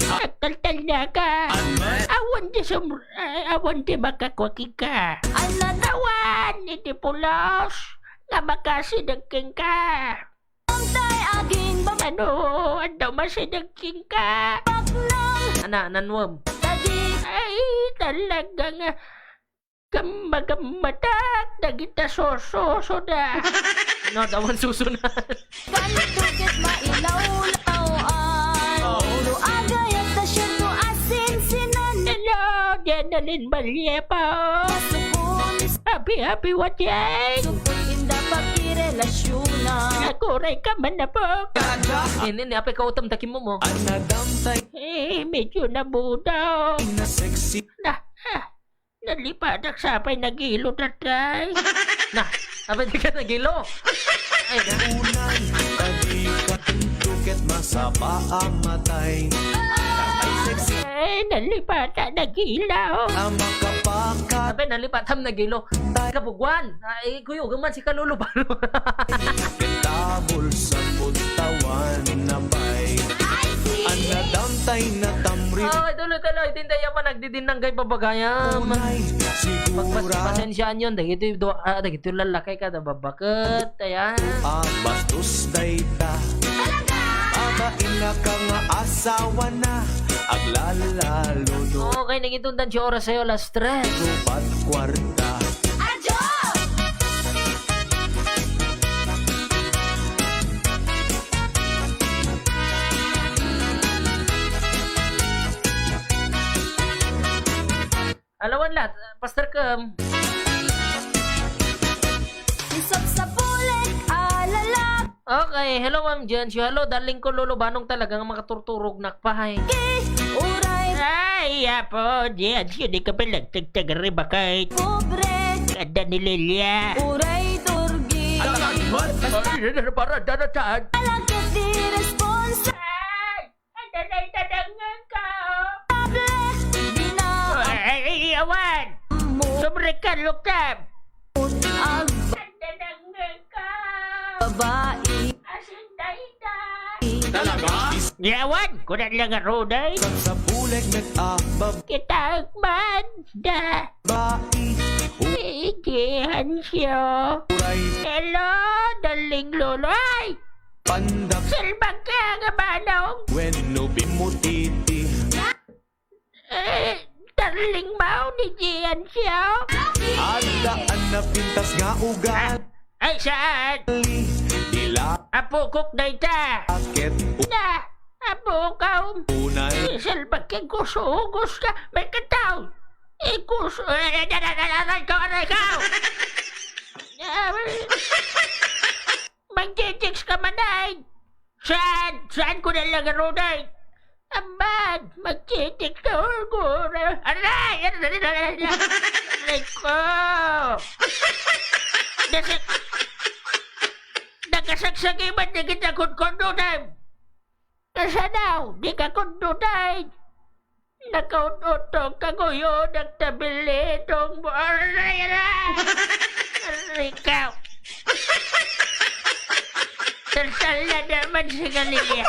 Agtaltal na ka. Awan di sum-, ah, awan di makakwaki ka. Awan iti pulos nga makasidagking ka. Ang tay aging bab- Ano, anda masidagking ka? Baknang. Ana, nanwem. Dadi Ay, talaga nga. Gamma-gammatak dagita sususoda. No, dawan susunan. Kanto ket mailawlaw-an. Ulo agayat ta siyento asinsinan. Hello, Jenalyn Vallejo. Pasukon. Happy, happy watching. Supot inda pagirelasyona. Nakuray ka man na po. Ini, ni apay kautom ta kimumo. Anadamtay. Eh, medyo nabudaw. Na sexy. Na, ah. Nalipatak sa apay nagilo, tatay. Na, apay di ka nagilo? Ay, na. Unay, padi ka tuntuket masapa ang matay. Ay, sexy. Ay, nalipata nagilo. Ang makapakat. Apay nalipatam nagilo. Kabuguan. Ay, kuyo, gaman si Kalolo Balo. Kita bulsa put tawan na pay. Anadamtay na tamrin. Ay, tuloy, tuloy. Tinday pa nagdidinang kay babagayam. Unay, sigura. Pagpas-, pasensyahan yon. Dagitoy do-, ah, dagitoy lalakay ka, nababaket. Ayan. Ah, bastos dayta. Talaga? Babain na ka nga asawa na. Aglalalo do. Okay, naging tundan siya oras sa'yo, alas tres. Rupat kwarta. Adyo! Alawan lahat, Pastor Kem. Isap sa bulik, alalag. Okay, hello, Ma'am Jen. Hello, darling ko, Lolo Banong talagang makaturturog na Pahay. Uray. Ay, apo, di, di ka pala tagtagari bakit? Pobre. Kada ni Lilia. Uray, turgi. Ay, para dana saan? Alagad di responsa. Ay, ay, ay, ay, ay, ay, ka. Pobre, di na. Ay, ay, ay, awan. Mo. Sobre ka, luktab. Ang babae. Talaga? Yawan, kunat lang nga ruday. Sa buleg met a bab- Kita man da. Bai. Sige, Hansyo. Uray. Hello, darling lolo. Ay! Pandak. Silbag ka nga manong. Wenno bimutiti. Eh, darling mo ni Gian siya? Adda a napintas nga ugal. Ah, ay, saan? Dila. Apokok dayta. Aket. Na, apokaw. Unay. Isal pagkagusugos ka. May kataw. Ikus-, eh, eh, eh, eh, eh, aray ko, aray ko. Ah, magtitiks ka man ay. Saan? Saan ko na lang aruday? Aman, magtitiktaw ko na. Aray! Aray, aray, aray, aray. Aray ko! Nasa-, nakasagsagiman na kita kun kondonem. Kasanaw, di ka kondonem. Nakaut-utok ka, kuyo, nagtabilitong mo. Aray, aray! Aray ka! Salsal na naman si Galilea.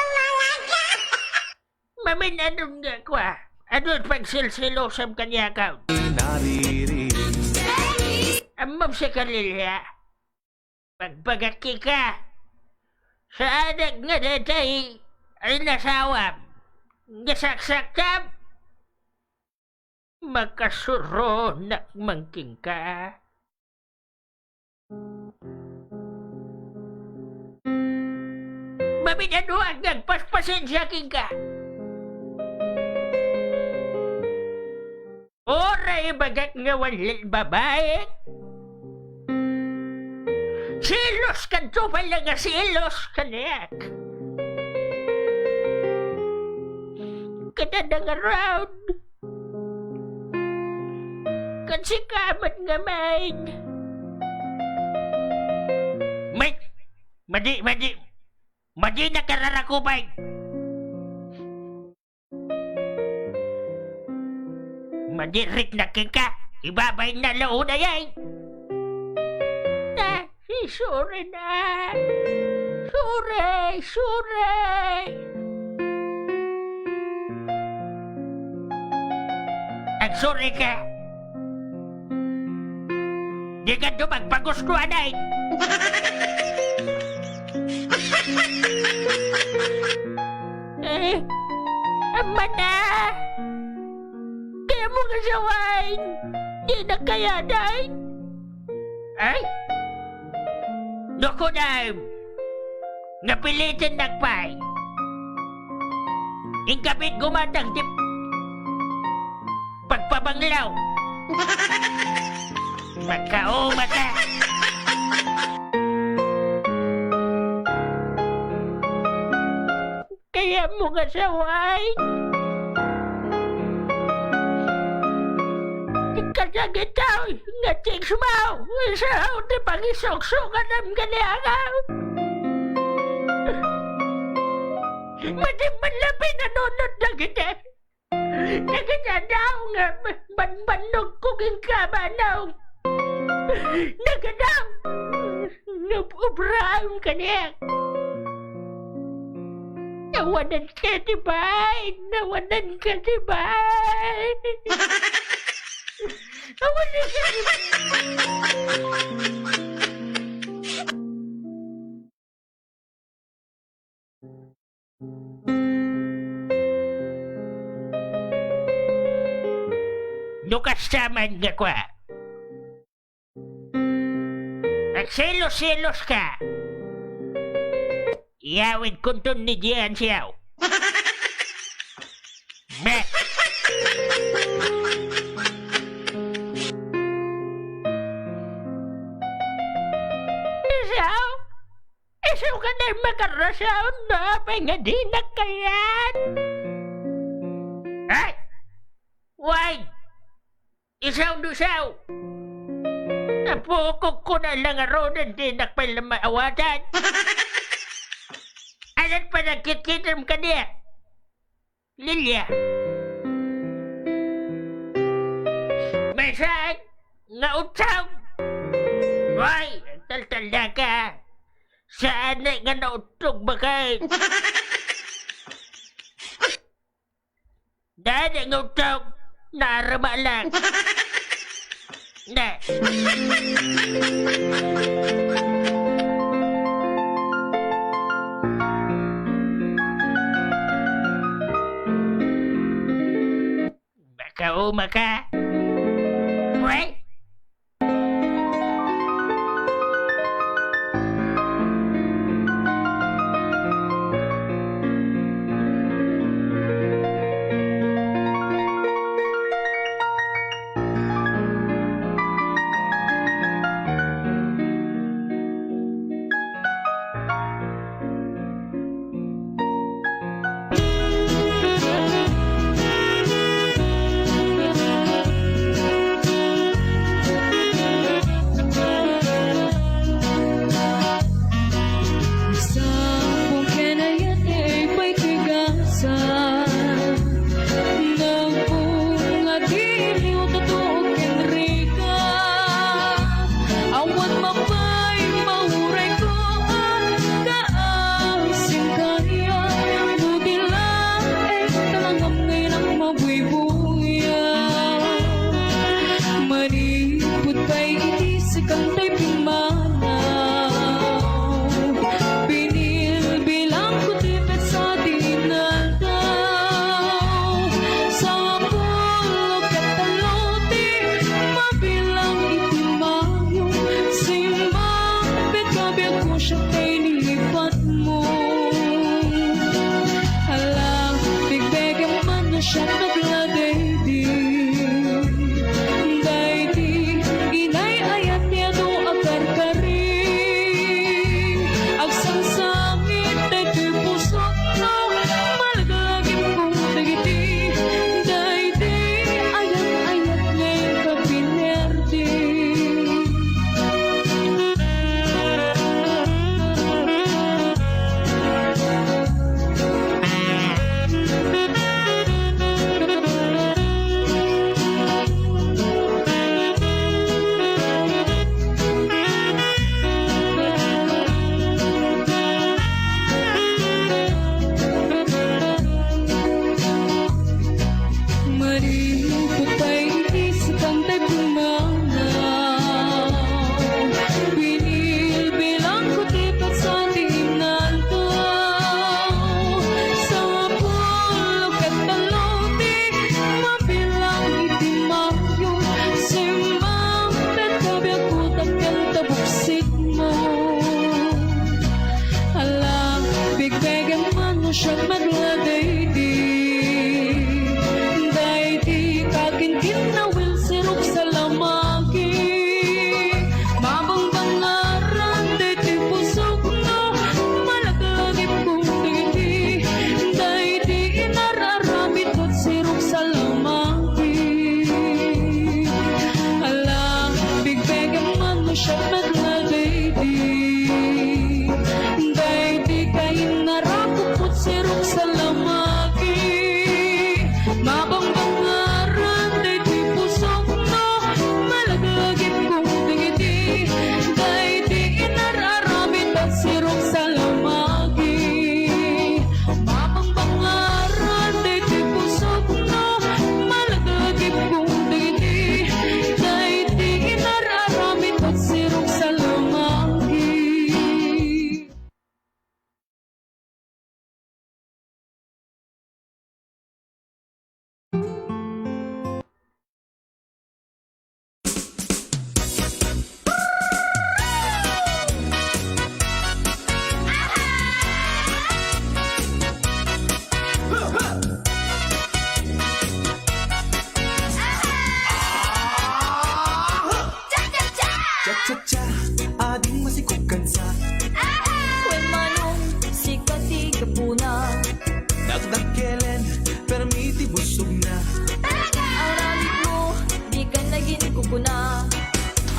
Mamin, anong nga kwa? Anong pagsilsilosam kanya ka? Naririnig. Amam si Galilea. Pagbagak ka. Saanak nga daytay a inasawam nga saksakam? Makasuronak man kenka. Maminado nga agpaspasensia kenka. Uray ibagak nga wen babae. Selos kanto pay la nga selos kaniak. Kada nangarud. Ket sika met nga main. May, madi, madi, madi nakararakupan. Madirik na kenka, ibabay na launay ay. Ah, si Sure na. Sure, Sure. Agsure ka. Di ka dumagpaguskuan ay. Eh, amana. Di Mga sawaen, dinak kayatay. Ay? No kunam, napilitannak pay. Ingkapit gumatang ti pagpabanglaw. Magkauma ka. Kayatmo nga sawaen. Kasagitaw nga chicks mo, isu ti pangisuksukanem kaniak. Madi man la pinanunot dagiti, dagiti adaw nga banbannogko ken kabanaw. Nagadaw nga ubraem kaniak. Awanen ka ti bay! Awanen ka ti bay! Awanen ka ti bay! No kasta man nga kua, agselos-selos ka. Iyawidkonton ni Gian siyaw. Met. Siyaw? Isu kadi makarason no apay nga dinak kayat? Ay! Way! Isaw no isaw! Napukok ko na lang arunen, dinak pay la maawatan. Anan panagkitkitem kaniak? Lilia. Maysa nga uttog! Way, agtaltalna ka! Saan nga nauttog bakay? Daan nga uttog! Naarama lang! Ne. Makauma ka. Uy! Sapong ken ayat ti pay ti gasat. Nagbunga ti liwtato ken rigat. Awan mapay mauray ko a kaasi kaniak. No di laeng talangam nga inak mabuybuya. Manipud pay iti sikan tay pimmanaw. Binilbilang ko ti petsa ti inaldaw. Sapul ket tallo ti mabilang iti mayo. Simmang pet kabiag ko siak tay nilipatmo. Ala, bigbegem man no siak nagladaydi. Daydi inay-ayat ti adu a karka Siak met la daydi, daydi kakinkinawil, siruksalamaki. Mabangbangaran daydi pusokno, malaglagipko dagiti, daydi inar-aramid ket siruksalamaki. Ala, bigbegem man no siak met la daydi. Daydi kainnarakko ket siruksalamaki. Mabangbangaran daydi pusokno, malaglagipko dagiti, daydi inar-aramid ket siruksalamaki. Mabangbangaran daydi pusokno, malaglagipko dagiti, daydi inar-aramid ket siruksalamaki. Cha-cha-cha! Ading masikog kansa. Wen manong sika ti gapuna. Dakdakkelen, permi ti busogna. Aramidmo, dika nagin kukuna.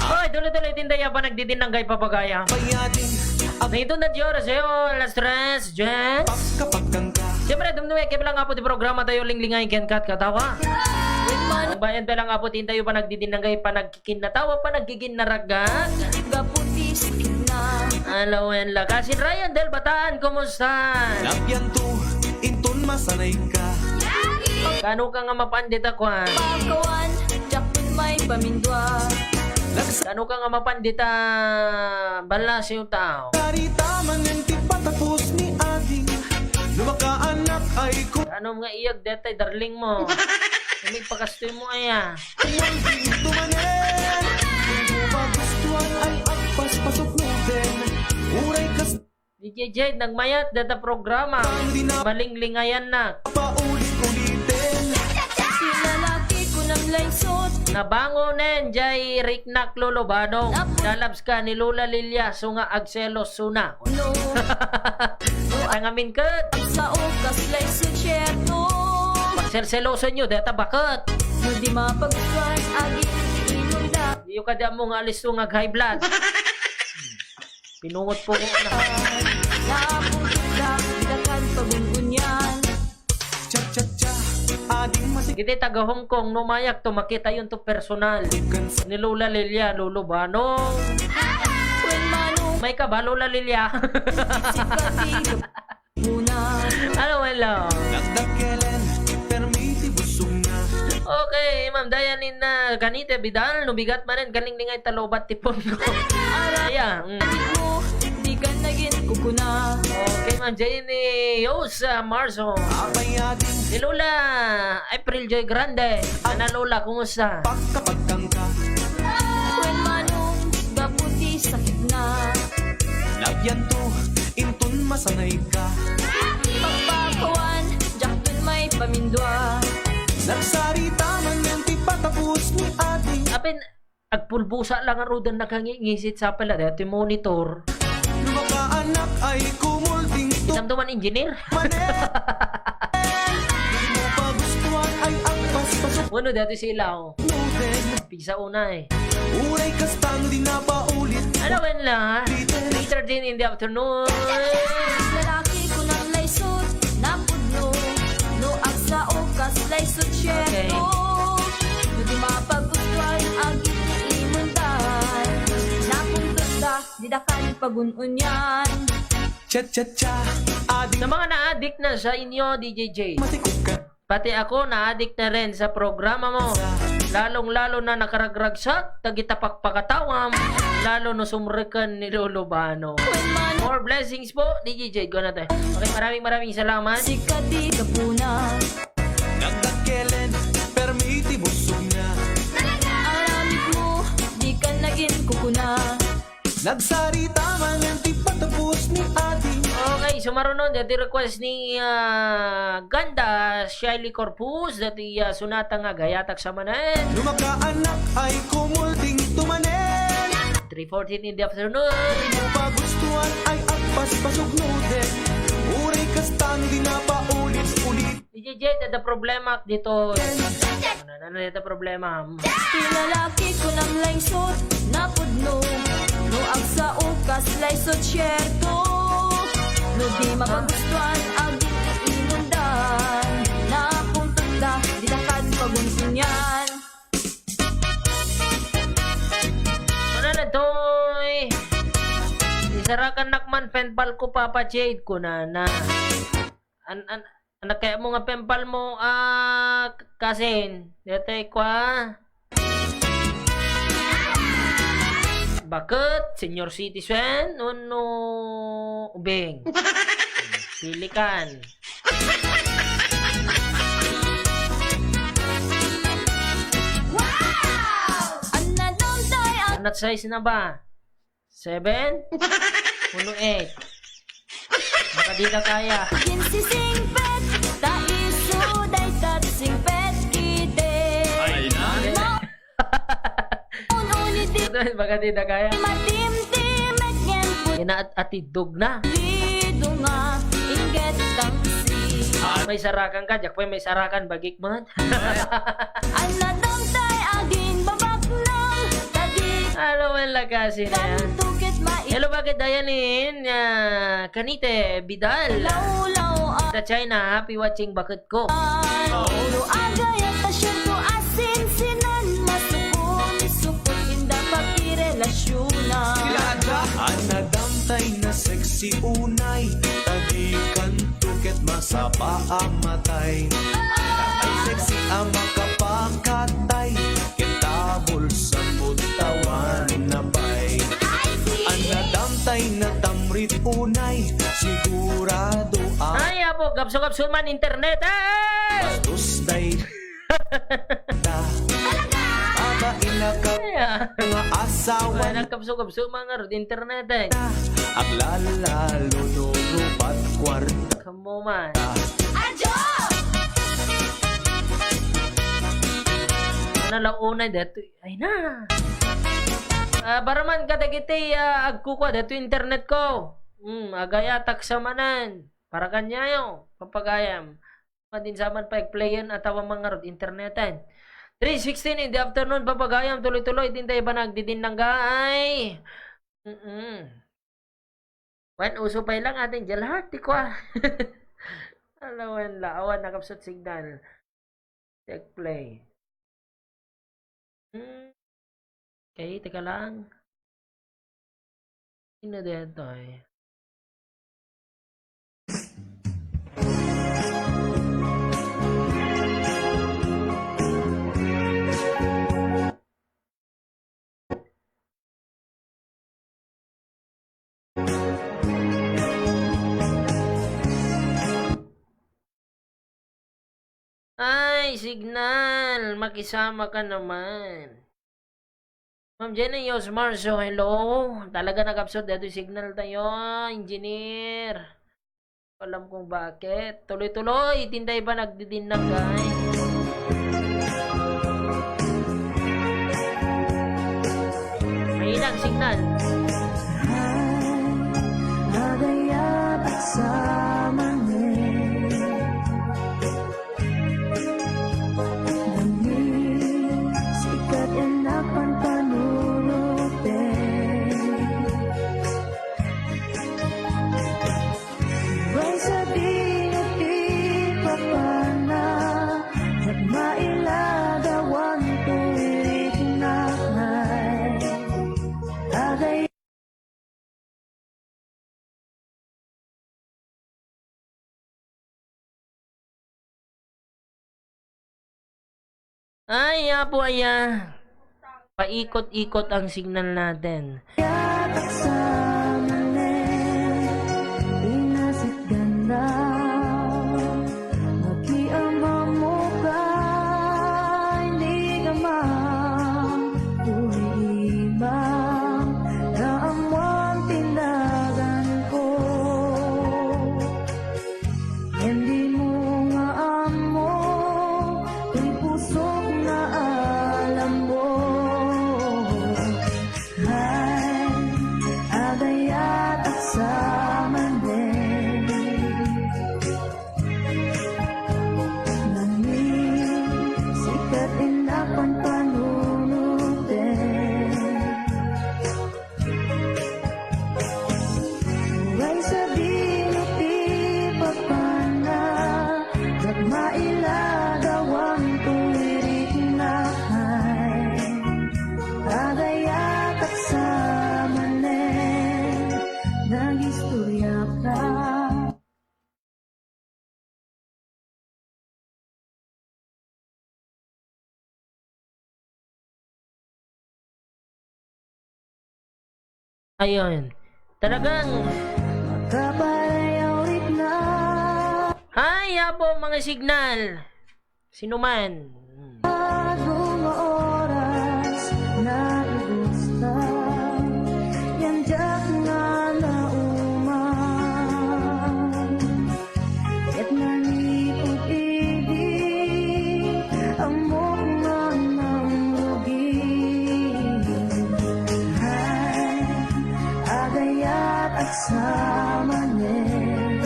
Oy, tuloy-tuloy ti indayo a panagdidinanggay, papagayam. Payading, ap- Naiton na di oras, eh, oh, alas tres, Jens. Pagkapagkangka. Siyempre, dumdumikay lang nga po ti programa tayo, Linglingay ken Kat Katawa. Wen man- Bayan pa lang nga po ti indayo panagdidinanggay, panag- Kinnatawa pa, nagkikinnaragan. Gapu ti sakitna. Alawen la. Kasin Ryan del Bataan, kumusta? Labianto, inton masanayka. Kano ka nga mapan dita kuan? Pakawan, diak pay pamindua. Kano ka nga mapan dita ballasiw tao? Karita manen ti patapos ni ading. No makaanak ay ku- Kano nga iyag detay, darling mo? Umigpakastoy mo aya. Di J J, nagmayat data programa. Malinglingayan na. Paulit-ulitin. Si lalaki ko nang laysot. Nabangonen, jay riknak lulubano. Nap- Lalabs ka ni Lola Lilia, so nga agselos suna. No. Tangamin ket. Sa okas lay siyerto. Pagserselosen nyo, deta baket. No di mapagkuan, agin inunda. Diyo ka di mo nga alisto nga high blood. Pinungot po ko na. Napunta, dakan pagun-unyan. Cha-cha-cha, ading masik- Iti taga Hong Kong, no mayak to, makita yun to personal. Ni Lola Lilia, Lolo Bano. Wen manong- May ka ba, Lola Lilia? Sikati. Una. Hello, hello. Nagdakelen, permi ti busog na. Okay, Ma'am Diane, na kanita Vidal, no bigat manen, kalinglingay ta lobat ti punko. Aya, mm. Mo, di ka nagin kukuna. Okay, Ma'am Jenny, Yosa Marzo. Apay ading. Ni Lola April Joy Grande. Ana Lola, kumusta? Pagkapagkangka. Wen manong gapu ti sakitna. Lagyan to, inton masanay ka. Pagpakawan, diak pay pamindua. Nagsarita manen ti patapos ni adi. Apin, agpulbusa lang a rudan nakangingisit sa pala, dati monitor. Lumakaanak ay kumulding to. Isang duman engineer. Manen. Di mo pa gustuhan ay agpas pasok. Ano dati sila, oh? Noted. Pigsa una, eh. Uray kasta no di napaulit. Alawen la. Later. Three thirteen in the afternoon. Lalaki ko nang laysot, napudno. No agsao kas laysot, syerto. Okay. No di mapagustuhan, agin ni imundan. Napungtot ka, di dakan pagun-unyan. Cha-cha-cha, adik. Sa mga naadik na sa inyo, D J J. Matikog ka. Pati ako, naadik na rin sa programa mo. Lalong-lalo na nakaragragsak dagita pakpakatawam, lalo no sumreken ni Lolo Bano. More blessings po, D J Jade. Go na tayo. Okay, maraming, maraming salamat. Sika ti gapuna. Nagdakelen, permi ti busog na. Aramid mo, di ka nagin kukuna. Nagsarita manen ti patubos ni Adi. Okay, sumaruno, dati request ni, ah, Ganda, Shyly Corpus, dati, ah, sonata nga Agayatak sa Manen. No makaanak ay kumulting tumanen. Three fourteen in the afternoon. Pagustuhan ay agpaspasognuden. Uray kasta no di napaulit-ulit. D J J, dada problema dito. Ano, ano dito problema? Ti lalaki kunam laing sut napudno. No agsao kas laing sut sierto. No di mapagustuhan, agin iinundan. Napuntotda, di dakad pagunsunyan. Ano na, Toy? Isarakan nakman penpal ko, Papa Jade, kunana. An, an, anak kaya mo nga penpal mo, ah, kasin? Detoy kwa. Bakit? Senior citizen? Uno ubing? Pilikan. Wow! Anna dong toy ang Anat size na ba? Seven? Uno eight. Baka di na kaya. Ginsisingpet, ta isu dayta singpet kide. Ay, na. Ma-, ununi di Baka di na kaya. Matimtimek ngen put- Inaat-atidog na. Lido nga, inget kang si. May sarakan ka, Jack Boy, may sarakan, bagik man. Anna dong toy aging babaknang, tadi Hello, well, lagasi na yan. Kanto ket mai- Hello, bakit Dianin? Ah, Kanite, Vidal. Lawlaw, ah. The China, happy watching, bakit ko? Ulo agayat a siyento asin sinan masukon, isukot inda pagirelasyunan. Anna dong toy na sexy unay, tadi kanto ket masapa a matay. Ay sexy a makapakatay, ket ta bulsa mo tawan na pay. Anna dong toy na tamrit unay, sigurado a Ay, apo, gapso-gapso man internet, eh! Bastos day. Ta. Talaga? Aba, inakap Ay, ah. nga asawa Ay, nagkapso-kapso, mga rod, internet, eh. Aglalalo no rupat kwarta. Kamo man. Adyo! Ano la unay detoy? Ay na. Ah, para man kadagiti, ah, agkukua detoy internet ko. Hmm, agayatak sa manen. Para kanyayo, papagayam. Madinsaman pa agplayen atawa mangarud interneten. Three sixteen in the afternoon, papagayam, tuloy-tuloy, dinta iba nagdidinnangga ay. Mm-mm. Wen, uso pay lang ating Jalhart, ti kwa. Ala, wen la, awan nakapsut signal. Check play. Hmm. Okay, teka lang. Sino dito eh? Ay, signal! Makisama ka naman. Ma'am Jenny Yos Marzo, hello. Talaga nag-absorb dito yung signal tayo, engineer. Alam kung bakit. Tuloy-tuloy, tinday ba nagdidinang, guys? Mahina ang signal. Ay, nagayat sa mangin. Dami, sikat yan na panpanunutin. Way sadi nga ti papana, ket mailadawan ti riknakay. Agay- Ay, Apo, aya. Paikot-ikot ang signal natin. Yatak sa mali, inasit ganda. Makiamam mo ka, hindi ka man. Umiibang na ang Ayun. Talagang Makapareho ritna. Hi, Apo, mga signal. Sino man? Hmm. Agung oras na ibusta, yan diak nga nauman. Ket nanipud idi, ammok nga nangrugi. Hay, agayat ak sa manen.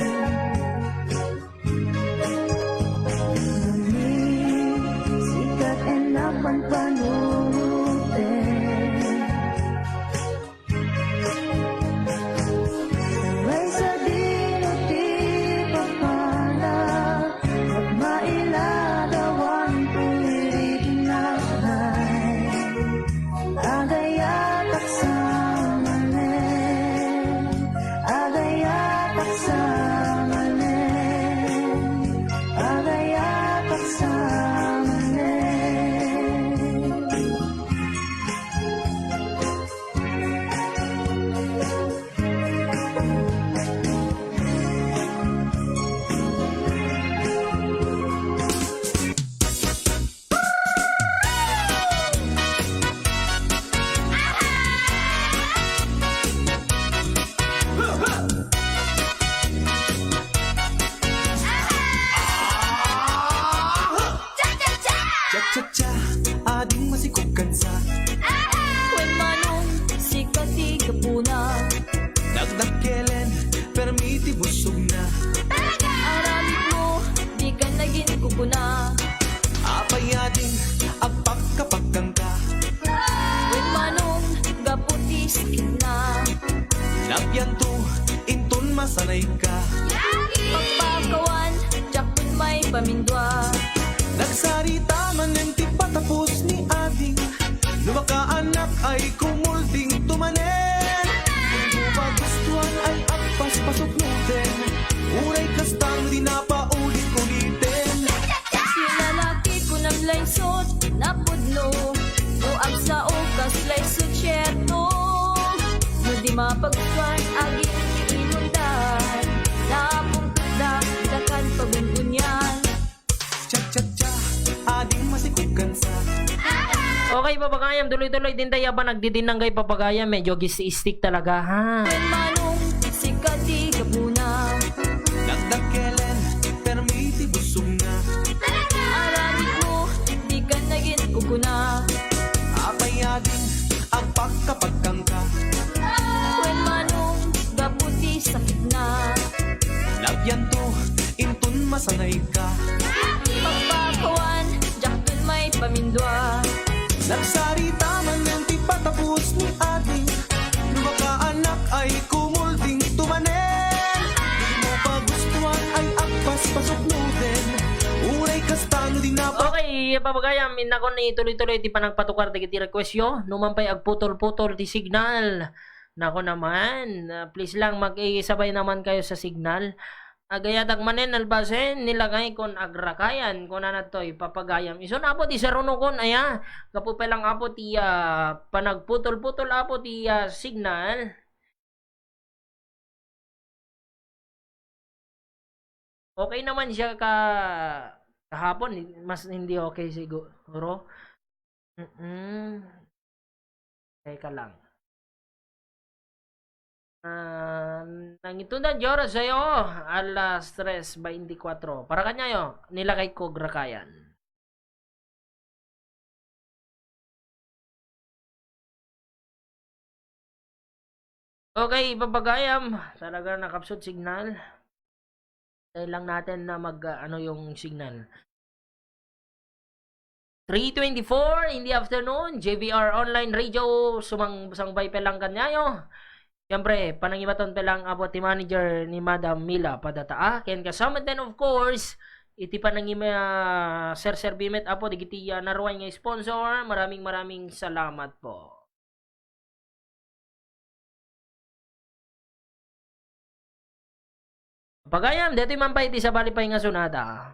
Nangisikat en a panpanunoten. Uray sadino ti papana, ket mailadawan ti riknakay. Agayatak sa manen, agayatak sa manen, agayatak sa manen. Cha-cha-cha, ading masikog kansa. Wen manong, sika ti gapuna. Dakdakkelen, permi ti busogna. Aramidmo, dika nagin kukuna. Apay ading agpakkapakkanka. Wen manong, gapu ti sakitna. Napianto, inton masanayka. Pagpakawan, diak pay maipamindua. Nagsarita manen ti patapos ni ading. No makaanak ay kumulding to manen. Dimo pagustuan ay agpaspasuknoten. Uray kasta no di napaulit-uliten. Ti lalaki kunam laysot napudno. No agsao kas laysot sierto. No di mapagustuan agin ti imundan. Napungkotda, dakan pagungunyan. Cha-cha-cha, ading masikog kansa. Okay, papagayam, tuloy-tuloy din tayo pa nagdidinang kay papagayam. Medyo gisistik talaga, ha? Wen manong, sika ti gapuna. Dakdakkelen, permi ti busogna. Aramidmo, dika nagin kukuna. Apay ading agpakkapakkanka. Wen manong, gapu ti sakitna. Napianto, inton masanayka. Pagpakawan, diak pay maipamindua. Nagsarita manen ti patapos ni ading. No makaanak ay kumulding to manen. Dimo pagustuan ay agpaspasuknoten. Uray kasta no di napa- Okay, papagayam, innakon ituloy-tuloy ti panagpatukar dagiti request yo. No man pay agputol-putol ti signal. Nako naman, ah, please lang, makisabay naman kayo sa signal. Agayatak manen, nalpasen, nilakay kon agrakayan, kunana toy, papagayam. Isun, Apo, ti sarunokon, aya, gapu pay lang, Apo, ti, ah, panagputol-putol, Apo, ti, ah, signal. Okay naman siya ka-, kahapon, mas hindi okay siguro. Mm-mm. Teka lang. Ah, nangitonda ti oras tayo, alas tres beintikwatro. Para kanyayo, nilakay ko agrakayan. Okay, papagayam. Talaga nakapsut signal. Tayo lang natin na mag, ah, ano yung signal. Three twenty-four in the afternoon, J B R Online Radio, sumang-, sangbay pa lang kanyayo. Siyempre, panangibaton pa lang, Apo, ti manager ni Madam Mila Padata, ah. Ken kasama din, of course, iti panangima-, serserbi met, Apo, digiti, ah, naruay nga sponsor. Maraming, maraming salamat po. Pagayam, detoy man pay iti sabali pay nga sonata.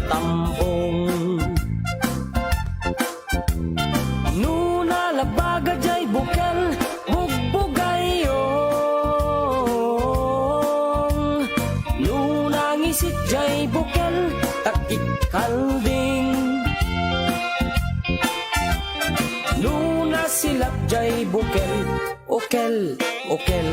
tambong. No nalabaga jay bukel, bugbugayong. No nangisit jay bukel, takik kalding. No nasilap jay bukel, okel, okel.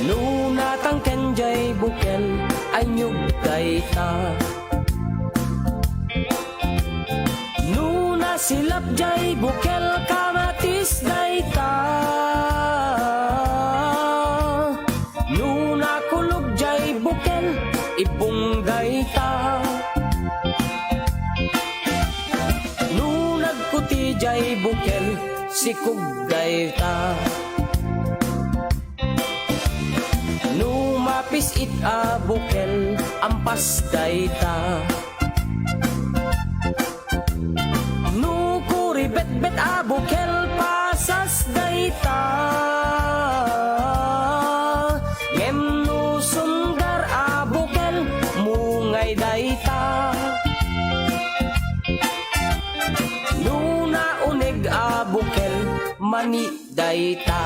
No natangken jay bukel, anyog dayta. No nasilap jay bukel, kamatis dayta. No nakulog jay bukel, ibong dayta. No nagkuti jay bukel, sikog dayta. No mapis-it a bukel, ampas dayta. No kuribetbet a bukel, pasas dayta. Ngem no sumgar a bukel, mungay dayta. No nauneg a bukel, mani dayta.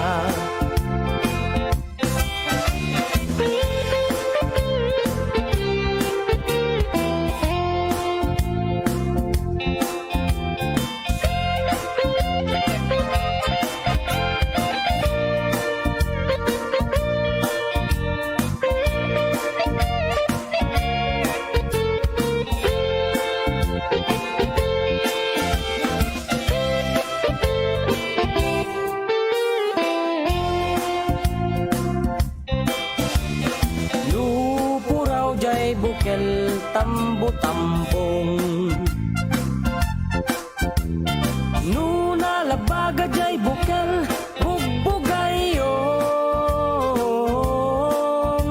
No puraw jay bukel, tambo-tambong. No nalabaga jay bukel, bugbugayong.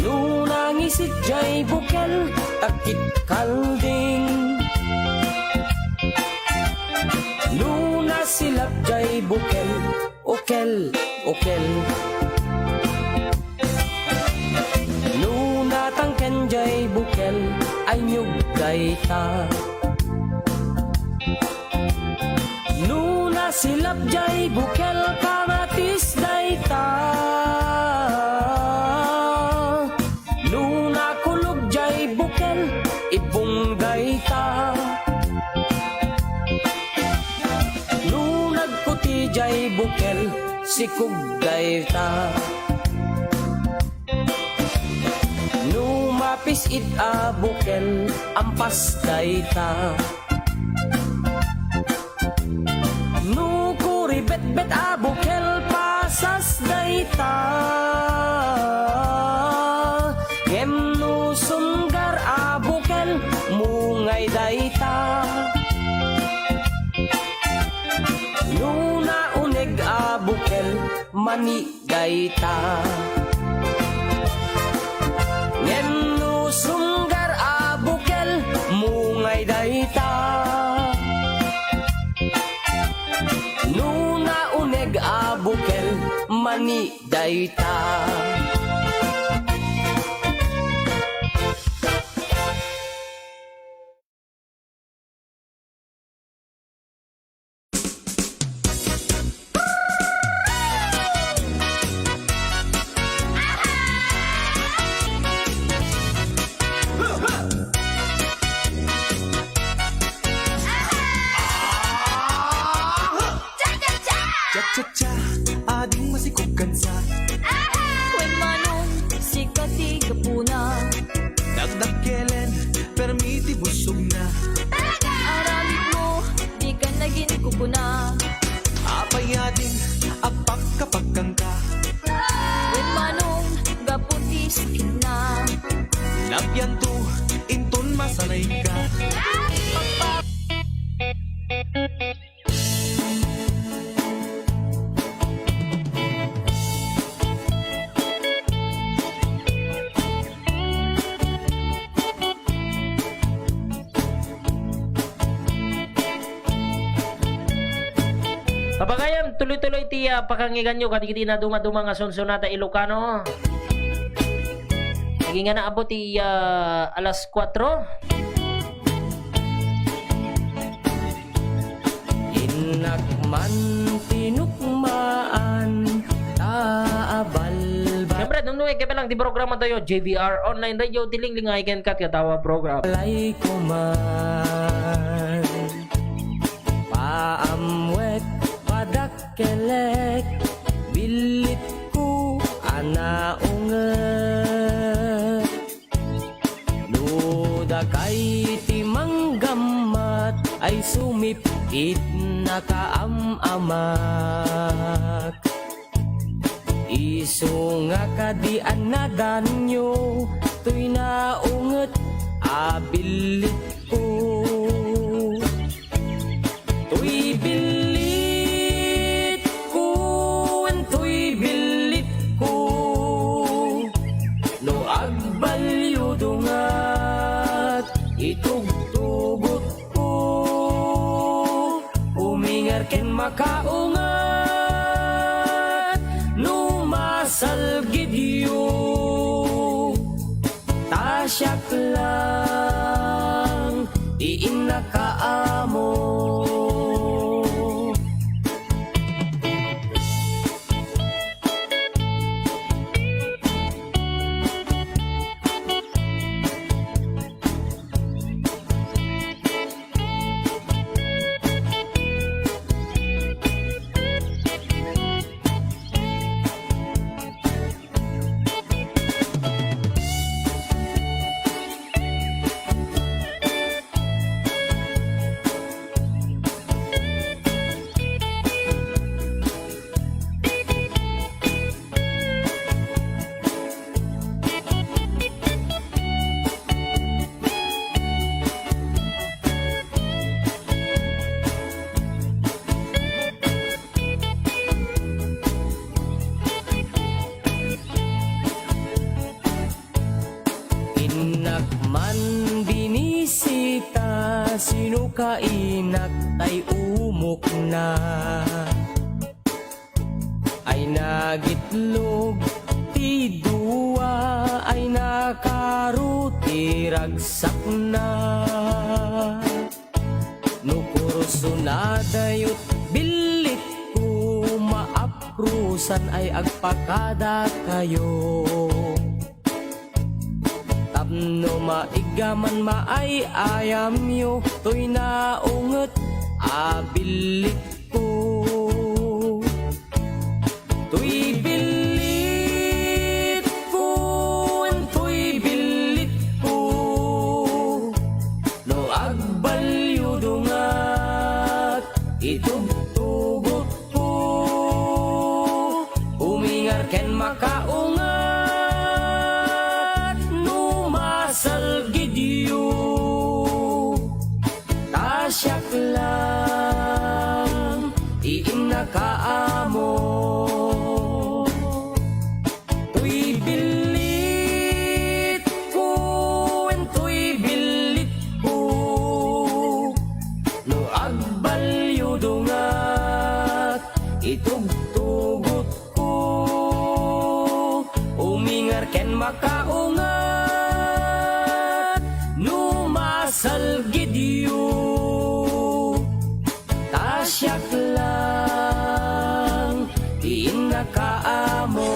No nangisit jay bukel, takit kalding. No nasilap jay bukel, okel, okel. No natangken jay bukel, anyog dayta. No nasilap jay bukel, kamatis dayta. No nakulog jay bukel, ibong dayta. No nagkuti jay bukel, sikog dayta. No mapis-it a bukel, ampas dayta. No kuribetbet a bukel, pasas dayta. Ngem no sumgar a bukel, mungay dayta. No nauneg a bukel, mani dayta. Ngem no sumgar a bukel, mungay dayta. No nauneg a bukel, mani dayta. Cha-cha-cha! Ading masikog kansa. Wen, Manong, sika ti gapuna. Dakdakkelen, permi ti busogna. Talaga? Aramidmo, dika naginkukuna. Apay ading agpakkapakkanka? Wen, Manong, gapu ti sakitna. Napianto, inton masanayka. Kababayan, tuloy-tuloy ti, ah, pakangiganyo kadagiti nadumaduma nga sunsonata Ilocano. Agi nga naabot ti, ah, alas kuwatro. Innak man tinukmaan ta abalbal. Siyempre, nung nung ikay lang ti programa tayo, J V R Online Radio, ti linglingay ken kat katawa program. Lay kuman. Paamwek, padak kelek, billit ko a naunget. No dakay ti manggammat ay sumipit nakaam-amak. Isu nga kadi a nadanyo, toy naunget a billit ko. Toy billit ko, wen toy billit ko. No agbalyo dungat, itugtugot ko. Umingar ken makaungat, no masalgidyo. Ta siak lang ti innakaammo. Innak man binisita, sino ka inak tay umokna? Ay nagitlog ti dua, ay nakaro ti ragsakna. No kurso nadayot, billit ko maaprusan ay agpakadakayo. Tapno maiggaman maay-ayamyo, toy naunget a billit ko. Toy billit ko, toy billit ko. No agbalyo dungat, itugtugot ko. Umingar ken makaungat, no masalgidyo. Ta siak lang ti innakaammo. Toy billit ko, wen toy billit ko. No agbalyo dungat, itugtugot ko. Umingar ken makaungat, no masalgidyo. Ta siak lang ti innakaammo.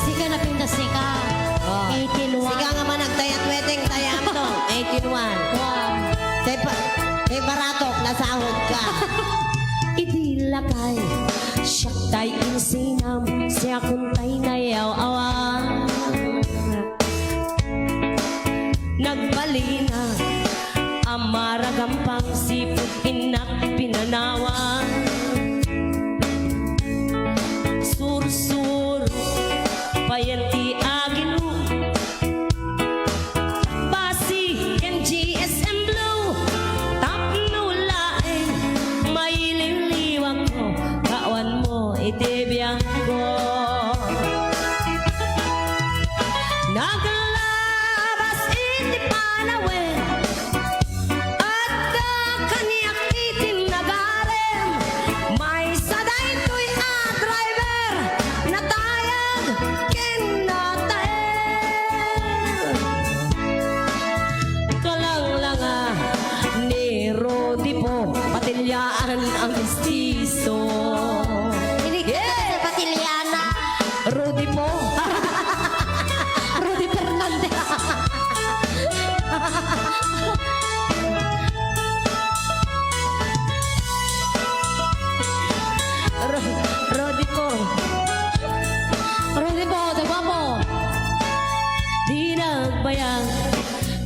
Sika na pinda sika. Oh. Eighteen one. Sika nga man nagtayat wedding, tayam to. Eighteen one. Wow. Kay pa-, kay baratok, nasahod ka. Idi lakay, siak tay insinam, siak kun tay nayaw-awa. Nagbalina a maragampang sipud innak pinanawan. Sursuro payen ti aginu, basi ken G S M Blue, tapno laeng may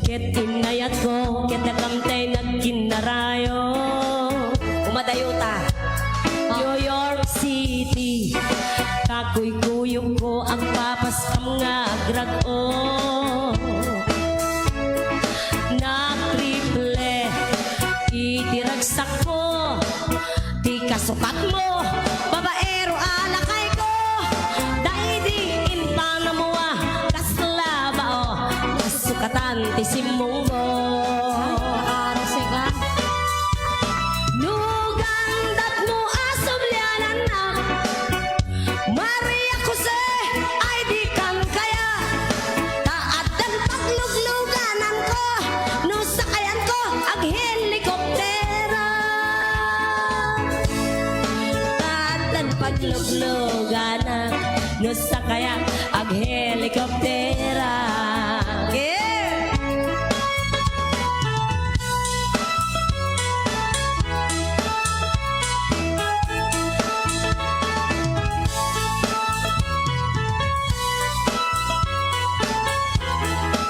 Ket innayatko, ket nakamtay nagkinnarayo. Umadayota. New York City, kakuykuyokko, agpapaskam nga agrag-o. Natriple iti ragsakko, ti kasukatmo, babaero a lakayko, daydi impanammo a kasla bao, kasukatan ti simmungmo. Ay, nakaarasek a. No gandatmo a subliananna, Maria Jose, ay dikan kaya, ta addan pagluglugananko, no sakayanko, aghelikoptera. Ta addan paglugluganak, no sakayan, aghelikoptera. Yeah!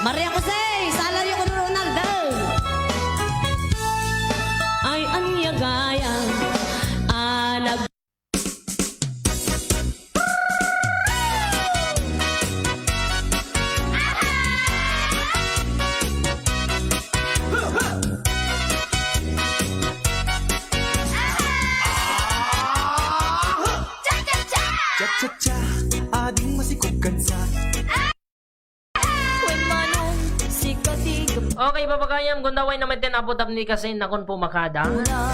Maria Jose, salayo kuno Ronaldo. Ay, ania gayam a nag- Cha-cha-cha, ading masikog kansa. Wen manong sikati gap- Okay, papagayam, kun daway na met ten apo tapno ikasin, nakon pumakada. Una.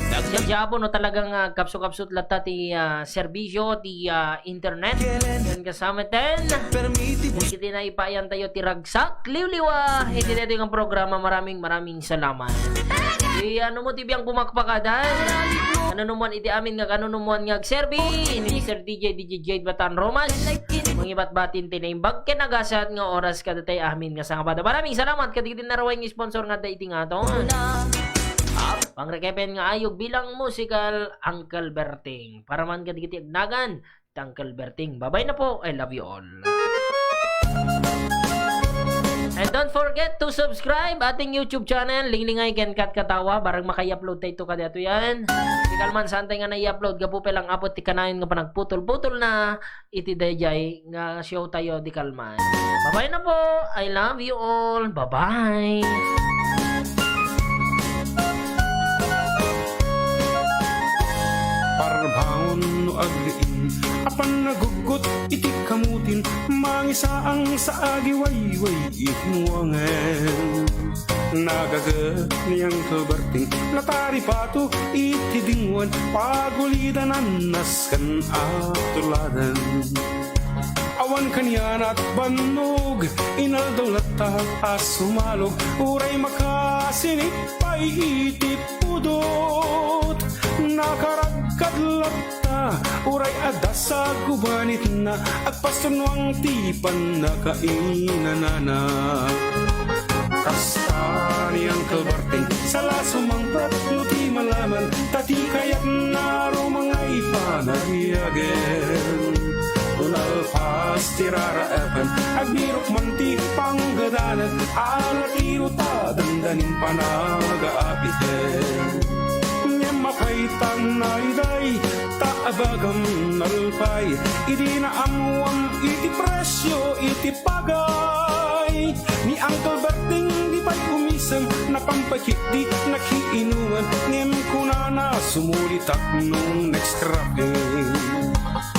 Nagsadya apo no talagang, ah, kapso-kapsot latta ti, ah, serbisyo, ti, ah, internet. Ken kasama ten. Permiti mo. Iti naipayan tayo ti ragsak, liwliwa. Iti daytoy nga programa, maraming, maraming salamat. Ti ano mo ti biang pumakpakadan? Kanunumuan iti amin nga kanunumuan nga agserbi. Ni Sir D J, D J Jade Batan Roman. Mangibatbatin ti naimbag ken nagasat nga oras kadatayo amin nga sangapada. Maraming salamat kadagiti naruay nga sponsor nga adda iti ngaton. Pangrekepen nga ayog bilang musikal, Uncle Berting. Para man kadagiti agnagan, Uncle Berting. Babay na po. I love you all. And don't forget to subscribe ating YouTube channel, Linglingay ken Katkatawa, barang makai-upload tayo kadi ato yan. Di kalman saan tayo nga nai-upload, gapu pay lang apo ti kanayon nga panagputol-putol na iti dayjay nga show tayo di kalman. Babay na po. I love you all. Bye-bye. Parbangon no agriin, apan naguggot iti kamutin, mangisaang sa agiwayway iti muangen. Nagaget ni Uncle Berting, nataripato iti dingwen, pagulidanan nasken a tuladen. Awan kanianat bannog, inaldaw latta a sumalog, uray makasinip pay iti pudot. Nakaragkad latta, uray adda sa gubanitna, agpasturnuang ti pannakainanana. Kasta ni Uncle Berting, sala sumangpet no ti malaman, ta ti kayatna rumangay panagiagen. No nalpas ti raraepen, agbirok man ti panggadanan, ala ti ruta dandanin panagaapiten. Ngem apay ta naiday, ta abagam nalpay, idi naammoam iti presio iti pagay. Ni Uncle Berting di pay umisem, napampakit di nakiinuman, ngem kunana sumulitak no next cropping.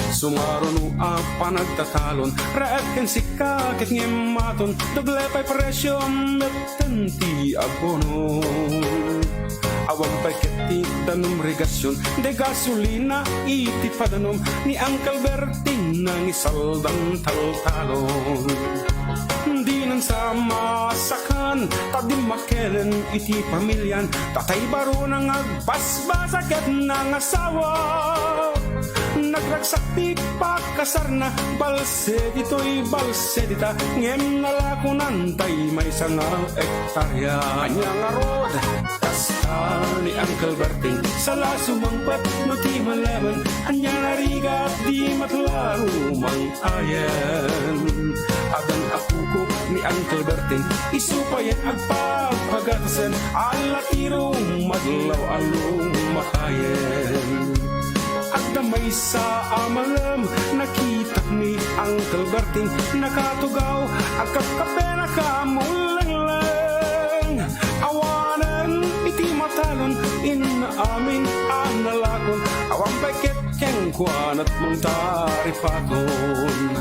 Sumaruno a panagtatalon, raek ken sika ket ngem maton, doble pay presio met ten ti abono. Awan pay ket ti danum regasion, de gasolina iti padanom, ni Uncle Berting nangisaldan taltalon. Dinan sa masakan, ta dimmakelen iti pamilian, tatay barona nga agbasbasa ket nangasawa. Nagragsak ti pakasarna, balse ditoy, balse dita, ngem nalakonan tay maysa nga hektarya. Ania ngarud, kasta ni Uncle Berting, sala sumangpet no ti malaman, ania narigat di met la rumang-ayan. Adan a kukok ni Uncle Berting, isu payen agpagpagatasen, alatirong madlaw a lumakayen. Adda maysa a malem, nakitak ni Uncle Berting, nakatugaw, agkakkape, nakamulengleng. Awanen iti matalon, inna amin a nalakon, awan pay ket kenkuana ti mangtaripakon.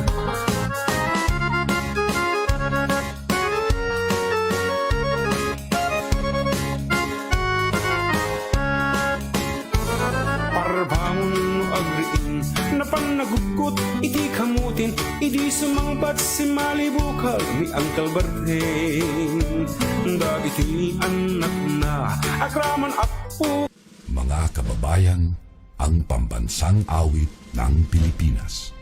Parbangon no agriing, napan nagutgot iti kamutin, idi sumangbat, simalibukel ni Uncle Berting. Dagiti annakna, agraman, appo. Mga kababayan, ang pambansang awit ng Pilipinas.